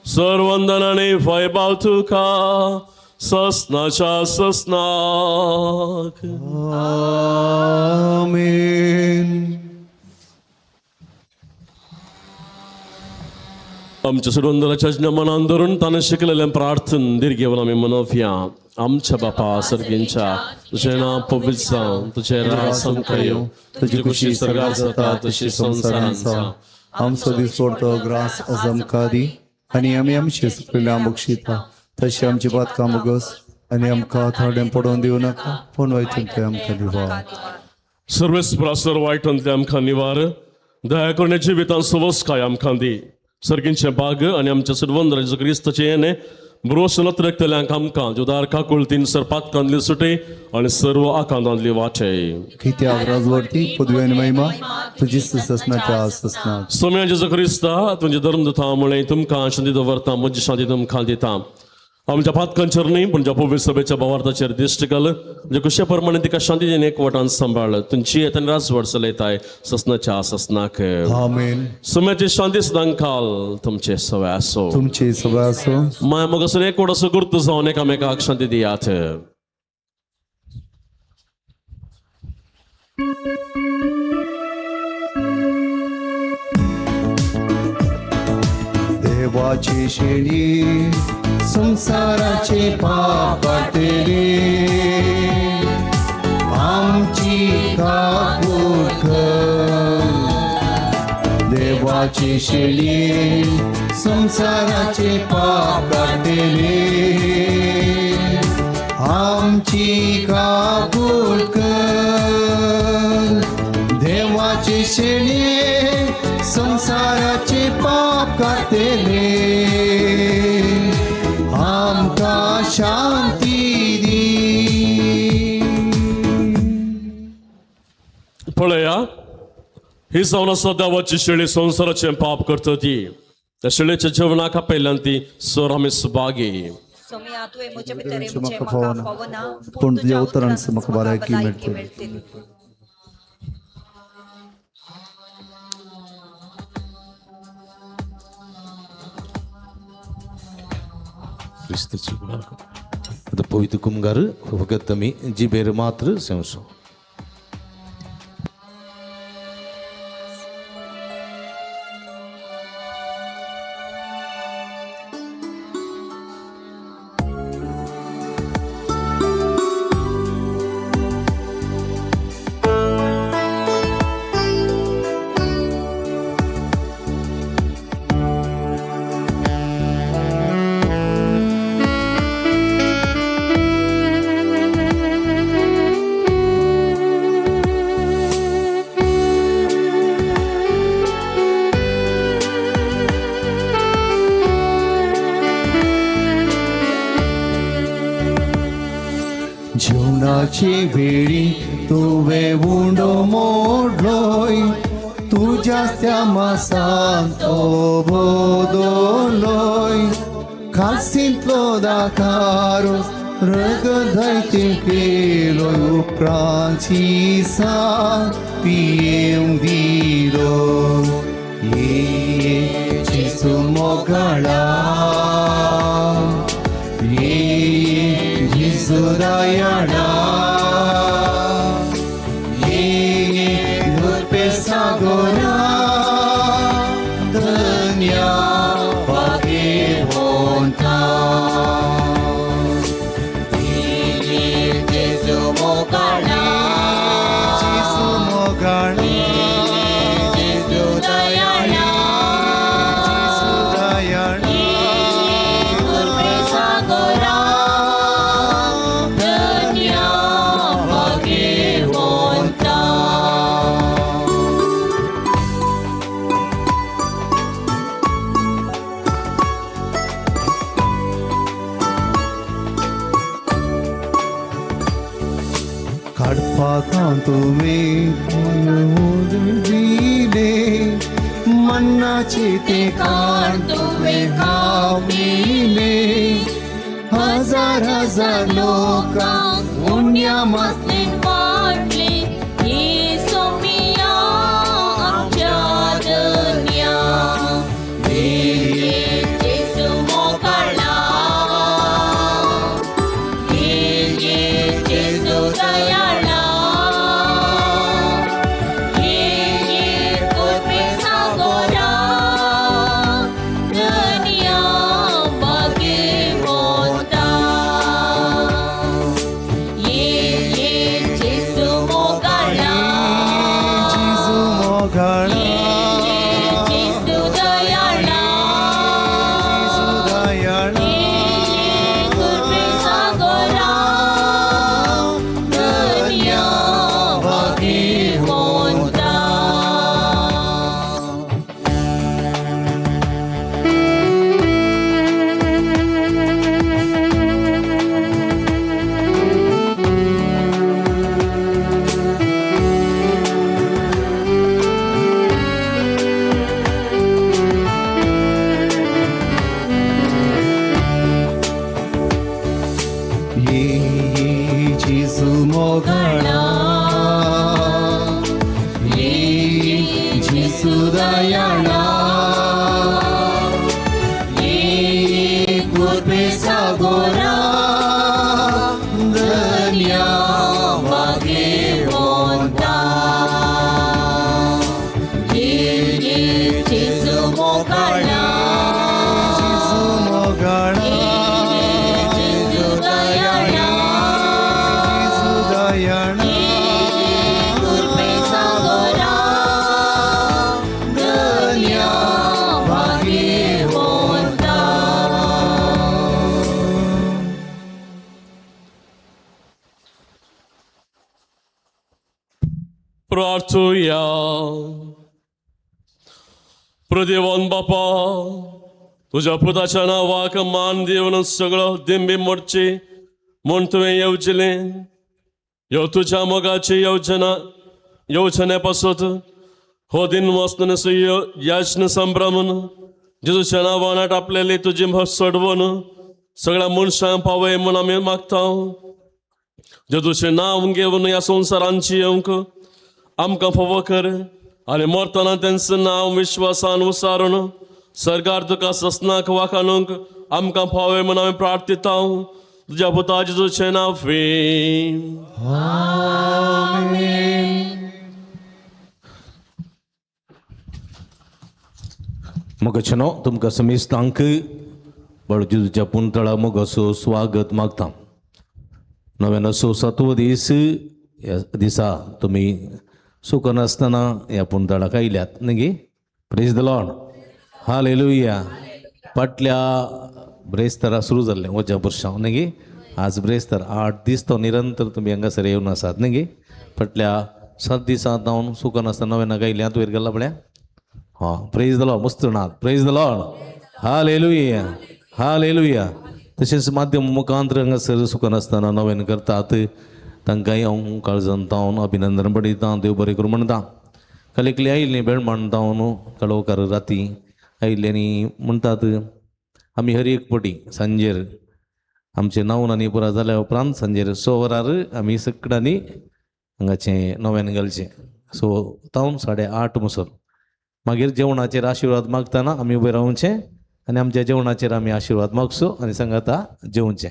सर्वंदन आनी वैभव तुका ससनाच्या ससनाक. आमेन. आमच्या सुरंदराच्या मनान धरून ताणें शिकलेलें प्रार्थन दीर्घेवन आमी मनोवया. आमच्या बापा सर्गींच्या, तुजें नांव पवित्र जावं, तुजें राज आमकां येवं, तुजी खुशी सर्गार जाता तशी संवसारांत जावं. आमचो दिसपडतो ग्रास आज आमकां दी आनी आमी आमचे सुकलेल्या बक्षिता तशें आमची बातकां बोगस आनी आमकां थोडें पडोवन दिवं नाका, पूण वयतून तें आमकां दिवा. सर्वेस्परा वायटांतले आमकां निवार दया करून जिवितान सवस्काय आमकां दी सर्गींचें बाग आनी आमच्या सर्वंद्र जेजू क्रिस्ताचें येणें भरवंसो नत्रकतल्यांक आमकां जुदार काकुळतीन सरपातकांतली सुटी आनी सर्व आकांतांतली वाचय. कित्याक राजवर्ती पदवी आनी महिमा तुजी ससनाच्या ससनाक. सोम्या जेजू क्रिस्ता तुमचे धर्मदूता मुळे तुमकां शांती दवरता म्हजी शांती तुमकां दिता. आमच्या पातकांचेर न्ही पूण पवित्र सभेच्या भावार्थाचेर दिश्ट घाल म्हणजे कुशे प्रमाणे तिका शांती दिवन एकवटान सांबाळ तुमची येताना राजवट चलयताय ससनाच्या ससनाक. आमेन. सोम्याची शांती सदां काल तुमचे सवय आसो. तुमची सगळं असो. माया मग एकवट असो गुर्त जावन एकामेकाक शांती दियात. देवाची शेळी संसाराचे पाप काडटली आमची काकूट कर. देवाची शेळी संसाराचे पाप काडटली आमची काकूट कर. देवाची शेळी संसाराचे पाप काडटले आमकां शांती दी. पळया ही जावन आसा देवाची शेळी संवसाराचें पाप करता ती त्या शेळेच्या जेवणाक आपयल्यान ती सर आमी सुभागी. सोम्या तुवें म्हजे भितर तुजें म्हजें म्हाका म्हाका फावना. फावना पूण तुज्या उतरान म्हाका भलायकी मेळटली. मेळटली. क्रिस्ताची आतां पवित्र कुमगार फकत आमी जिबेर मात्र सेवसो. जेवणाची वेळी तुवें उंडो मोडलोय तुज्या त्या मासान तो बदलोय खासींतलो दाकारो रगत केलोय उपरांची सा पियेवंक दिलो. ये जेजू मोगाळा ये जेजू दयाळा ये कृपे सागोरा धन्या भाग्यवंता. जेजू मोगाळा जेजू मोगाळा जेजू दयाळा जेजू दयाळा कृपे सागोरा धन्य भाग्यवंता. काडपाक तुवें दिले मन्नाचे ते कान तुवें खाविले हजार हजार लोकांक उण्या मासलेन वाटले हे सोमिया आमच्या धन्या ये जेजू मोगाळा ये जेजू दयाळा ये कृपे सागोरा धन्य भाग्यवंता. ये जेजू प्रार्थुया. प्रदेवन बापा, तुज्या पुताच्या नांवाक मान दिवन सगळो दिंबी मोडची म्हूण तुवें येवजिलें. ह्यो तुज्या मोगाची येवजना येवजणे पासत हो दिन वचून याचन संभ्रमून जेजूच्या नांवान आपलेली तुजी सोडवून सगळ्या मनशांक पावय म्हूण आमी मागता. जेजूचें नांव घेवन ह्या संवसारांची येवंक आमकां फावो कर आनी मरतना तेंचें नांव विश्वासान उसारून सरकार तुका ससनाक वाखाणूंक आमकां फावय म्हूण आमी प्रार्थिता. तुज्या पुता जेजूचें नांव. मोगाचेनो तुमकां समेस्तांक बळ जेजूच्या पुंतळा मोगाचो स्वागत मागता. नव्यान सातवो दीस ह्या दिसा तुमी सुकनासतना ह्या पुंतळाक आयल्यात न्ही. प्रेज the Lord, hallelujah. फाटल्या ब्रेस्तारा सुरू जाल्लें वज्या पुरसांव न्ही. आज ब्रेस्तार 8 दीस तो निरंतर तुमी हांगासर येवन आसात न्ही. फाटल्या 7 दिसां जावन सुकनासतना नव्यान आयल्यात वयर गेला पळया. हां, प्रेज the Lord, मस्त नाथ. प्रेज the Lord, hallelujah, hallelujah. तशेंच माध्यम मुखांतर हांगासर सुकनासतना नव्यान करतात तांकांय हांव काळजान तावन अभिनंदन पडयता. देव बरें करूं म्हणटा. काल एकली आयिल्ली बेळ मांडता कळवकार राती आयिल्ली आनी म्हणटात आमी हर एक पटी सांजेर आमचें नांव आनी पुरा जाल्या उपरांत सांजेर 6 वरार आमी सगळ्यांनी हांगाचें नव्यान घालचें 6 तावन 8:30 मुसर. मागीर जेवणाचेर आशिर्वाद मागतना आमी उबें रावचें आनी आमच्या जेवणाचेर आमी आशिर्वाद मागचो आनी सांगाता जेवचें.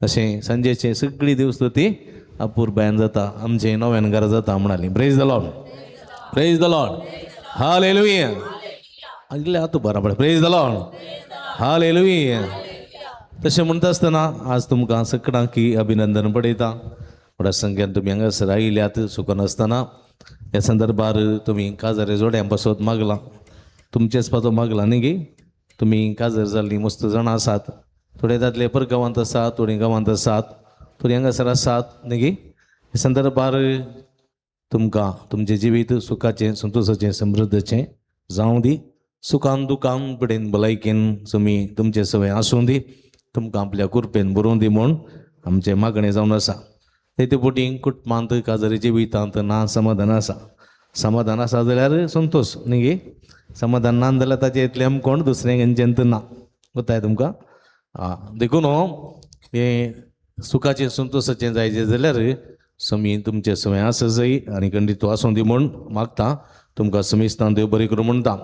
अशें सांजेचें सगळी देवस्तुती अपुरबायन जाता आमचें नव्यान घरा जाता म्हणाली. Praise the Lord, praise the Lord, hallelujah. आयले आतां बरें पळय. प्रेज the Lord, hallelujah. तशें म्हणटा आसतना आज तुमकां सगळ्यांकी अभिनंदन पडयता. व्हडा संख्येन तुमी हांगासर आयल्यात सुकनासतना. ह्या संदर्भार तुमी काजारे जोड्यां पासत मागलां, तुमचेच पासत मागलां न्ही गी. तुमी काजार जाल्लीं मस्त जाणां आसात, थोडे दादले परगांवांत आसात, थोडीं गांवांत आसात, थोडीं हांगासर आसात न्ही गी. ह्या संदर्भार तुमकां तुमचें जिवीत सुखाचें, संतोशाचें, समृद्धचें जावं दी. सुखान दुखान पिडेन भलायकेन तुमी तुमचें सवय आसूं दी. तुमकां आपल्या कुरपेन बरोवं दी म्हूण आमचें मागणें जावन आसा. तेते पोटी कुटुंबांत काजारी जिवितांत ना समाधान आसा. समाधान आसा जाल्यार संतोश न्ही गी. समाधान ना जाल्यार ताचें इतलें आमकां कोण दुसरें खंयचें ना कोताय तुमकां. आं, देखून हें सुखाचें संतोशाचें जायचें जाल्यार समी तुमचें सवय आसा जाय आनी खंडीत आसूं दी म्हूण मागता. तुमकां समेस्तान देव बरें करूं म्हणटा.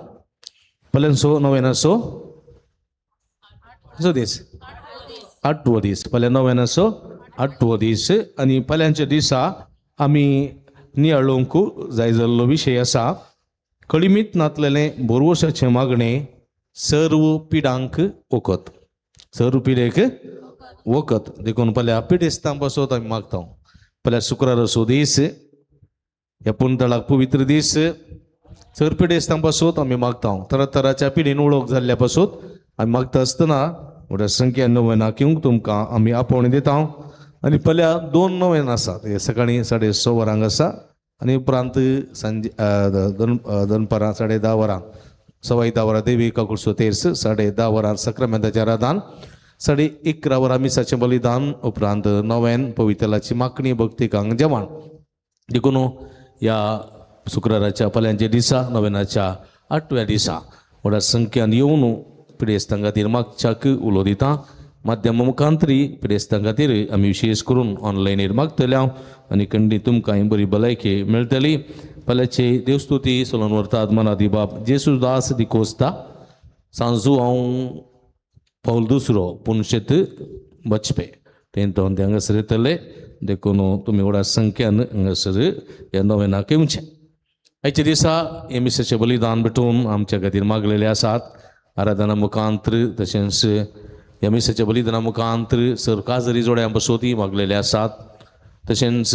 फाल्यां सो नव्यान सो सो दीस 8वो दीस. फाल्यां नव्यान सो 8वो दीस आनी फाल्यांच्या दिसा आमी नियाळूंक जाय जाल्लो विशय आसा कळिमीत नातलेलें बोरवशाचें मागणें सर्व पिडांक वखद, सर्व पिडेक वखद. देखून फाल्यां पिडेस्तां पासत आमी मागता. फाल्यां शुक्रार दीस ह्या पुंतळाक पवित्र दीस. सर पिडेस्तां पासत आमी मागता. तरातराच्या पिडेन वळख जाल्ल्या पासत आमी मागता आसतना व्हडा संख्या नव्यानाक येवंक तुमकां आमी आपोवणें दिता. आनी फाल्यां 2 नव्यान आसात. हे सकाळीं 6:30 वरांक आसा आनी उपरांत सांजे दनपारां 10:30 वरां, 10:15 वरां देवी काकुळसो तेर्स, 10:30 वरां सक्रामेंताचें आराधन, 11:30 वरां मिसाचें बलिदान, उपरांत नव्यान पवित्रलाची मागणी भक्तिकांक जेवण. देखून ह्या शुक्राराच्या फाल्यांच्या दिसा नव्यानाच्या 8व्या दिसा व्हडा संख्यान येवन पिडेस्तां खातीर मागच्याक उलो दिता. माध्यम मुखांतरी पिडेस्तां खातीर आमी विशेश करून ऑनलायनीर मागतले हांव आनी खंडीत तुमकां बरी भलायकी मेळटली. फाल्यांची देवस्तुती सोलोन व्हरतात मनादी बाब जेसुदास दिकोस्ता. सांजू हांव पावल दुसरो पुनशेत बचपे तें ते हांगासर येतले. देखून तुमी व्हडा संख्यान हांगासर ह्या नव्यानाक येवचें. आयच्या दिसा हे मिसाचें बलिदान भेटोवन आमच्या खातीर मागलेले आसात. आराधना मुखांतर तशेंच ह्या मिसाच्या बलिदाना मुखांतर सर काजरी जोड्यां बसोती मागलेले आसात. तशेंच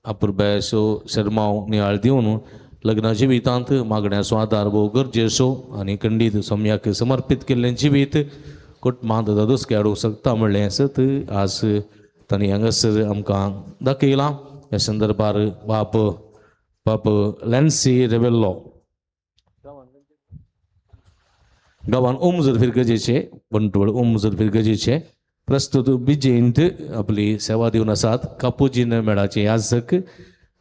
अपुरबायेचो शर्माव नियाळ दिवन लग्ना जिवितांत मागण्याचो आदार भोव गरजेचो आनी खंडीत सोम्याक समर्पीत केल्लें जिवीत कुटुंबांत दादोसके हाडूंक शकता म्हणलें आसत आज तांणी हांगासर आमकां दाखयलां. ह्या संदर्भार बाप बाप लॅन्सी रेबेल्लो गांवान उमजर फिरगजेचे बंटवळ उमजर फिरगजेचे प्रस्तुत बिजेंत आपली सेवा दिवन आसात. कापुजीन मेळाचे याजक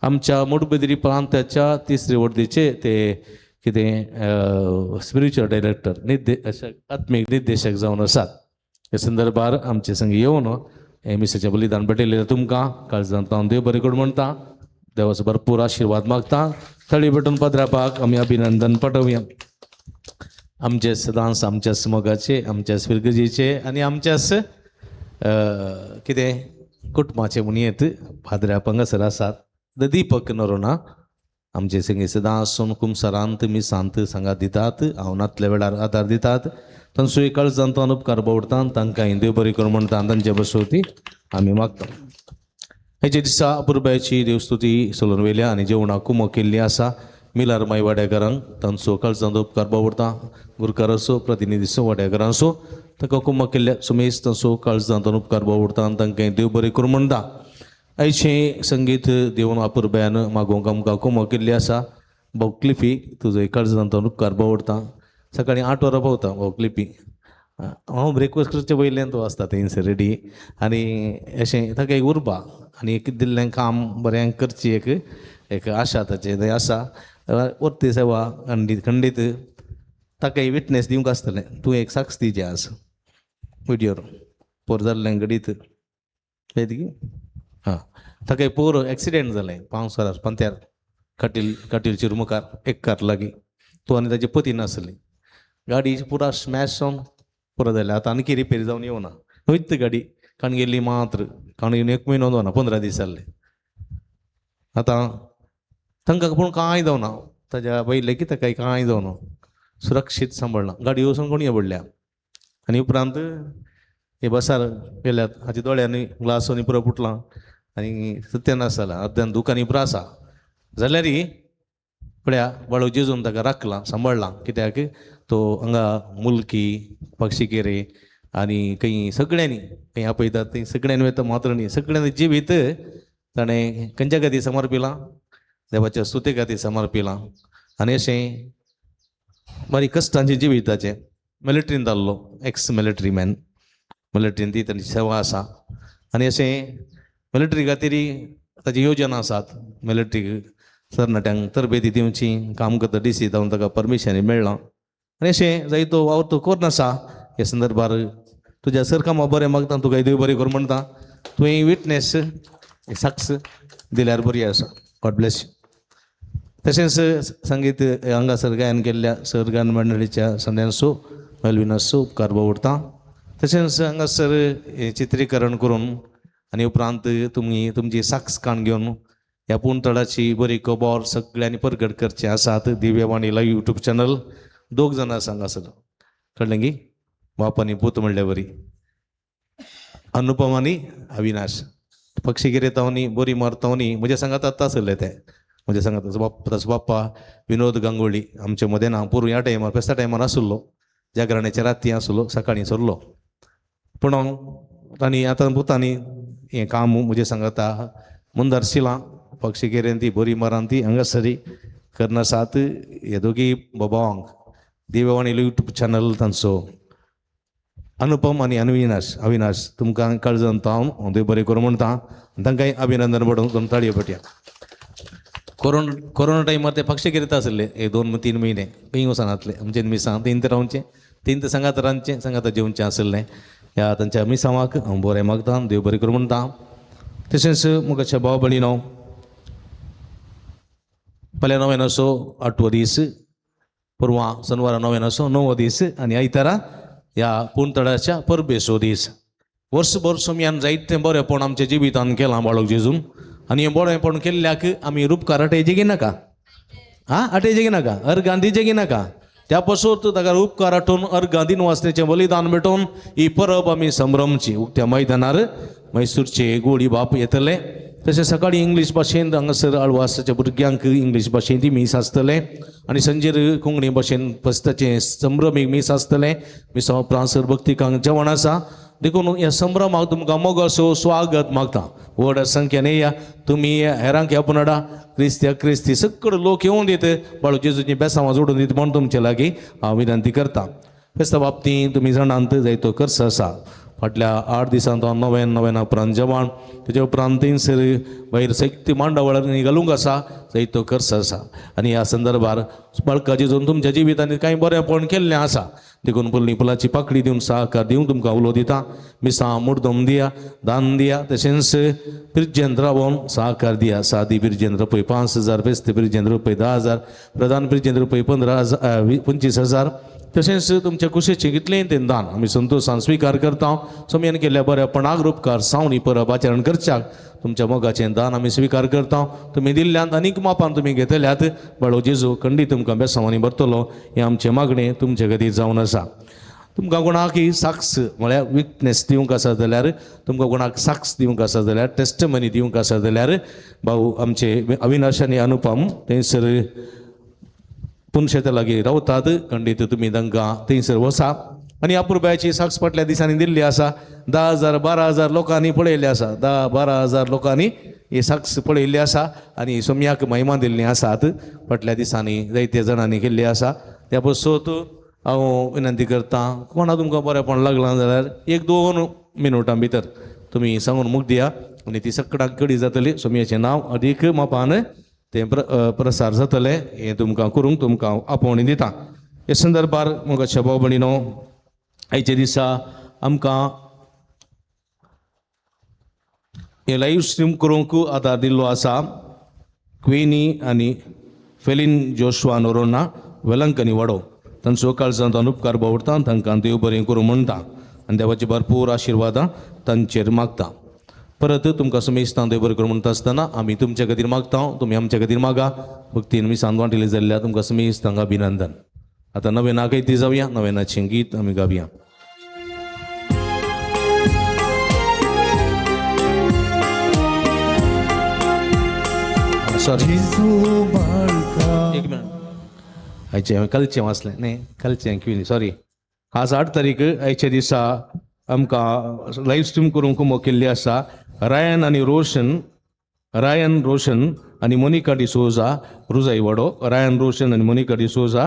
आमच्या मुडबेद्री प्रांताच्या तिसरे वर्दीचे ते कितें स्पिरिच्युअल डायरेक्टर निर्देशक आत्मीक निर्देशक जावन आसात. ह्या संदर्भार आमचे संग येवन हे मिसाचें बलिदान भेटयलें तुमकां काळजांत हांव देव बरें करून म्हणटा. देवाचो भरपूर आशिर्वाद मागता. थळी भेटून पदरापाक आमी अभिनंदन पाठोवया. आमचे सदांच आमच्या मोगाचे आमच्या फिरगजेचे आनी आमच्याच कितें कुटुंबाचे म्हूण येत पाद्र्या हांगासर आसात. The Deepak Noronha आमचे संगी सदां आसून कुमसारांत मिसांत सांगात दितात, हांव नातल्या वेळार आदार दितात. तांचो काळजांत उपकार बावडटा. तांकां देव बरें करूं म्हणटा. तांचे बसवती आमी मागता. हेजे दिसा अपुरबायेची देवस्तुती सोलून वयल्या आनी जेवणाक कुमक केल्ली आसा. मिलार माई वाड्याकारांक तांचो काळजांत उपकार बावडटा. गुरकाराचो प्रतिनिधीचो वाड्याकारांचो तांकां कुमक केल्ल्या सुमेस तांचो काळजांत उपकार बावडटा आनी तांकां देव बरें करूं म्हणटा. आयचें संगीत देवन अपुरबायान मागोवंक आमकां कुमक केल्ली आसा. भाऊ क्लिफी तुजो काळजांत उपकार बावडटा. सकाळीं 8 वरां पावता भाऊ क्लिफी. हांव ब्रेकफास्ट करचे पयल्यान तो आसता थंयसर रेडी आनी अशें ताका एक उर्बा आनी एक दिल्लें काम बरें करची एक एक आशा ताचें थंय आसा. वर्ती सेवा खंडीत खंडीत ताका एक विटनेस दिवंक आसतलें. तूं एक साक्ष दिवची आज विडियोर पोर जाल्लें घडीत की हां ताका एक पोर एक्सिडेंट जालें पावसार पंत्यार काटील काटील चिरमुखार एक कार लागीं तो आनी ताची पती नासली. गाडी पुरा स्मॅश जावन पुरो जालें. आतां आनी रिपेर जावन येवना वयत गाडी काण गेल्ली मात्र काण येवन 1 म्हयनो जावना 15 दीस जाल्ले. आतां तांकां पूण कांय जावना ताज्या पयलें की ताका कांय जावना सुरक्षीत सांबाळना. गाडी वचून कोणी पडल्या आनी उपरांत हे बसार गेल्यात. हाच्या दोळ्यांनी ग्लास आनी पुरो फुटलां आनी सत्यानाश जाला. अर्द्यान दुकानी पुरो आसा जाल्यार पळया बाळू जेजून ताका राखलां सांबाळ्ळां. कित्याक तो हांगा मुलकी पक्षीकेरे आनी खंय सगळ्यांनी खंय आपयतात थंय सगळ्यांनी वता मात्र न्ही सगळ्यांनी जिवीत ताणें खंयच्या खातीर समर्पिलां देवाच्या स्तुती खातीर समर्पिलां. आनी अशें बारीक कश्टांचें जिविताचें मिलिट्रीन जाल्लो एक्स मिलिट्री मॅन मिलिट्रीन ती तांची सेवा आसा. आनी अशें मिलिट्री खातीर ताची योजना आसात. मिलिट्री तरणाट्यांक तरबेती दिवची काम करता डी सी जावन ताका परमिशन मेळ्ळां आनी अशें जायतो वावर तो करून आसा. ह्या संदर्भार तुज्या सर कामां बरें मागता तुका देव बरें करूं म्हणटा. तुवें विटनेस साक्ष दिल्यार बरी आसा. God bless you. तशेंच संगीत हांगासर गायन केल्ल्या सर गायन मंडळीच्या संद्यांचो मेलविनाचो उपकार बावडटा. तशेंच हांगासर हें चित्रीकरण करून आनी उपरांत तुमी तुमची साक्ष काण घेवन ह्या पुणतळाची बरी खबर सगळ्यांनी परगट करचें आसात. दिव्यवाणी लायव्ह युट्यूब चॅनल दोग जाणां आसा हांगासर कळ्ळें की बाप आनी पूत म्हणल्या बरी अनुपम आनी अविनाश पक्षीगिरे तावनी बोरी मारतावनी म्हज्या सांगात आतां आसले ते म्हज्या सांगात ताचो बाप ताचो बाप्पा विनोद गांगोळी आमचे मदें ना पोरूं ह्या टायमार फेस्ता टायमार आसलो जागरणाच्या राती आसलो सकाळीं सरलो पूण तांणी आतां पुतांनी हें काम म्हजें सांगाता मुंदार शिलां पक्षीगिरेन ती बोरी मारान ती हांगासरी करना सात हे दोगी बाबांक दिव्यवाणी युट्यूब चॅनल तांचो अनुपम आनी अविनाश अविनाश तुमकां काळजांत हांव देव बरें करूं म्हणटा. तांकांय अभिनंदन पडून दोन ताळयो पटया. कोरोना टायमार ते पक्षी गिरता आसले एक 2-3 म्हयने खंय वचनातले आमचे मिसां तीन तर रावचें तीन तर सांगात रांदचें सांगात जेवचें आसलें. ह्या तांच्या मिसांवाक हांव बरें मागता देव बरें करूं म्हणटा. तशेंच मुखाच्या भाव भयणीनो फाल्यां नव्यान 8वो दीस परवां शनवारा नव्यान 9वो दीस आनी आयतारा ह्या पुणतळाच्या परबेचो दीस. वर्सभर सोमयान जायतें बरेंपण आमच्या जिवितान केलां बाळक जेजून आनी हें बरेंपण केल्ल्याक आमी रुपकार आटयचे की नाका आं आटयचे की नाका अर्गां दिवचे की नाका त्या पासून ताका उपकार आठोवन अर्गां दिन वाचण्याचें बलिदान भेटोवन ही परब आमी संभ्रमची. उक्त्या मैदानार मैसूरचे गोडी बाप येतले. तशें सकाळीं इंग्लीश भाशेन हांगासर आळवासाच्या भुरग्यांक इंग्लीश भाशेन ती मीस आसतलें आनी संजेर कोंकणी भाशेन पस्ताचें संभ्रमीक मीस आसतलें. मिसा उपरांत सर भक्तिकांक जेवण आसा. देखून ह्या संभ्रमाक तुमकां मोगासो स्वागत मागता. व्हड संख्येन येया तुमी, हेरांक आपणाडा क्रिस्ती क्रिस्ती सगळे लोक येवन दित, बाळू जेजूची बेसांवां जोडून दित म्हूण तुमचे लागीं हांव विनंती करता. फेस्ता बाबतींत तुमी जाणांत जायतो खर्च आसा. फाटल्या 8 दिसांत हांव नव्यान नव्यान उपरांत जेवण, तेच्या उपरांत थंयसर भायर शक्ती मांडावळ घालूंक आसा, जायतो खर्च आसा. आनी ह्या संदर्भार बाळका जेजून तुमच्या जिवितांनी कांय बरेंपण केल्लें आसा, देखून पयलीं फुलाची पाकळी दिवन सहकार दिवन तुमकां उलो दिता. मिसां मुर्दम दिया, दान दिया, तशेंच पिर्जेंत रावोन सहकार दिया. सादी पिर्जेंत रुपय 5,000, बेस्त पिर्जेंत रुपय 10,000, प्रधान पिर्जेंत रुपय 15,000, 25,000. तशेंच तुमच्या कुशीचें कितलेंय तें दान आमी संतोशान स्विकार करता. सोमयान केल्ल्या बऱ्यापणाक उपकार सावन ही परब आचरण करच्याक तुमच्या मोगाचें दान आमी स्विकार करता. तुमी दिल्ल्यान आनीक मापान तुमी घेतल्यात, बाळो जेजू खंडीत तुमकां बेसांवांनी भरतलो हें आमचें मागणें तुमचे खातीर जावन आसा. तुमकां कोणाकय साक्ष म्हळ्यार विटनेस दिवंक आसा जाल्यार, तुमकां कोणाक साक्ष दिवंक आसा जाल्यार, टेस्टमनी दिवंक आसा जाल्यार, भाऊ आमचे अविनाश आनी अनुपम थंयसर पुनशेता लागीं रावतात, खंडीत तुमी तांकां थंयसर वसा. आनी अपुरबायेची साक्ष फाटल्या दिसांनी दिल्ली आसा. 10,000 12,000 लोकांनी पळयल्ली आसा, 10-12 हजार लोकांनी ही साक्ष पळयल्ली आसा आनी सोम्याक महिमा दिल्ली आसात. फाटल्या दिसांनी जायते जाणांनी केल्ली आसा. त्या पासून हांव विनंती करता, कोणा तुमकां बरेंपण लागलां जाल्यार 1-2 मिनुटां भितर तुमी सांगून मुख दिया आनी ती सगळ्यांक कडी जातली. सोम्याचें नांव अदीक मापान तें प्रसार जातलें हें तुमकां करूंक तुमकां आपोवणी दिता. हे संदर्भार म्हज्या भाव भयणीनो, आयच्या दिसा आमकां हे लायव्ह स्ट्रीम करूंक आदार दिल्लो आसा क्वेनी आनी फेलीन जोशुआ नोरोना, वेलंकनी वाडो. तांचो काळजांत उपकार बावडटा, तांकां देव बरें करूं म्हणटा आनी देवाची भरपूर आशिर्वादां तांचेर मागता. परत तुमकां समेस्तां देव बरें करूं म्हणटा आसतना आमी तुमच्या खातीर मागता, तुमी आमच्या खातीर मागा. भक्तीन मिसान वांटिल्ली जाल्ल्या तुमकां समेस्तांक अभिनंदन. आतां नवेनाक ती जावया, नवेनाचें गीत आमी गावया. सॉरी, एक मिनट, आयचें हांवें कालचें वाचलें न्ही, कालचें क्विनी, सॉरी. आज 8 तारीख आयच्या दिसा आमकां लायव्ह स्ट्रीम करूंक मोकिल्ली आसा रायन आनी रोशन, रायन रोशन आनी मोनिका डिसोजा, रुजाई वाडो. रायन रोशन आनी मोनिका डिसोजा,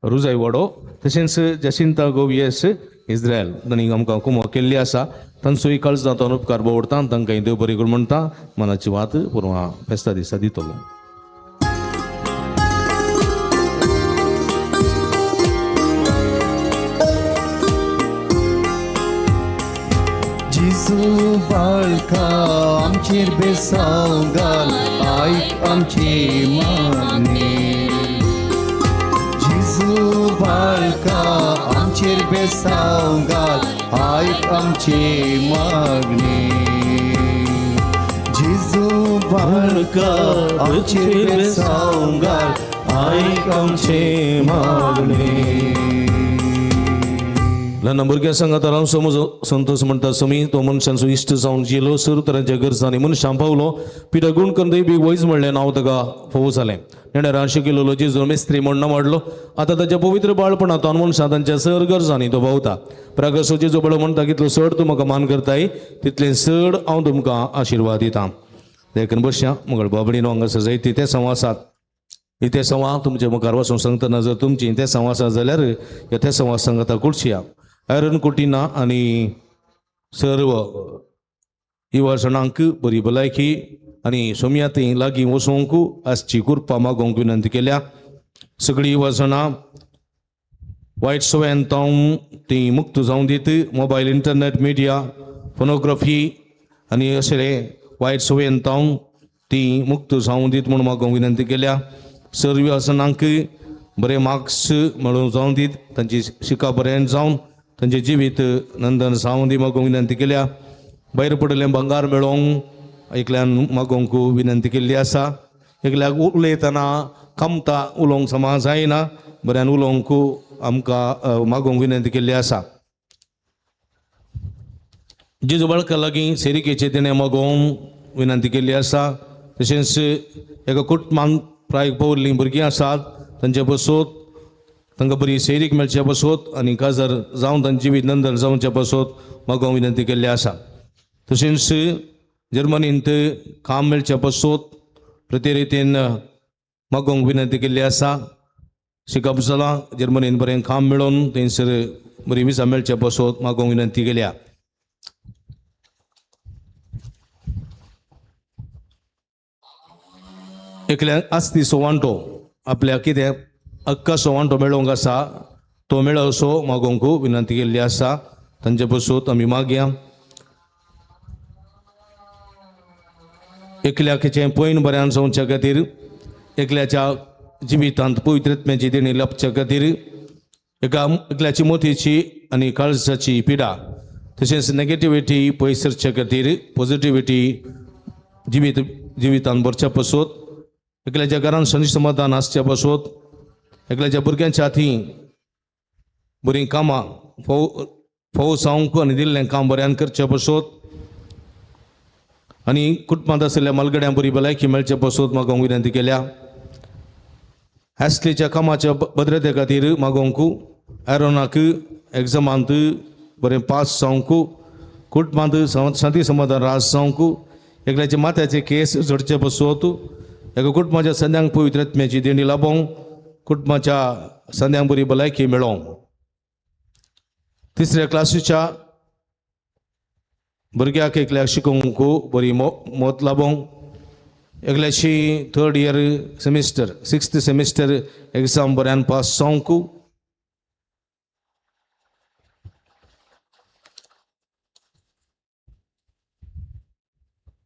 रुजाई वाडो. तशेंच जसिंता गोवियस, इस्रायल, तांणी आमकां कुमो केल्ली आसा. तांचोय काळजांत उपकार बावडटा, तांकां देव बरें करूं म्हणटा. मनाची वात पुरवा फेस्ता दिसा दितलो. जेजू बाळका आमचेर बेसांव घाल, आयक आमची मागणी. जेजू बाळका आमचेर बेसांव घाल, आयक आमची मागणी. जेजू बाळका आमचेर बेसांव घाल, आयक आमची मागणी. ल्हान भुरग्यां सांगात हांव समज संतोष म्हणटा समी तो मनशांचो इश्ट जावन जिलो, सर तरांच्या गरजांनी मनशां पावलो. पिठा गुण करून बी वैज म्हणलें नांव ताका फोव जालें. नेणारान शिकिल्लो जेजू मिस्त्री म्हण वाडलो. आतां ताच्या पवित्र बाळपणांत मनशां तांच्या सर गरजांनी तो भोंवता. प्रागसो जेजू बळो म्हणटा, कितलो चड तूं म्हाका मान करताय तितलें चड हांव तुमकां आशिर्वाद दितां. देखून बसया मंगळ बाबडीनो, हांगासर जायती ते संवासात इथे संवा तुमचे मुखार वचून सांगतना जर तुमची ते संवास जाल्यार ह्या ते संवास सांगता कुडशिया आयरन कुटिना आनी सर्व युवासणांक बरी भलायकी आनी सोम्या थंय लागीं वचोंक आसची कृपा मागोवंक विनंती केल्या. सगळीं युवासणां वायट सवयान तावन ती मुक्त जावं दीत. मोबायल, इंटरनेट, मिडिया, फोनोग्राफी आनी असले वायट सवयेन तावन ती मुक्त जावं दीत म्हूण मागोवंक विनंती केल्या. सर्व आसनांक बरे मार्क्स मेळूंक जावं दीत, तांची शिका बरें जावन तांचें जिवीत नंदन जावं दी मागोवंक विनंती केल्या. भायर पडिल्लें भांगार मेळोवंक एकल्यान मागोवंक विनंती केल्ली आसा. एकल्याक उलयतना कामता उलोवंक समा जायना, बऱ्यान उलोवंक आमकां मागोवंक विनंती केल्ली आसा. जेजू बाळका लागीं सेरिकेचें तेणें मागोवंक विनंती केल्ली आसा. तशेंच एका कुटुंबांत प्रायक पावल्लीं भुरगीं आसात तांचे बसोत तांकां बरी सैरीक मेळच्या पासत आनी काजार जावन तांचे जिवीत नंदन जावच्या पासत मागोवंक विनंती केल्ली आसा. तशेंच जर्मनींत काम मेळच्या पासत प्रति रितीन मागोवंक विनंती केल्ली आसा. शिकप जालां जर्मनीन बरें काम मेळोवन थंयसर बरी विजा मेळच्या पासत मागोवंक विनंती केल्या. एकल्या आस्तीचो वांटो आपल्या कितें हक्काचो वांटो मेळोवंक आसा तो मेळोसो मागोवंक विनंती केल्ली आसा. तांचे पासत आमी मागया. एकल्याचें पयन बऱ्यान जावच्या खातीर, एकल्याच्या जिवितांत पवित्रत्म्याची देणी लाबच्या खातीर, एका एकल्याची मोतीची आनी काळजाची पिडा तशेंच नेगेटिविटी पयस सरच्या खातीर पॉझिटिविटी जिवितांत भरच्या पासत, एकल्याच्या घरान संदी समाधान आसच्या पासत, एकल्याच्या भुरग्यांच्या हाती बरीं कामां फोव फोव जावंक आनी दिल्लें काम बऱ्यान करच्या पासत आनी कुटुंबांत आशिल्ल्या मालगड्यां बरी भलायकी मेळचे पासत मागोवंक विनंती केल्या. हॅस्लीच्या कामाच्या भद्रते खातीर मागोवंक, एरोनाक एग्जामांत बरें पास जावंक, कुटुंबांत शांती समाधान रास जावंक, एकल्याच्या माथ्याचे केस झडचे पासत, एका कुटुंबाच्या संद्यांक पवित्रत्म्याची देणी लाबोवंक, कुटुंबाच्या संद्यांक बरी भलायकी मेळोवंक. तिसऱ्या क्लासीच्या भुरग्याक एकल्याक शिकोवंक बरी मोत लाबोवंक, एकल्याची third year semester sixth semester exam बऱ्यान पास जावंक,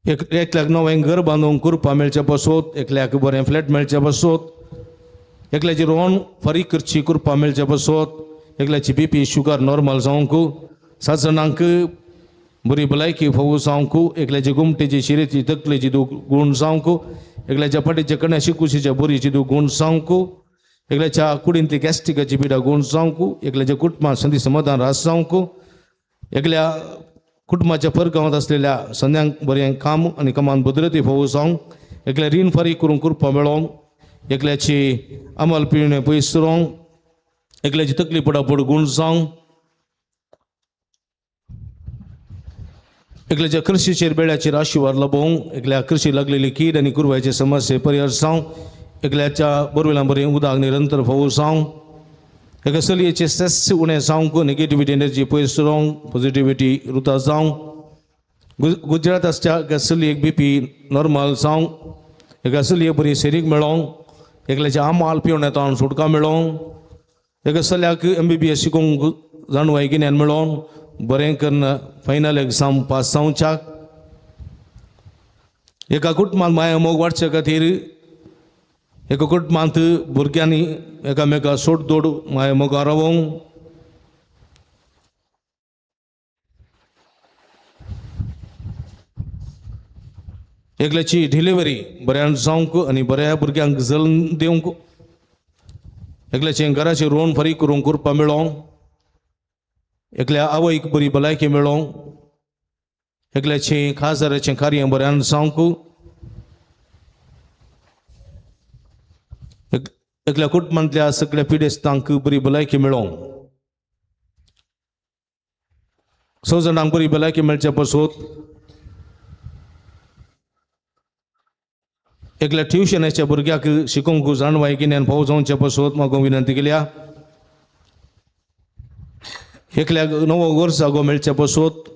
एकल्याक नवें घर बांदूंक कुरपा मेळच्या पासत, एकल्याक बरें फ्लॅट मेळच्या पासत, एकल्याची रोवण फारीक करची कुरपा मेळच्या पासत, एकल्याची बी पी शुगर नॉर्मल जावंक, 7 जाणांक बरी भलायकी फोव जावंक, एकल्याची गुमटेची शिरेची तकलेची दूख गूण जावंक, एकल्याच्या फाटीच्या कण्याशी कुशीच्या बोरीची दूख गूण जावंक, एकल्याच्या कुडींतली गॅस्ट्रिकाची पिडा गूण जावंक, एकल्याच्या कुटुंबांत संदी समाधान रास जावंक, एकल्या कुटुंबाच्या परगांवांत आसलेल्या संद्यांक बरें काम आनी कामान भद्रती फोव जावंक, एकल्या रीण फारीक करूंक कृपा मेळोवंक, एकल्याची अमल पिवणे पयस रोवंक, एकल्याची तकली पडापड गूण जावंक, एकल्याच्या कृषीचेर बेळ्याचेर आशिर्वाद लाबोवंक, एकल्या कृषी लागलेली कीड आनी कुरवायचे समस्ये परिहार जावंक, एकल्याच्या बोरवेलां बरें उदक निरंतर फोव जावंक, एका चलयेचे स्ट्रेस उणें जावंक, नेगेटिविटी एनर्जी पयस रावंक, पॉझिटिविटी रुता जावंक, गुजरात आसच्या एका चलयेक बी पी नॉर्मल जावंक, एका चलयेक बरी सेरीक मेळोवंक, एकल्याच्या आमाल पिवण येता सुटका मेळोवंक, एका चल्याक MBBS शिकोवंक जाणवाय गिन्यान मेळोवन बरें करून फायनल एग्जाम पास जावच्याक, एका कुटुंबांत माया मोग वाडचे खातीर, एका कुटुंबांत भुरग्यांनी एकामेका सोड दोड माया मोग रावोवंक, एकल्याची डिलिव्हरी बऱ्यान जावंक आनी बऱ्या भुरग्यांक जल्म दिवंक, एकल्याचें घराचें रोवण फारीक करूंक कुरपा मेळोवंक, एकल्या आवयक बरी भलायकी मेळोवंक, एकल्याचें खासदाराचें कार्य बऱ्यान जावंक, एकल्या कुटुंबांतल्या सगळ्या पिडेस्तांक बरी भलायकी मेळोवंक, 6 जाणांक बरी भलायकी मेळच्या पासत, एकल्या ट्युशनाच्या भुरग्याक शिकोवंक जाणवाय गिन्यान फावो जावच्या पासत मागोवंक विनंती केल्या. एकल्याक नवो घर जागो मेळच्या पासत,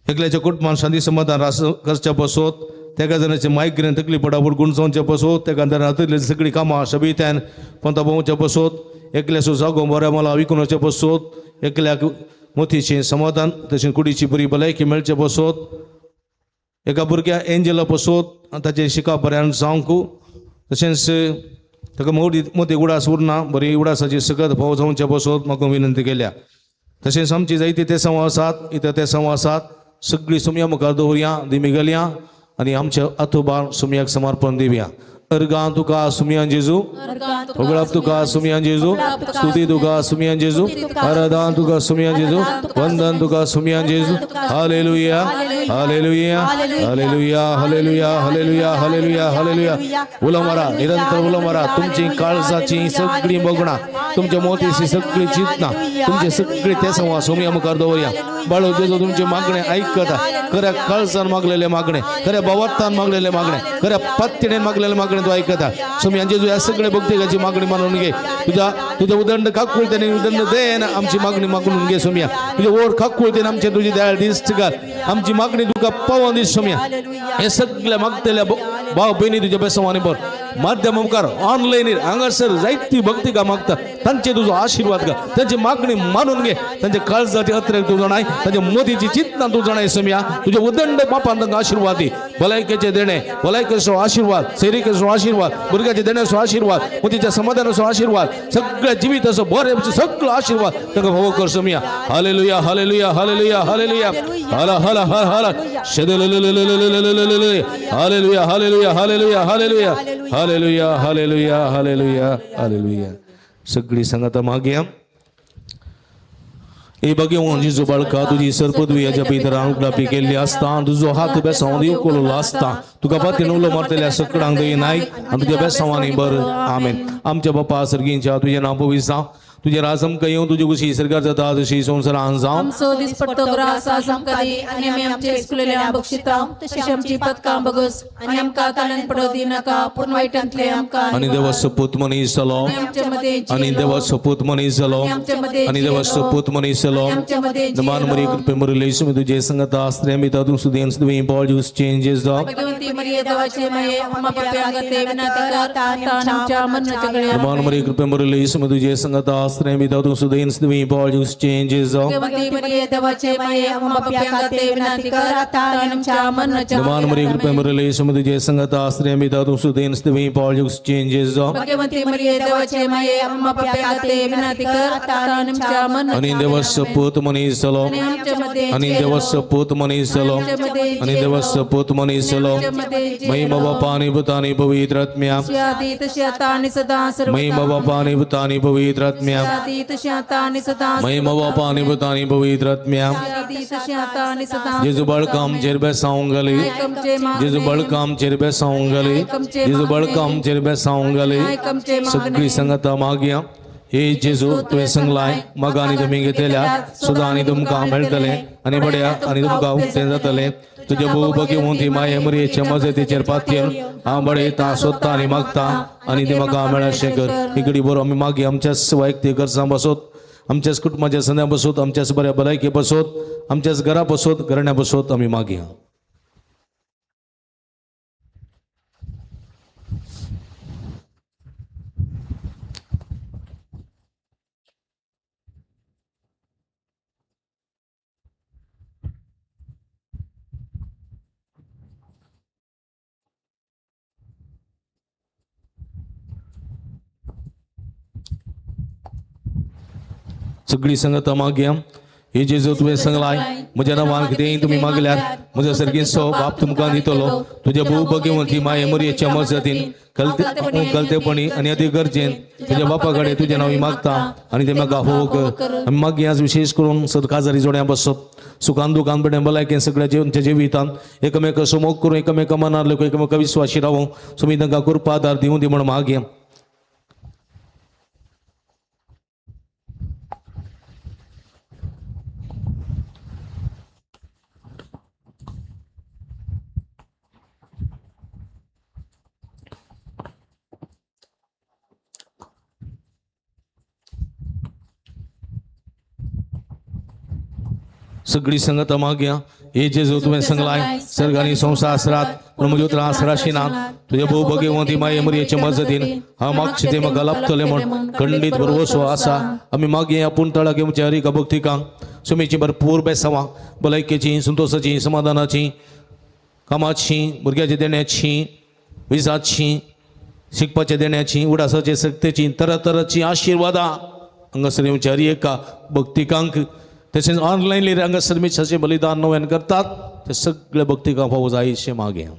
एकल्याच्या कुटुंबान शांती समाधान रास करच्या पासत, तेका जाणाचे मायग्रेन तकली पडापड गुण जावच्या पासत, तेका जाणां सगळीं कामां शबित्यान पंता भोंवच्या पासत, एकल्याचो जागो बऱ्या मला विकून वचच्या पासत, एकल्याक मोतीचें समाधान तशें कुडीची बरी भलायकी मेळचे पासत, एका भुरग्या एंजला पासत आनी ताचें शिकप बऱ्यान जावंक, तशेंच ताका मोती उडास उरना बरी उडासाची सकत फावो जावच्या पासत म्हाका विनंती केल्या. तशेंच आमची जायती ते संव आसात इतर ते संव आसात सगळीं सुमया मुखार दवरया दिमी घालया आनी आमच्या आतोबार सुमयाक समर्पण दिवया. अर्गां तुका सुमयान जेजू, होगळाप तुका सुमयान जेजू, स्तुती तुका सुमयान जेजू, आराधन तुका सुमयान जेजू, वंदन तुका सुमयान जेजू. Hallelujah, hallelujah, hallelujah, hallelujah, hallelujah, hallelujah, hallelujah. उलो मारा, निरंतर उलो मारा. तुमची काळजाची सगळी बगणां, तुमच्या मोतीची सगळी चिंतना, तुमचे सगळी तेसांव सोमया मुखार दवरया. बाळू जेजू तुमचे मागणे ऐकता. खऱ्या काळजान मागलेले मागणे, खऱ्या भावार्थान मागलेले मागणे, खऱ्या पत्तीने मागलेले मागणे तू ऐकता. सोमया जेजू ह्या सगळे भक्तिकाची मागणी मानून घे. तुझ्या तुझ्या उदंड काकुळतेने उदंड then आमची मागणी मागून घे सोमया. तुझ्या ओढ काकुळतेने आमच्या तुझी दयाळ दिसत घाल. आमची मागणी तुका पावन दीस सोमया. हे सगळ्या मागतल्या भाव बहिणी तुझ्या बेसवानी बर माध्यम मुखार ऑनलाईन हांगासर जायती भक्ती का मागता तांचे तुझो आशीर्वाद का, त्यांची मागणी मानून घे. त्यांच्या काळजाची अत्रेक तू जाणाय, त्यांच्या मोदीची चिंतना तू जाणाय सोमया. तुझ्या उदंड बापान तांकां आशीर्वाद दी. भलायकेचे देणे, भलायकेचो आशीर्वाद, सैरिकेचो आशीर्वाद, भुरग्याचे देण्याचो आशीर्वाद, मोदीच्या समाधानाचो आशीर्वाद, सगळ्या जिविताचो बरे सगळो आशीर्वाद तांकां फावो कर Somaiya. Hallelujah, hallelujah, hallelujah, hallelujah. हला हला हला हला hallelujah, hallelujah, hallelujah, hallelujah, hallelujah, hallelujah, hallelujah, hallelujah. सगळी सांगता मागया. ए भगवान जेजू बाळका, तुजी सरपदवी ह्याच्या पितरांक उगडापी केल्ली आसता. तुजो हात बेसांव उकललो आसता. तुका फातीन उलो मारतल्या सकडांक दई नायक आनी तुज्या बेसांवांनी बर. आमेन. आमच्या बापा सर्गींच्या, तुजें नांव पवित्र जावं, तुजें राज आमकां येवं, तुजी कुशी सरकार जाता तशी संवसारान जावं. आमचो दिसपट्टो ग्रास आज आमकां दी आनी आमी आमचे इसकुलेल्या बक्षिता तशें आमची पदकां बगस आनी आमकां ताळ्यान पडो दी नाका पूण वायटांतले आमकां. आनी देवा सपूत मनीस जालो, आनी देवा सपूत मनीस जालो, आनी देवा सपूत मनीस जालो. नमान मरी कृपे मरुले तुझे संगता आस्त्रे तू सुदेन सुदें पॉल ज्यूस चेंजेस जाव. भगवंती मरिये देवाचे माये, आम्हा पाप्यांगते विनंती कर आता आणि आमच्या मरणाच्या वेळी. नमान मरी कृपे मरुले तुझे संगता आस्त्रे तू सुदेन सुदें पॉल ज्यूस चेंजेस जाव. भगवंती मरिये देवाचे माये, आम्हा पाप्यांगते विनंती कर आता आणि आमच्या मरणाच्या नमान मरी कृपे मरुले तुझे संगता आस्त्रे तू सुदेन सुदें पॉल ज्यूस चेंजेस जाव. भगवंती मरिये देवाचे माये, आम्हा पाप्यांगते विनंती कर आता आणि आमच्या मरणाच्या आणि देवा सपूत मनीस जालो, आणि देवा सपूत मनीस जालो, आणि देवा सपूत मनीस जालो. महिमा बापा आणि पुता आणि पवित्र आत्म्या. आदी तशी आता आणि सदा सर्व. महिमा बापा आणि पुता आणि पवित्र आत्म्या. आदी तशी आता आणि सदा. महिमा बापा आणि पुता आणि पवित्र आत्म्या. आदी तशी आता आणि सदा. जेजू बाळका आमचेर बेसावंक घाली, जेजू बाळका आमचेर बेसावंक घाली, जेजू बाळका आमचेर बेसावंक घाली. सगळी संगता मागया. हे जेजू, तुवें सांगलाय, मगा आनी तुमी घेतल्या, सुदां आनी तुमकां मेळटलें आनी बड्या आनी तुमकां उक्तें जातलें. तुजे भोव भगवंती माये मरयेचे मजतीचेर पातयेन हांव बडयता, सोदता आनी मागता आनी ती म्हाका मेळाशें कर. इकडी बरो आमी मागीर आमच्याच वैयक्तीक गरजां बसोत, आमच्याच कुटुंबाच्या संद्या बसोत, आमच्याच बऱ्या भलायके बसोत, आमच्याच घरा बसोत, घराण्या बसोत आमी मागया. सगळी संगत मागया. हे जेजू, तुवें सांगलाय, म्हज्या नांवान कितेंय तुमी मागल्यार म्हज्या सर्गीचो बाप तुमकां दितलो. तुज्या भोव भगवंती माये मरयेच्या मजतीन कलतेपणी आनी अती गरजेन तुज्या बापा कडेन तुजें नांव मागता आनी तें म्हाका हो कर. आमी मागया आज विशेश करून सद काजारी जोड्यां बसप, सुखान दुखान बडें भलायकेन सगळ्या जेवणच्या जिवितान एकामेका समोग करून एकामेका मनार लोक एकामेका विस्वाशी रावूंक सुमी तांकां कृपा आदार दिवं दी म्हूण मागया. सगळी संगत मागया. हे जेजू, तुवें सांगलाय, सर्ग आनी संवसार पूण म्हज्यो त्रास राशिना तुज्या भोव भगवंती माये मरयेचे मजतीन हांव मागचे ते म्हाका लाभतलें म्हूण खंडीत भरवसो आसा. आमी मागया आपूण तळा घेवच्या हरिका भक्तिकांक सुमीची भरपूर बेसावां, भलायकेची, संतोसाची, समाधानाची, कामाची, भुरग्याच्या देण्याची, विजाची, शिकपाच्या देण्याची, उडासाचे सक्तेची, तरातराची आशिर्वादां हांगासर येवच्या हर एका भक्तिकांक, तशेंच ऑनलायन हांगासर मिसाचें बलिदान नव्यान करतात ते सगळे भक्तिकांक फावो जायशें मागया.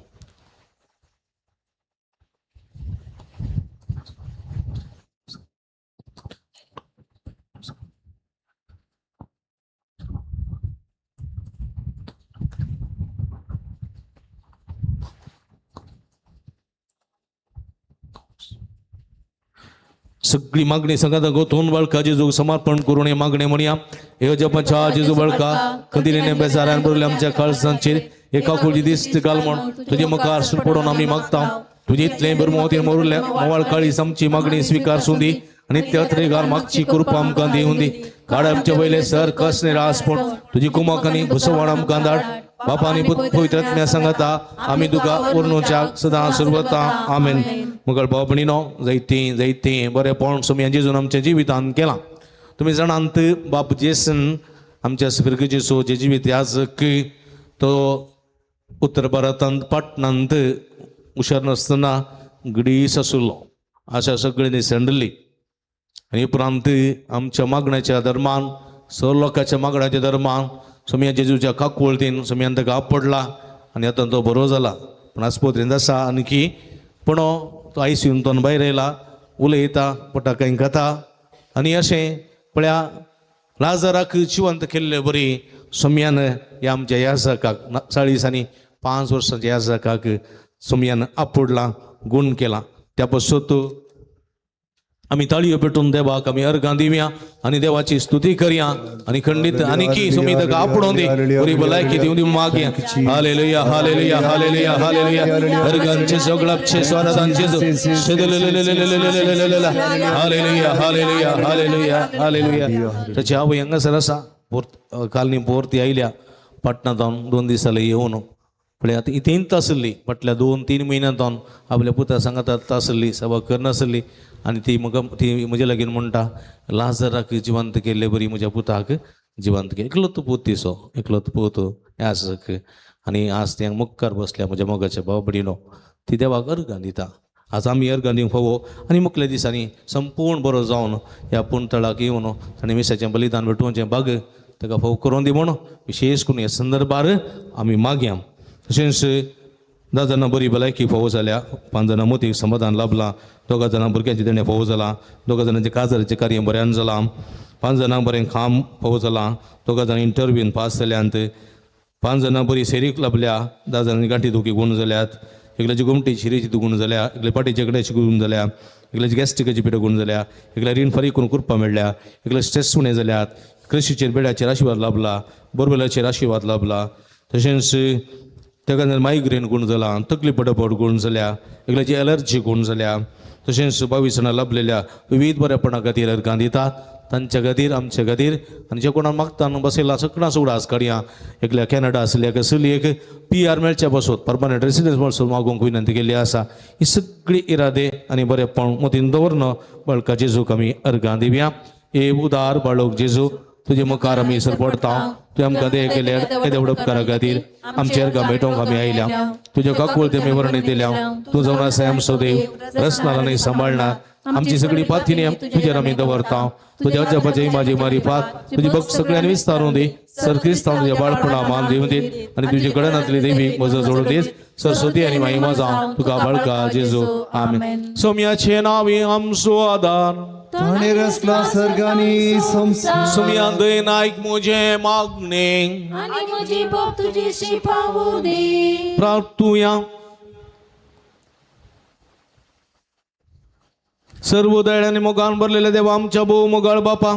सगळी मागणी सांगात गोतून बाळका जेजूक समर्पण करून हे मागणे म्हणया. हे जपाच्या जेजू बाळका कंदिलीने बेजारान भरले आमच्या काळजांचेर एका कुळी दिस्त घाल म्हण तुजे मुखार पडून आमी मागता. तुजे इतलें बरमोतीन मोरुल्ल्या मोवाळ काळीज आमची मागणी स्विकार सुंदी आनी त्या त्रेगार मागची कृपा आमकां दिवं दी. काड आमचे वयले सर कस निरास पूण तुजी कुमक आनी घुसवण आमकां धाड. बापा आनी पवित्र आत्म्या सांगता आमी तुका उर्नुच्या सदां सुरवता. आमेन. मुगळ भाव भयणीनो जैती जैती बरेंपण सोमया जेजून आमच्या जिवितान केलां. तुमी जाणांत बाब जेसन आमच्या फिरगजेचो जे जिवीत याजक तो उत्तर भारतांत पाटणांत हुशार नासतना गडीस आशिल्लो अशा सगळ्यांनी सांडली. आनी उपरांत आमच्या मागण्याच्या धर्मान सर लोकांच्या मागण्याच्या धर्मान सोमया जेजूच्या काकुळतीन सोमयान ताका आपडला आनी आतां तो बरो जाला. पूण आस्पत्रेंत आसा आणखी पूण तो आयसीयून तो भायर येयला, उलयता, पोटा कांय खाता. आनी अशें पळया लाजराक जिवंत केल्ले बरी सोमयान ह्या आमच्या याजकाक 40 आनी 5 वर्सांच्या याजकाक सोमयान आपुडला, गूण केला. त्या पासून आमी ताळयो पेटून देवाक आमी अर्गां दिवया आनी देवाची स्तुती करया आनी खंडीत आनी की सोमी ताका आपोवन दी बरी भलायकी दिवं दी मागया. Hallelujah hallelujah hallelujah hallelujah. अर्गांचे सगळाचे स्वरांचे हालेलुया हालेलुया हालेलुया हालेलुया. ताची आवय हांगासर आसा, कालनी पोरती आयल्या पाटणा जावन 2 दीस जाले येवन. पळय आतां इथेंच आसली फाटल्या 2-3 म्हयन्यां जावन आपल्या पुता सांगात आसली, सभा करनासली. आनी ती म्हाका ती म्हज्या लागीं म्हणटा लाजराक जिवंत केल्ले बरी म्हज्या पुताक जिवंत केले. एकलोच पूत तिचो, एकलोच पूत याजक. आनी आज ती मुखार बसल्या म्हज्या मोगाच्या भाव भयणीनो. ती देवाक अर्गां दिता. आज आमी अर्गां दिवंक फावो आनी मुखल्या दिसांनी संपूर्ण बरो जावन ह्या पुणतळाक येवन ताणें मिसाचें बलिदान भेटोवचें बाग ताका फाव करून दी म्हूण विशेश करून ह्या संदर्भार आमी मागया. तशेंच 10 जाणां बरी भलायकी फावो जाल्या, 5 जाणां मोतीक समाधान लाभलां, 2 जाणां भुरग्यांचें देणें फावो जालां, 2 जाणांचें काजाराचें कार्य बऱ्यान जालां, 5 जाणांक बरें काम फावो जालां, 2 जाणां इंटरव्यून पास जाल्यांत, 5 जाणां बरी सेरीक लाभल्या, 10 जाणांनी गांठी दुखी गूण जाल्यात, एकल्याची गोमटी शिरेची दुगूण जाल्या, एकल्या पाटीचे कडेची गुण जाल्या, एकल्याची गॅस्ट्रिकाची पिठो गुण जाल्या, एकल्या रीण फारीक करून कुरपा मेळ्ळ्या, एकल्या स्ट्रेस उणें जाल्यात, कृशीचेर बेड्याचेर आशिर्वाद लाभला, बोरवेलाचेर आशिर्वाद लाभला. तशेंच ताका मायग्रेन गुण जाला, तकली पडपड गुण जाल्या, एकल्याची एलर्जी गुण जाल्या. तशेंच 22 जाणां लाभलेल्या विविध बरेपणा खातीर अर्गां दितात तांच्या खातीर आमच्या खातीर. आनी जे कोणाक मागता न्हू बसयला सगळ्यां उगडास काडया. एकल्या कॅनडा आसल्या एका चलयेक PR मेळच्या पासून परमनंट रेसिडन्स पासून मागूंक विनंती केल्ली आसा. ही सगळी इरादे आनी बरेपण मतीन दवरन बाळका जेजूक आमी अर्गां दिवया. हे उदार बाळक जेजू तुजे मुखार आमी सरपडता. तुवें आमकां दे केले येदे उपकारा खातीर आमच्या अर्गां भेटोवंक आमी आयल्या. तुज्या काकुळते आमी वर्णी दिल्या. तूं जावन आसा आमचो देव, रचणार आनी सांबाळणार. आमची सगळी पाथिनी तुजेर आमी दवरता. तुज्या अजपाची माझी मारिफात तुजी भक्त सगळ्यांनी विस्तारून दी. सर क्रिस्तांव तुज्या बाळपणा मान दिवन दी आनी तुजे कडनातली देवी म्हजो जोडून दीस. सरस्वती आनी माई जावं तुका बाळका जेजू. आमेन. सोम्याचे नांवी आमचो आदार ताणें रचला सर्गानी संसार. सोम्या दयेन आयक म्हजें मागणें आनी म्हजी बोब तुजीशी पावूं दी. प्रार्थुया. सर्व दयाळाने मोगान भरलेल्या देवा आमच्या भोव मोगाळ बापा,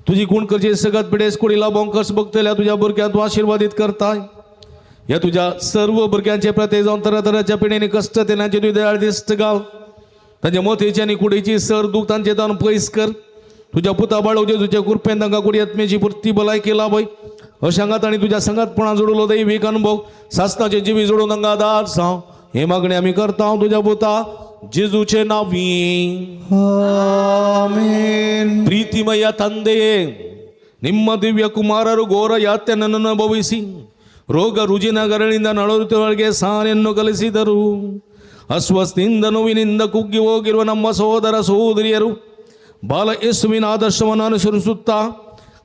तुझी गुण करची सगळ्यात पिडेस कुडी लाभोंक कस बघतल्या तुझ्या भुरग्यांक तूं आशिर्वादीत करताय. ह्या तुझ्या सर्व भुरग्यांचे प्रते जावन तरातराच्या पिणेनी कश्ट तेनाचे तुजी दयाळ दिस्त घाल. तांच्या मोतीची आनी कुडीची सर दूख तांचे जावन पयस कर. तुझ्या पुता बाळोवचे तुझ्या कृपेन तांकां कुडी आत्मेची पुर्ती भलायकी लाभय. अशा आंगात आनी तुझ्या संगातपणा जोडलो दैवीक अनुभव सासनाचे जिवी जोडून तांकां आदार जावं. हे मागणी आमी करता तुझ्या पुता जेजूचे नावी. ಆಮೇನ್. ಪ್ರೀತಿಮಯ ತಂದೆಯೇ, ನಿಮ್ಮ ದಿವ್ಯ ಕುಮಾರರು ಘೋರ ಯಾತನೆಯನ್ನು ಅನುಭವಿಸಿ ರೋಗ ರುಜಿನಗಳಿಂದ ನರಳುತ್ತಿರುವವರಿಗೆ ಸಹನೆಯನ್ನು ಕಲಿಸಿದರು. ಅಸ್ವಸ್ಥದಿಂದ ನೋವಿನಿಂದ ಕುಗ್ಗಿ ಹೋಗಿರುವ ನಮ್ಮ ಸಹೋದರ ಸಹೋದರಿಯರು ಬಾಲ ಯೇಸುವಿನ ಆದರ್ಶವನ್ನು ಅನುಸರಿಸುತ್ತಾ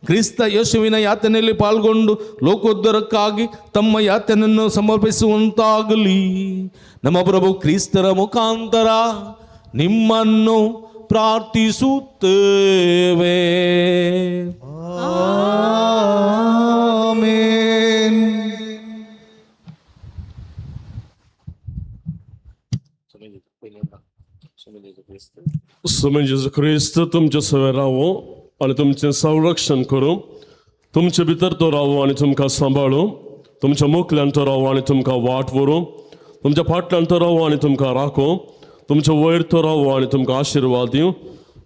ಕ್ರಿಸ್ತ ಯೇಸುವಿನ ಯಾತನೆಯಲ್ಲಿ ಪಾಲ್ಗೊಂಡು ಲೋಕೋದ್ಧಾರಕ್ಕಾಗಿ ತಮ್ಮ ಯಾತನೆಯನ್ನು ಸಮರ್ಪಿಸುವಂತಾಗಲಿ. ನಮ್ಮ ಪ್ರಭು ಕ್ರಿಸ್ತರ ಮುಖಾಂತರ ನಿಮ್ಮನ್ನು ಪ್ರಾರ್ಥಿಸುತ್ತೇವೆ. ಆಮೇನ್. सोमेन जेजू क्रिस्त तुमचे सवे रावो आनी तुमचें संरक्षण करूं, तुमचे भितर तो रावो आनी तुमकां सांबाळूं, तुमच्या मुखल्यान तो रावो आनी तुमकां वाट व्हरूं, तुमच्या फाटल्यान तो रावो आनी तुमकां राखूं, तुमच्या वयर तो रावो आनी तुमकां आशिर्वाद दिवं.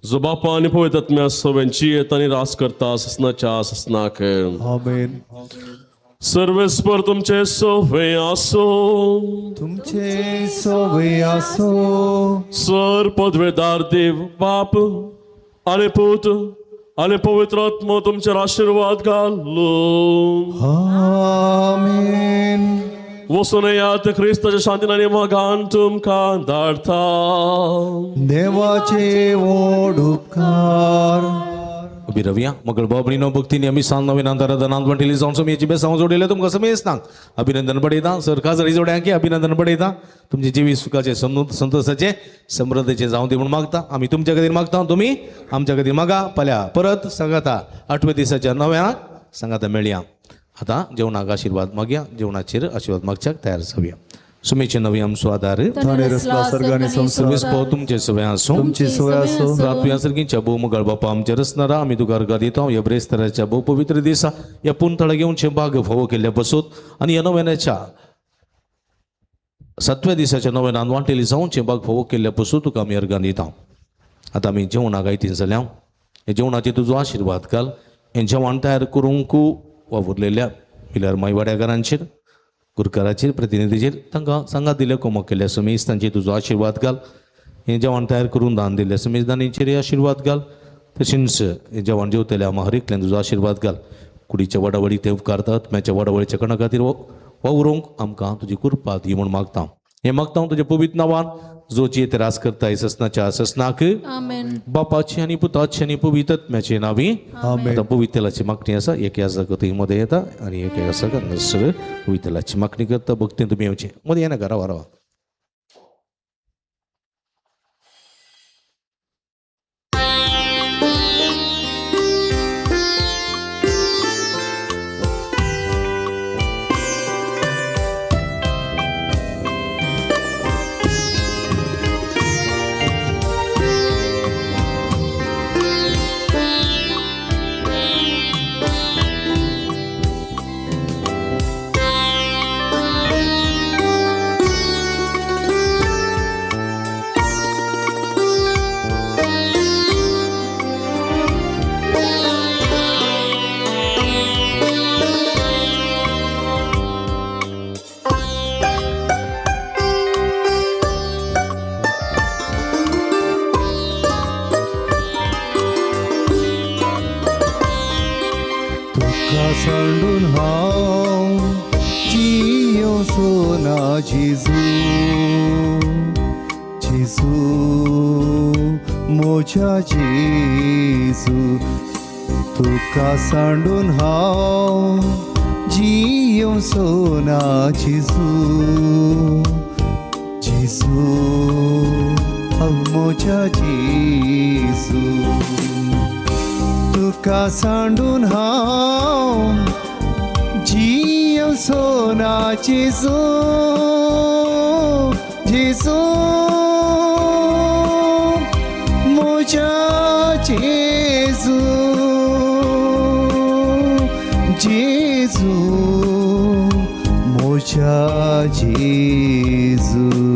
जो बापा आनी पवित्र आत्म्या सवेंची येत आनी रास करता ससनाच्या ससनाक. आमेन. सर्वेस्पर तुमचे सोवे आसो. तुमचे सोवे आसो. सर पदवेदार देव बाप आनी पूत आनी पवित्र आत्मो तुमचेर आशिर्वाद घालो. आमेन. वचून येयात, क्रिस्ताच्या शांतीन आनी मोगान तुमकां धाडटा. देवाचे व्हड उपकार. उबी रवया मगळ बाबणीनो भक्तीने आमी सान नवीन आंतराधनांत वंटिली जावन समेची बेसांव जोडिल्लें तुमकां समेस्तांक अभिनंदन पडयता. सर काजरी जोड्यांकी अभिनंदन पडयता. तुमचे जिवीत सुखाचे संतोषाचे समृद्धीचे जावं दी म्हूण मागता. आमी तुमच्या खातीर मागता, तुमी आमच्या खातीर मागा. पल्या परत सांगाता आठव्या दिसाच्या नव्या सांगाता मेळया. आतां जेवणाक आशिर्वाद मागया, जेवणाचेर आशिर्वाद मागच्याक तयार जावया. सुमेचे नवी आमचो आदार ताणें रचला सर्ग आनी संवसार. सर्वेस्पर तुमचे सवे आसूं. तुमची सोय आसो. रातव्या सारकीच्या भोव मुगाळ बापा आमच्या रचणारा आमी तुका अर्घा दिता. ह्या ब्रेस्ताराच्या भोव पवित्र दिसा ह्या पुनतळा घेवचे भाग फावो केल्ल्या बसूत आनी ह्या नव्याच्या सातव्या दिसाच्या नव्यान वांटेली जावचे भाग फावो केल्ल्या पसून तुका आमी अर्घां दिता. आतां आमी जेवणाक आयतीन जाल्या ह्या जेवणाचेर तुजो आशिर्वाद घाल. हें जेवण तयार करूंक वावुरलेल्या मिल्यार मायवाड्याकारांचेर, गुरकाराचेर, प्रतिनिधीचेर तांकां सांगात दिल्या कोमक केल्ल्या समेज तांचेर तुजो आशिर्वाद घाल. हें जेवण तयार करून दान दिल्ल्या समेजदानीचेर आशिर्वाद घाल. तशेंच हें जेवण जेवतल्या आमा हरेकल्यान तुजो आशिर्वाद घाल. कुडीच्या वाडावळीक ते उपकारतात, आत्म्याच्या वाडावळीच्या कणा खातीर वावरूंक आमकां तुजी कृपा दी म्हूण मागता. हें मागता तुज्या पवित्र नांवान जो जी रास करता ससनाच्या ससनाक. आमेन. बापाची आनी पुताची आनी पवित्र आत्म्याचे नांवी. आमेन. आतां पवित्रलाची मागणी आसा. एक याजक थंय मदें येता आनी एक याजक हांगासर पवित्रलाची मागणी करता. भक्तीन तुमी येवचें. मदें येनाका, रावा रावा. तुका सांडून हांव जियो सोना जेजू, जेजू मोज्या जेजू. तुका सांडून हांव जियो सोना जेजू, जेजू मोज्या जेजू. तुका सांडून हांव जियो सोना जेजू, जेजू मोज्या जेजू, जेजू मोज्या जेजू.